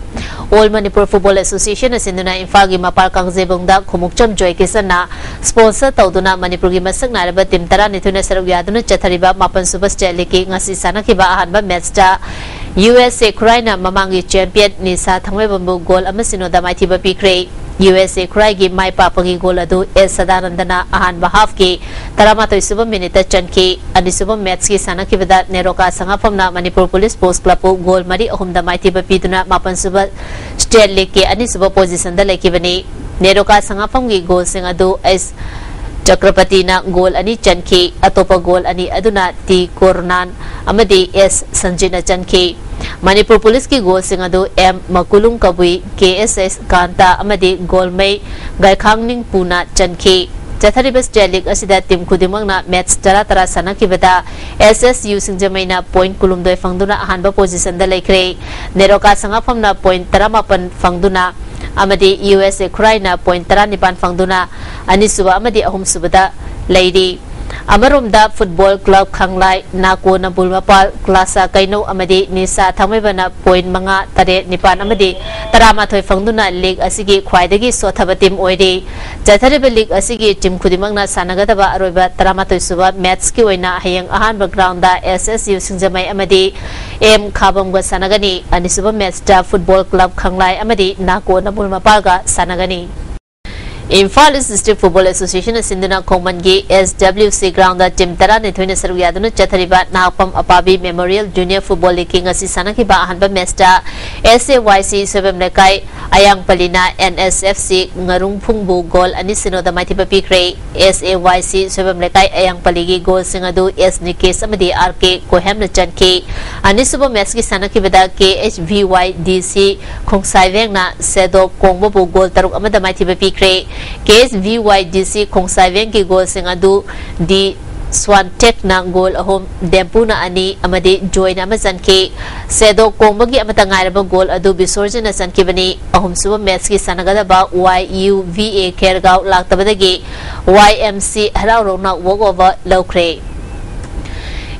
ꯑꯣꯜ ꯃꯅꯤꯄꯨꯔ ꯐꯨꯠꯕꯣꯜ ꯑꯦꯁꯣꯁꯤꯌꯦꯁꯟꯅ ꯁꯤꯟꯗꯨꯅ ꯏꯝꯐꯥꯜꯒꯤ ꯃꯄꯥꯜ ꯀꯥꯡꯖꯩꯕꯨꯡꯗ ꯈꯨꯃꯨꯛꯆꯝ ꯖꯣꯏꯀꯤꯁꯟꯅ ꯁ꯭ꯄꯣꯟꯁꯔ ꯇꯧꯗꯨꯅ ꯃꯅꯤꯄꯨꯔꯒꯤ ꯃꯁꯛ ꯅꯥꯏꯔꯕ ꯇꯤꯝ ꯇꯔꯥꯅꯤꯊꯣꯏꯅ ꯁꯔꯨꯛ ꯌꯥꯗꯨꯅ ꯆꯠꯊꯔꯤꯕ ꯃꯥꯄꯟ ꯁꯨꯕ ꯁ꯭ꯇꯦꯠ ꯂꯤꯒꯀꯤ ꯉꯁꯤ ꯁꯥꯟꯅꯈꯤꯕ ꯑꯍꯥꯟꯕ ꯃꯦꯠꯁꯇ ꯌꯨ ꯑꯦꯁ ꯑꯦ ꯈꯨꯔꯥꯏꯅ ꯃꯃꯥꯡꯒꯤ ꯆꯦꯝꯄꯤꯌꯟ ꯅꯤꯁꯥ ꯊꯥꯡꯃꯩꯕꯟꯕꯨ ꯒꯣꯜ ꯑꯃ ꯁꯤꯅꯣꯗ ꯃꯥꯏꯊꯤꯕ ꯄꯤꯈ꯭ꯔꯦ꯫ ꯌꯨ ꯑꯦꯁ ꯑꯦ ꯈꯨꯔꯥꯏꯒꯤ ꯃꯥꯏ ꯄꯥꯛꯄꯒꯤ ꯒꯣꯜ ꯑꯗꯨ ꯑꯦꯁ ꯁꯗꯥꯅꯟꯗꯅ ꯑꯍꯥꯟꯕ ꯍꯥꯐꯀꯤ ꯇꯔꯥꯃꯥꯊꯣꯏ ꯁꯨꯕ ꯃꯤꯅꯤꯠꯇ ꯆꯟꯈꯤ꯫ ꯑꯅꯤꯁꯨꯕ ꯃꯦꯠꯁꯀꯤ ꯁꯥꯟꯅꯈꯤꯕꯗ ꯅꯦꯔꯣꯀꯥ ꯁꯉꯥꯐꯝꯅ ꯃꯅꯤꯄꯨꯔ ꯄꯨꯂꯤꯁ ꯁ꯭ꯄꯣꯔꯠꯁ ꯀ꯭ꯂꯕꯄꯨ ꯒꯣꯜ ꯃꯔꯤ ꯑꯍꯨꯝꯗ ꯃꯥꯏꯊꯤꯕ ꯄꯤꯗꯨꯅ ꯃꯥꯄꯟ ꯁꯨꯕ ꯁ꯭ꯇꯦꯠ ꯂꯤꯒꯀꯤ ꯑꯅꯤꯁꯨꯕ ꯄꯣꯖꯤꯁꯟꯗ ꯂꯩꯈꯤꯕꯅꯤ꯫ ꯅꯦꯔꯣꯀꯥ ꯁꯉꯥꯐꯝꯒꯤ ꯒꯣꯜꯁꯤꯡ ꯑꯗꯨ ꯑꯦꯁ ꯆꯀ꯭ꯔꯄꯇꯤꯅ ꯒꯣꯜ ꯑꯅꯤ ꯆꯟꯈꯤ꯫ ꯑꯇꯣꯞꯄ ꯒꯣꯜ ꯑꯅꯤ ꯑꯗꯨꯅ ꯇꯤ ꯀꯣꯔꯅꯥꯟ ꯑꯃꯗꯤ ꯑꯦꯁ ꯁꯟꯖꯤꯠꯅ ꯆꯟꯈꯤ꯫ ꯃꯅꯤꯄꯨꯔ ꯄꯨꯂꯤꯁꯀꯤ ꯒꯣꯜꯁꯤꯡ ꯑꯗꯨ ꯑꯦꯝ ꯃꯀꯨꯂꯨꯡ ꯀꯕꯨꯏ, ꯀꯦ ꯑꯦꯁ ꯑꯦꯁ ꯀꯥꯟꯇ ꯑꯃꯗꯤ ꯒꯣꯜꯃꯩ ꯒꯥꯏꯈꯥꯡꯅꯤꯡꯄꯨꯅ ꯆꯟꯈꯤ꯫ ꯆꯠꯊꯔꯤꯕ ꯁ꯭ꯇꯦꯠ ꯂꯤꯒ ꯑꯁꯤꯗ ꯇꯤꯝ ꯈꯨꯗꯤꯡꯃꯛꯅ ꯃꯦꯆ ꯇꯔꯥ ꯇꯔꯥ ꯁꯥꯟꯅꯈꯤꯕꯗ ꯑꯦꯁ ꯑꯦꯁ ꯌꯨ ꯁꯤꯡꯖꯃꯩꯅ ꯄꯣꯏꯟ ꯀꯨꯟꯍꯨꯝꯗꯣꯏ ꯐꯪꯗꯨꯅ ꯑꯍꯥꯟꯕ ꯄꯣꯖꯤꯁꯟꯗ ꯂꯩꯈ꯭ꯔꯦ꯫ ꯅꯦꯔꯣꯀꯥ ꯁꯉꯥꯐꯝꯅ ꯄꯣꯏꯟ ꯇꯔꯥꯃꯥꯄꯟ ꯐꯪꯗꯨꯅ ꯑꯃꯗꯤ ꯌꯨ ꯑꯦꯁ ꯑꯦ ꯈꯨꯔꯥꯏꯅ ꯄꯣꯏꯟ ꯇꯔꯥꯅꯤꯄꯥꯟ ꯐꯪꯗꯨꯅ ꯑꯅꯤꯁꯨꯕ ꯑꯃꯗꯤ ꯑꯍꯨꯝꯁꯨꯕꯗ ꯂꯩꯔꯤ꯫ ꯑꯃꯔꯣꯝꯗ ꯐꯨꯠꯕꯣꯜ ꯀ꯭ꯂꯕ ꯈꯪꯂꯥꯏ, ꯅꯥꯀꯣ ꯅꯝꯕꯨꯜ ꯃꯄꯥꯜ, ꯀ꯭ꯂꯥꯁꯥ ꯀꯩꯅꯧ ꯑꯃꯗꯤ ꯅꯤꯁꯥ ꯊꯥꯡꯃꯩꯕꯟꯅ ꯄꯣꯏꯟ ꯃꯉꯥ, ꯇꯔꯦꯠ, ꯅꯤꯄꯥꯟ ꯑꯃꯗꯤ ꯇꯔꯥꯃꯥꯊꯣꯏ ꯐꯪꯗꯨꯅ ꯂꯤꯒ ꯑꯁꯤꯒꯤ ꯈ꯭ꯋꯥꯏꯗꯒꯤ ꯁꯣꯠꯊꯕ ꯇꯤꯝ ꯑꯣꯏꯔꯤ꯫ ꯆꯠꯊꯔꯤꯕ ꯂꯤꯒ ꯑꯁꯤꯒꯤ ꯇꯤꯝ ꯈꯨꯗꯤꯡꯃꯛꯅ ꯁꯥꯟꯅꯒꯗꯕ ꯑꯔꯣꯏꯕ ꯇꯔꯥꯃꯥꯊꯣꯏ ꯁꯨꯕ ꯃꯦꯆꯀꯤ ꯑꯣꯏꯅ ꯍꯌꯦꯡ ꯑꯍꯥꯟꯕ ꯒ꯭ꯔꯥꯎꯟꯗ ꯑꯦꯁ ꯑꯦꯁ ꯌꯨ ꯁꯤꯡꯖꯃꯩ ꯑꯃꯗꯤ ꯑꯦꯝ ꯈꯥꯕꯝꯒ ꯁꯥꯟꯅꯒꯅꯤ꯫ ꯑꯅꯤꯁꯨꯕ ꯃꯦꯆꯇ ꯐꯨꯠꯕꯣꯜ ꯀ꯭ꯂꯕ ꯈꯪꯂꯥꯏ ꯑꯃꯗꯤ ꯅꯥꯀꯣ ꯅꯝꯕꯨꯜ ꯃꯄꯥꯜꯒ ꯁꯥꯟꯅꯒꯅꯤ꯫ ꯏꯝꯐꯥꯜ ꯏꯁ ꯗꯤꯁꯇ꯭ꯔꯤꯛ ꯐꯨꯠꯕꯣꯜ ꯑꯦꯁꯣꯁꯤꯌꯦꯁꯟꯅ ꯁꯤꯟꯗꯨꯅ ꯈꯣꯡꯃꯟꯒꯤ ꯑꯦꯁ ꯗꯕ꯭ꯂꯤꯎ ꯁꯤ ꯒ꯭ꯔꯥꯎꯟꯗ ꯇꯤꯝ ꯇꯔꯥꯅꯤꯊꯣꯏꯅ ꯁꯔꯨꯛ ꯌꯥꯗꯨꯅ ꯆꯠꯊꯔꯤꯕ ꯅꯍꯥꯛꯄꯝ ꯑꯄꯥꯕꯤ ꯃꯦꯃꯣꯔꯤꯌꯦꯜ ꯖꯨꯅꯤꯌꯔ ꯐꯨꯠꯕꯣꯜ ꯂꯤꯒꯀꯤ ꯉꯁꯤ ꯁꯥꯟꯅꯈꯤꯕ ꯑꯍꯥꯟꯕ ꯃꯦꯆꯇ ꯑꯦꯁ ꯑꯦ ꯋꯥꯏ ꯁꯤ ꯁꯣꯏꯕꯝ ꯂꯩꯀꯥꯏ ꯑꯌꯥꯡꯄꯜꯂꯤꯅ and S F C ꯉꯥꯔꯨꯡꯐꯨꯡꯕꯨ goal ꯑꯅꯤ ꯁꯤꯅꯣꯗ ꯃꯥꯏꯊꯤꯕ ꯄꯤꯈ꯭ꯔꯦ꯫ ꯑꯦꯁ ꯑꯦ ꯋꯥꯏ ꯁꯤ ꯁꯣꯏꯕꯝ ꯂꯩꯀꯥꯏ ꯑꯌꯥꯡꯄꯜꯂꯤꯒꯤ ꯒꯣꯜꯁꯤꯡ ꯑꯗꯨ ꯑꯦꯁ ꯅꯤꯀꯦꯁ ꯑꯃꯗꯤ ꯑꯥꯔ ꯀꯦ ꯀꯣꯍꯦꯝꯅ ꯆꯟꯈꯤ꯫ ꯑꯅꯤꯁꯨꯕ ꯃꯦꯆꯀꯤ ꯁꯥꯟꯅꯈꯤꯕꯗ ꯀꯦ ꯑꯦꯁ ꯚꯤ ꯋꯥꯏ ꯗꯤ ꯁꯤ ꯈꯣꯡꯁꯥꯏꯕꯦꯡꯅ ꯁꯦꯗꯣꯛ ꯀꯣꯡꯕꯕꯨ ꯒꯣꯜ ꯇꯔꯨꯛ ꯑꯃꯗ ꯃꯥꯏꯊꯤꯕ ꯄꯤꯈ꯭ꯔꯦ꯫ ꯀꯦ ꯑꯦꯁ ꯚꯤ ꯋꯥꯏ ꯗꯤ ꯁꯤ ꯈꯣꯡꯁꯥꯏꯕꯦꯡꯒꯤ ꯒꯣꯜꯁꯤꯡ ꯑꯗꯨ ꯗꯤ ꯁ꯭ꯋꯥꯟꯇꯦꯛꯅ ꯒꯣꯜ ꯑꯍꯨꯝ, ꯗꯦꯝꯄꯨꯅ ꯑꯅꯤ ꯑꯃꯗꯤ ꯖꯣꯏꯅ ꯑꯃ ꯆꯟꯈꯤ꯫ ꯁꯦꯗꯣꯛ ꯀꯣꯡꯕꯒꯤ ꯑꯃꯠꯇ ꯉꯥꯏꯔꯕ ꯒꯣꯜ ꯑꯗꯨ ꯕꯤꯁꯣꯔꯖꯤꯅ ꯆꯟꯈꯤꯕꯅꯤ꯫ ꯑꯍꯨꯝꯁꯨꯕ ꯃꯦꯆꯀꯤ ꯁꯥꯟꯅꯒꯗꯕ Y U V A Khergao ꯂꯥꯛꯇꯕꯗꯒꯤ ꯋꯥꯏ ꯑꯦꯝ ꯁꯤ ꯍꯔꯥꯎ ꯍꯔꯥꯎꯅ ꯋꯣꯛ ꯑꯣꯚꯔ ꯂꯧꯈ꯭ꯔꯦ꯫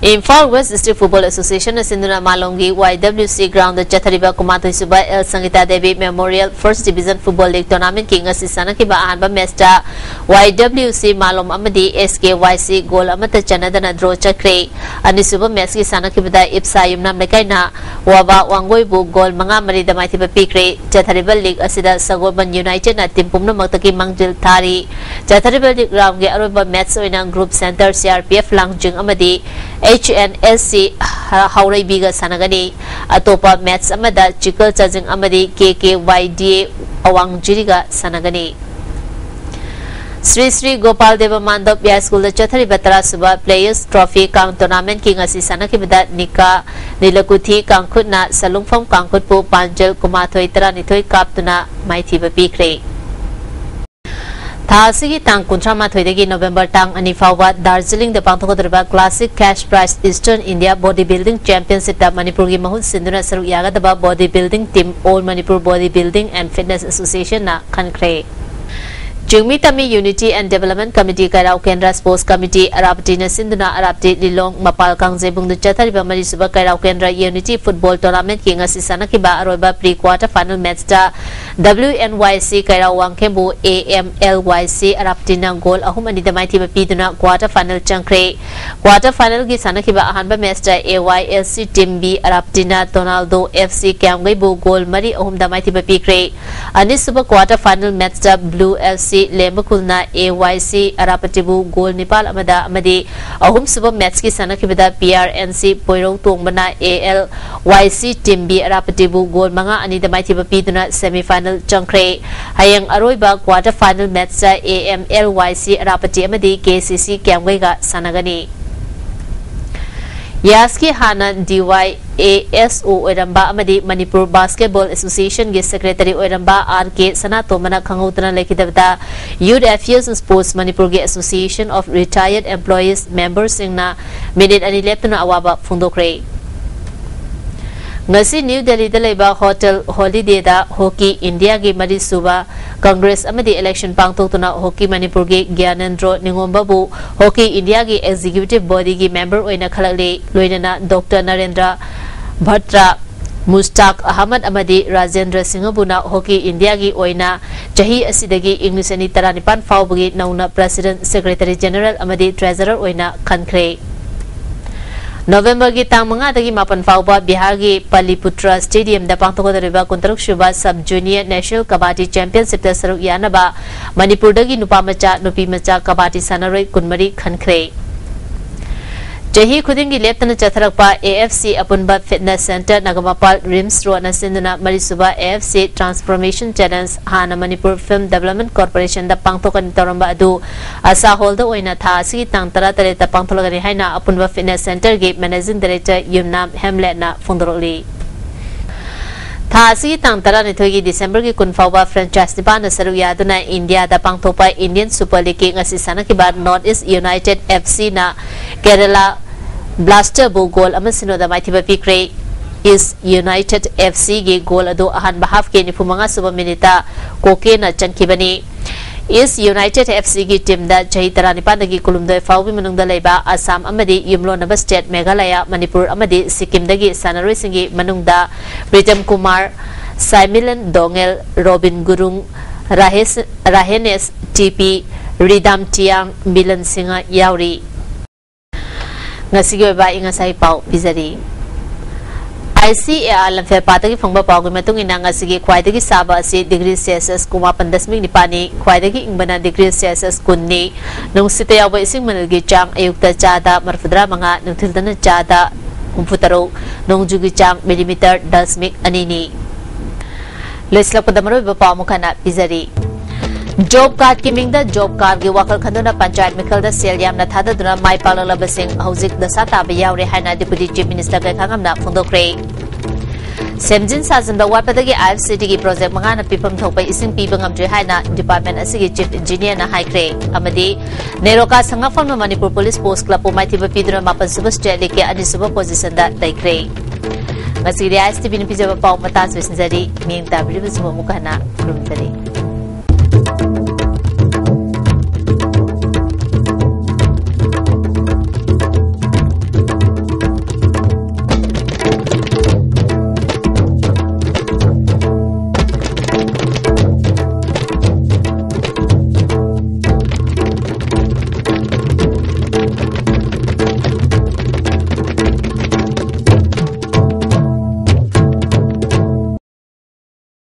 ꯏꯝꯐꯥꯜ ꯋꯦꯁ ꯗꯤꯁꯇ꯭ꯔꯤꯛ ꯐꯨꯠꯕꯣꯜ ꯑꯦꯁꯣꯁꯤꯌꯦꯁꯟꯅ ꯁꯤꯟꯗꯨꯅ ꯃꯥꯂꯣꯝꯒꯤ ꯋꯥꯏ ꯗꯕ꯭ꯂꯤꯎ ꯁꯤ ꯒ꯭ꯔꯥꯎꯟꯗ ꯆꯠꯊꯔꯤꯕ ꯀꯨꯃꯥꯊꯣꯏ ꯁꯨꯕ L Sangita Devi memorial first division football league ꯇꯣꯔꯅꯥꯃꯦꯟꯠꯀꯤ ꯉꯁꯤ ꯁꯥꯟꯅꯈꯤꯕ ꯑꯍꯥꯟꯕ ꯃꯦꯆꯇ ꯋꯥꯏ ꯗꯕ꯭ꯂꯤꯎ ꯁꯤ ꯃꯥꯂꯣꯝ ꯑꯃꯗꯤ ꯑꯦꯁ ꯀꯦ ꯋꯥꯏ ꯁꯤ ꯒꯣꯜ ꯑꯃꯠꯇ ꯆꯟꯅꯗꯅ ꯗ꯭ꯔꯣ ꯆꯠꯈ꯭ꯔꯦ꯫ ꯑꯅꯤꯁꯨꯕ ꯃꯦꯆꯀꯤ ꯁꯥꯟꯅꯈꯤꯕꯗ ꯏꯞꯁꯥ ꯌꯨꯝꯅꯥꯝ ꯂꯩꯀꯥꯏꯅ ꯋꯥꯕꯥ ꯋꯥꯡꯒꯣꯏꯕꯨ ꯒꯣꯜ ꯃꯉꯥ ꯃꯔꯤꯗ ꯃꯥꯏꯊꯤꯕ ꯄꯤꯈ꯭ꯔꯦ꯫ ꯆꯠꯊꯔꯤꯕ ꯂꯤꯒ ꯑꯁꯤꯗ ꯁꯒꯣꯜꯕꯟ ꯌꯨꯅꯥꯏꯇꯦꯗꯅ ꯇꯤꯝ ꯄꯨꯝꯅꯃꯛꯇꯒꯤ ꯃꯥꯡꯖꯤꯜ ꯊꯥꯔꯤ꯫ ꯆꯠꯊꯔꯤꯕ ꯂꯤꯒ ꯔꯥꯎꯟꯒꯤ ꯑꯔꯣꯏꯕ ꯃꯦꯆ ꯑꯣꯏꯅ group centre C R P F Langjing ꯑꯃꯗꯤ ꯑꯩꯆ ꯑꯦꯟ ꯑꯦꯁ ꯁꯤ ꯍ-, ꯍꯥꯎꯔꯩꯕꯤꯒ ꯁꯥꯟꯅꯒꯅꯤ꯫ ꯑꯇꯣꯞꯄ ꯃꯦꯆ ꯑꯃꯗ ꯆꯤꯀꯜ ꯆꯥꯖꯤꯡ ꯑꯃꯗꯤ ꯀꯦ ꯀꯦ ꯋꯥꯏ ꯗꯤ ꯑꯦ ꯑꯋꯥꯡ ꯖꯤꯔꯤꯒ ꯁꯥꯟꯅꯒꯅꯤ꯫ ꯁ꯭ꯔꯤ ꯁ꯭ꯔꯤ ꯒꯣꯄꯥꯜ ꯗꯦꯕ ꯃꯥꯟꯗꯞ ꯌꯥꯏ ꯁ꯭ꯀꯨꯜꯗ ꯆꯠꯊꯔꯤꯕ ꯇꯔꯥꯁꯨꯕ Players Trophy ꯀꯥꯡ ꯇꯣꯔꯅꯥꯃꯦꯟꯠꯀꯤ ꯉꯁꯤ ꯁꯥꯟꯅꯈꯤꯕꯗ ꯅꯤꯀꯥ ꯅꯤꯂꯀꯨꯊꯤ ꯀꯥꯡꯈꯨꯠꯅ ꯁꯂꯨꯡꯐꯝ ꯀꯥꯡꯈꯨꯠꯄꯨ ꯄꯥꯟꯖꯜ ꯀꯨꯟꯃꯥꯊꯣꯏ ꯇꯔꯥꯅꯤꯊꯣꯏ ꯀꯥꯞꯇꯨꯅ ꯃꯥꯏꯊꯤꯕ ꯄꯤꯈ꯭ꯔꯦ꯫ ꯊꯥ ꯑꯁꯤꯒꯤ ꯇꯥꯡ ꯀꯨꯟꯊ꯭ꯔꯥ ꯃꯥꯊꯣꯏꯗꯒꯤ ꯅꯣꯕꯦꯝꯕꯔ ꯇꯥꯡ ꯑꯅꯤ ꯐꯥꯎꯕ ꯗꯥꯔꯖꯤꯂꯤꯡꯗ ꯄꯥꯡꯊꯣꯛꯀꯗꯧꯔꯤꯕ Classic Cash Prize Eastern India Body Building Championshipꯇ ꯃꯅꯤꯄꯨꯔꯒꯤ ꯃꯍꯨꯠ ꯁꯤꯟꯗꯨꯅ ꯁꯔꯨꯛ ꯌꯥꯒꯗꯕ body building team All Manipur Body Building and Fitness Associationꯅ ꯈꯟꯈ꯭ꯔꯦ꯫ ꯆꯤꯡꯃꯤ ꯇꯝꯃꯤ Unity and Development Committee ꯀꯩꯔꯥꯎ ꯀꯦꯟꯗ꯭ꯔ Sports Committee ꯑꯔꯥꯞꯇꯤꯅ ꯁꯤꯟꯗꯨꯅ ꯑꯔꯥꯞꯇꯤ ꯂꯤꯂꯣꯡ ꯃꯄꯥꯜ ꯀꯥꯡꯖꯩꯕꯨꯡꯗ ꯆꯠꯊꯔꯤꯕ ꯃꯔꯤꯁꯨꯕ ꯀꯩꯔꯥꯎ ꯀꯦꯟꯗ꯭ꯔ Unity Football Tournamentꯀꯤ ꯉꯁꯤ ꯁꯥꯟꯅꯈꯤꯕ ꯑꯔꯣꯏꯕ pre quarter final matchꯇ W N Y C ꯀꯩꯔꯥꯎ ꯋꯥꯡꯈꯦꯝꯕꯨ A M L Y C ꯑꯔꯥꯞꯇꯤꯅ goal ꯑꯍꯨꯝ ꯑꯅꯤꯗ ꯃꯥꯏꯊꯤꯕ ꯄꯤꯗꯨꯅ quarter final ꯆꯪꯈ꯭ꯔꯦ꯫ Quarter finalꯒꯤ ꯁꯥꯟꯅꯈꯤꯕ ꯑꯍꯥꯟꯕ matchꯇ A Y L C team B ꯑꯔꯥꯞꯇꯤꯅ Tonaldo F C ꯀ꯭ꯌꯥꯝꯒꯩꯕꯨ goal ꯃꯔꯤ ꯑꯍꯨꯝꯗ ꯃꯥꯏꯊꯤꯕ ꯄꯤꯈ꯭ꯔꯦ꯫ ꯑꯅꯤꯁꯨꯕ quarter final matchꯇ Blue F C ꯂꯦꯝꯕꯈꯨꯜꯅ A Y C ꯑꯔꯥꯄꯇꯤꯕꯨ goal ꯅꯤꯄꯥꯜ ꯑꯃꯗ ꯑꯃꯗꯤ ꯑꯍꯨꯝꯁꯨꯕ matchꯀꯤ ꯁꯥꯟꯅꯈꯤꯕꯗ P R N C ꯄꯣꯏꯔꯧ ꯇꯣꯡꯕꯅ A L Y C team B ꯑꯔꯥꯄꯇꯤꯕꯨ goal ꯃꯉꯥ ꯑꯅꯤꯗ ꯃꯥꯏꯊꯤꯕ ꯄꯤꯗꯨꯅ semi final ꯆꯪꯈ꯭ꯔꯦ꯫ ꯍꯌꯦꯡ ꯑꯔꯣꯏꯕ quarter final matchꯇ A M L Y C ꯑꯔꯥꯄꯇꯤ ꯑꯃꯗꯤ K C C ꯀ꯭ꯌꯥꯝꯒꯩꯒ ꯁꯥꯟꯅꯒꯅꯤ꯫ ꯌꯥꯁꯀꯤ ꯍꯥꯟꯅ D Y A S O ꯑꯣꯏꯔꯝꯕ ꯑꯃꯗꯤ ꯃꯅꯤꯄꯨꯔ Basketball Associationꯒꯤ secretary ꯑꯣꯏꯔꯝꯕ R K ꯁꯅꯥꯇꯣꯝꯕꯅ ꯈꯪꯍꯧꯗꯅ ꯂꯩꯈꯤꯗꯕꯗ Youth Affairs and Sports ꯃꯅꯤꯄꯨꯔꯒꯤ Association of Retired Employees memberꯁꯤꯡꯅ ꯃꯤꯅꯤꯠ ꯑꯅꯤ ꯂꯦꯞꯇꯨꯅ ꯑꯋꯥꯕ ꯐꯣꯡꯗꯣꯛꯈ꯭ꯔꯦ꯫ ꯉꯁꯤ ꯅ꯭ꯌꯨ ꯗꯦꯜꯂꯤꯗ ꯂꯩꯕ Hotel Holidayꯗ Hockey Indiaꯒꯤ ꯃꯔꯤꯁꯨꯕ Congress ꯑꯃꯗꯤ election ꯄꯥꯡꯊꯣꯛꯇꯨꯅ Hockey ꯃꯅꯤꯄꯨꯔꯒꯤ ꯒ꯭ꯌꯥꯅꯦꯟꯗ꯭ꯔꯣ ꯅꯤꯉꯣꯝꯕꯕꯨ Hockey Indiaꯒꯤ executive bodyꯒꯤ member ꯑꯣꯏꯅ ꯈꯜꯂꯛꯂꯦ꯫ ꯂꯣꯏꯅꯅ Doctor ꯅꯔꯦꯟꯗ꯭ꯔ ꯚꯠꯇ꯭ꯔ, ꯃꯨꯁꯇꯥꯛ ꯑꯍꯃꯗ ꯑꯃꯗꯤ ꯔꯥꯖꯦꯟꯗ꯭ꯔ ꯁꯤꯡꯍꯕꯨꯅ Hockey Indiaꯒꯤ ꯑꯣꯏꯅ ꯆꯍꯤ ꯑꯁꯤꯗꯒꯤ ꯏꯪ ꯂꯤꯁꯤꯡ ꯑꯅꯤ ꯇꯔꯥꯅꯤꯄꯥꯟ ꯐꯥꯎꯕꯒꯤ ꯅꯧꯅ President, Secretary General ꯑꯃꯗꯤ Treasurer ꯑꯣꯏꯅ ꯈꯟꯈ꯭ꯔꯦ꯫ ꯅꯣꯕꯦꯝꯕꯔꯒꯤ ꯇꯥꯡ ꯃꯉꯥꯗꯒꯤ ꯃꯥꯄꯟ ꯐꯥꯎꯕ ꯕꯤꯍꯥꯔꯒꯤ ꯄꯂꯤꯄꯨꯇ꯭ꯔ Stadiumꯗ ꯄꯥꯡꯊꯣꯛꯀꯗꯧꯔꯤꯕ ꯀꯨꯟꯇꯔꯨꯛ ꯁꯨꯕ Sub Junior National Kabaddi Championshipꯇ ꯁꯔꯨꯛ ꯌꯥꯅꯕ ꯃꯅꯤꯄꯨꯔꯗꯒꯤ ꯅꯨꯄꯥ ꯃꯆꯥ, ꯅꯨꯄꯤ ꯃꯆꯥ ꯀꯕꯥꯗꯤ ꯁꯥꯟꯅꯔꯣꯏ ꯀꯨꯟꯃꯔꯤ ꯈꯟꯈ꯭ꯔꯦ꯫ ꯆꯍꯤ ꯈꯨꯗꯤꯡꯒꯤ ꯂꯦꯞꯇꯅ ꯆꯠꯊꯔꯛꯄ AFC ꯑꯄꯨꯟꯕ fitness centre ꯅꯒꯃꯄꯥꯜ RIMS Roadꯅ ꯁꯤꯟꯗꯨꯅ ꯃꯔꯤꯁꯨꯕ AFC Transformation Challenge ꯍꯥꯟꯅ Manipur Film Development Corporationꯗ ꯄꯥꯡꯊꯣꯛꯀꯅꯤ ꯇꯧꯔꯝꯕ ꯑꯗꯨ ꯑꯁꯥ Hallꯗ ꯑꯣꯏꯅ ꯊꯥ ꯑꯁꯤꯒꯤ ꯇꯥꯡ ꯇꯔꯥꯇꯔꯦꯠꯇ ꯄꯥꯡꯊꯣꯛꯂꯒꯅꯤ ꯍꯥꯏꯅ ꯑꯄꯨꯟꯕ fitness centreꯒꯤ Managing Director ꯌꯨꯝꯅꯥꯝ ꯍꯦꯝꯂꯦꯠꯅ ꯐꯣꯡꯗꯣꯔꯛꯂꯤ꯫ ꯊꯥ ꯑꯁꯤꯒꯤ ꯇꯥꯡ ꯇꯔꯥꯅꯤꯊꯣꯏꯒꯤ Decemberꯒꯤ ꯀꯨꯟ ꯐꯥꯎꯕ franchise ꯅꯤꯄꯥꯟꯅ ꯁꯔꯨꯛ ꯌꯥꯗꯨꯅ ꯏꯟꯗꯤꯌꯥꯗ ꯄꯥꯡꯊꯣꯛꯄ Indian Super Leagueꯀꯤ ꯉꯁꯤ ꯁꯥꯟꯅꯈꯤꯕ North East United FCꯅ Kerala Blasterꯕꯨ goal ꯑꯃ ꯁꯤꯅꯣꯗ ꯃꯥꯏꯊꯤꯕ ꯄꯤꯈ꯭ꯔꯦ꯫ East United FCꯒꯤ goal ꯑꯗꯨ ꯑꯍꯥꯟꯕ halfꯀꯤ ꯅꯤꯐꯨ ꯃꯉꯥ ꯁꯨꯕ minuteꯇ ꯀꯣꯀꯦꯅ ꯆꯟꯈꯤꯕꯅꯤ꯫ East United FCꯒꯤ teamꯗ ꯆꯍꯤ ꯇꯔꯥꯅꯤꯄꯥꯟꯗꯒꯤ ꯀꯨꯟꯍꯨꯝꯗꯣꯏ ꯐꯥꯎꯕꯒꯤ ꯃꯅꯨꯡꯗ ꯂꯩꯕ ꯑꯁꯥꯝ ꯑꯃꯗꯤ ꯌꯨꯝꯂꯣꯟꯅꯕ state ꯃꯦꯘꯥꯂꯌ, ꯃꯅꯤꯄꯨꯔ ꯑꯃꯗꯤ ꯁꯤꯛꯀꯤꯝꯗꯒꯤ ꯁꯥꯟꯅꯔꯣꯏꯁꯤꯡꯒꯤ ꯃꯅꯨꯡꯗ ꯄ꯭ꯔꯤꯇꯝ ꯀꯨꯃꯥꯔ, ꯁꯥꯏꯃꯤꯂꯟ ꯗꯣꯉꯦꯜ, ꯔꯣꯕꯤꯟ ꯒꯨꯔꯨꯡ, ꯔꯥꯍꯦꯁ-, ꯔꯥꯍꯦꯅꯦꯁ ꯇꯤ ꯄꯤ, ꯔꯤꯗꯥꯝ ꯇꯤꯌꯥꯡ, ꯃꯤꯂꯟ ꯁꯤꯡꯍ ꯌꯥꯎꯔꯤ꯫ ꯉꯁꯤꯒꯤ ꯑꯣꯏꯕ ꯑꯏꯪ ꯑꯁꯥꯒꯤ ꯄꯥꯎ ꯄꯤꯖꯔꯤ꯫ ICAR ꯂꯝꯐꯦꯜꯄꯥꯠꯇꯒꯤ ꯐꯪꯕ ꯄꯥꯎꯒꯤ ꯃꯇꯨꯡ ꯏꯟꯅ ꯉꯁꯤꯒꯤ ꯈ꯭ꯋꯥꯏꯗꯒꯤ ꯁꯥꯕ ꯑꯁꯤ degree Celsius ꯀꯨꯟꯃꯥꯄꯟ ꯗꯁꯃꯤꯛ ꯅꯤꯄꯥꯟꯅꯤ, ꯈ꯭ꯋꯥꯏꯗꯒꯤ ꯏꯪꯕꯅ degree Celsius ꯀꯨꯟꯅꯤ꯫ ꯅꯨꯡꯁꯤꯠꯇ ꯌꯥꯎꯕ ꯏꯁꯤꯡ ꯃꯅꯤꯜꯒꯤ ꯆꯥꯡ ꯑꯌꯨꯛꯇ ꯆꯥꯗ ꯃꯔꯤꯐꯨꯇꯔꯥ ꯃꯉꯥ, ꯅꯨꯡꯊꯤꯜꯗꯅ ꯆꯥꯗ ꯍꯨꯝꯐꯨꯇꯔꯨꯛ, ꯅꯣꯡꯖꯨꯒꯤ ꯆꯥꯡ millimetre ꯗꯁꯃꯤꯛ ꯑꯅꯤꯅꯤ꯫ ꯂꯣꯏꯁꯤꯜꯂꯛꯄꯗ ꯃꯔꯨꯑꯣꯏꯕ ꯄꯥꯎ ꯑꯃꯨꯛ ꯍꯟꯅ ꯄꯤꯖꯔꯤ꯫ Job cardꯀꯤ ꯃꯤꯡꯗ job cardꯀꯤ ꯋꯥꯈꯜ ꯈꯟꯗꯨꯅ ꯄꯟꯆꯥꯌꯠ ꯃꯤꯈꯜꯗ ꯁꯦꯜ ꯌꯥꯝꯅ ꯊꯥꯗꯗꯨꯅ ꯃꯥꯏ ꯄꯥꯛꯂꯛꯂꯕꯁꯤꯡ ꯍꯧꯖꯤꯛ ꯗꯁꯥ ꯇꯥꯕ ꯌꯥꯎꯔꯦ ꯍꯥꯏꯅ Deputy Chief Minister ꯀꯩꯈꯥꯉꯝꯅ ꯐꯣꯡꯗꯣꯛꯈ꯭ꯔꯦ꯫ ꯁꯦꯝꯖꯤꯟ ꯁꯥꯖꯤꯟꯕ ꯋꯥꯠꯄꯗꯒꯤ IFCTꯒꯤ project ꯃꯉꯥꯅ ꯄꯤꯐꯝ ꯊꯣꯛꯄ ꯏꯁꯤꯡ ꯄꯤꯕ ꯉꯝꯗ꯭ꯔꯤ ꯍꯥꯏꯅ department ꯑꯁꯤꯒꯤ Chief Engineerꯅ ꯍꯥꯏꯈ꯭ꯔꯦ꯫ ꯑꯃꯗꯤ NEROCA ꯁꯉꯥꯛꯐꯝꯅ ꯃꯅꯤꯄꯨꯔ Police Sports Clubꯄꯨ ꯃꯥꯏꯊꯤꯕ ꯄꯤꯗꯨꯅ ꯃꯥꯄꯟ ꯁꯨꯕ state leagueꯀꯤ ꯑꯅꯤꯁꯨꯕ positionꯗ ꯂꯩꯈ꯭ꯔꯦ꯫ ꯉꯁꯤꯒꯤꯗꯤ ISTVꯅ ꯄꯤꯖꯕ ꯄꯥꯎ ꯃꯇꯥꯡ ꯂꯣꯏꯁꯤꯟꯖꯔꯤ꯫ ꯃꯤꯠꯌꯦꯡ ꯇꯥꯕꯤꯔꯤꯕꯁꯤꯡꯕꯨ ꯑꯃꯨꯛ ꯍꯟꯅ ꯈꯨꯔꯨꯝꯖꯔꯤ꯫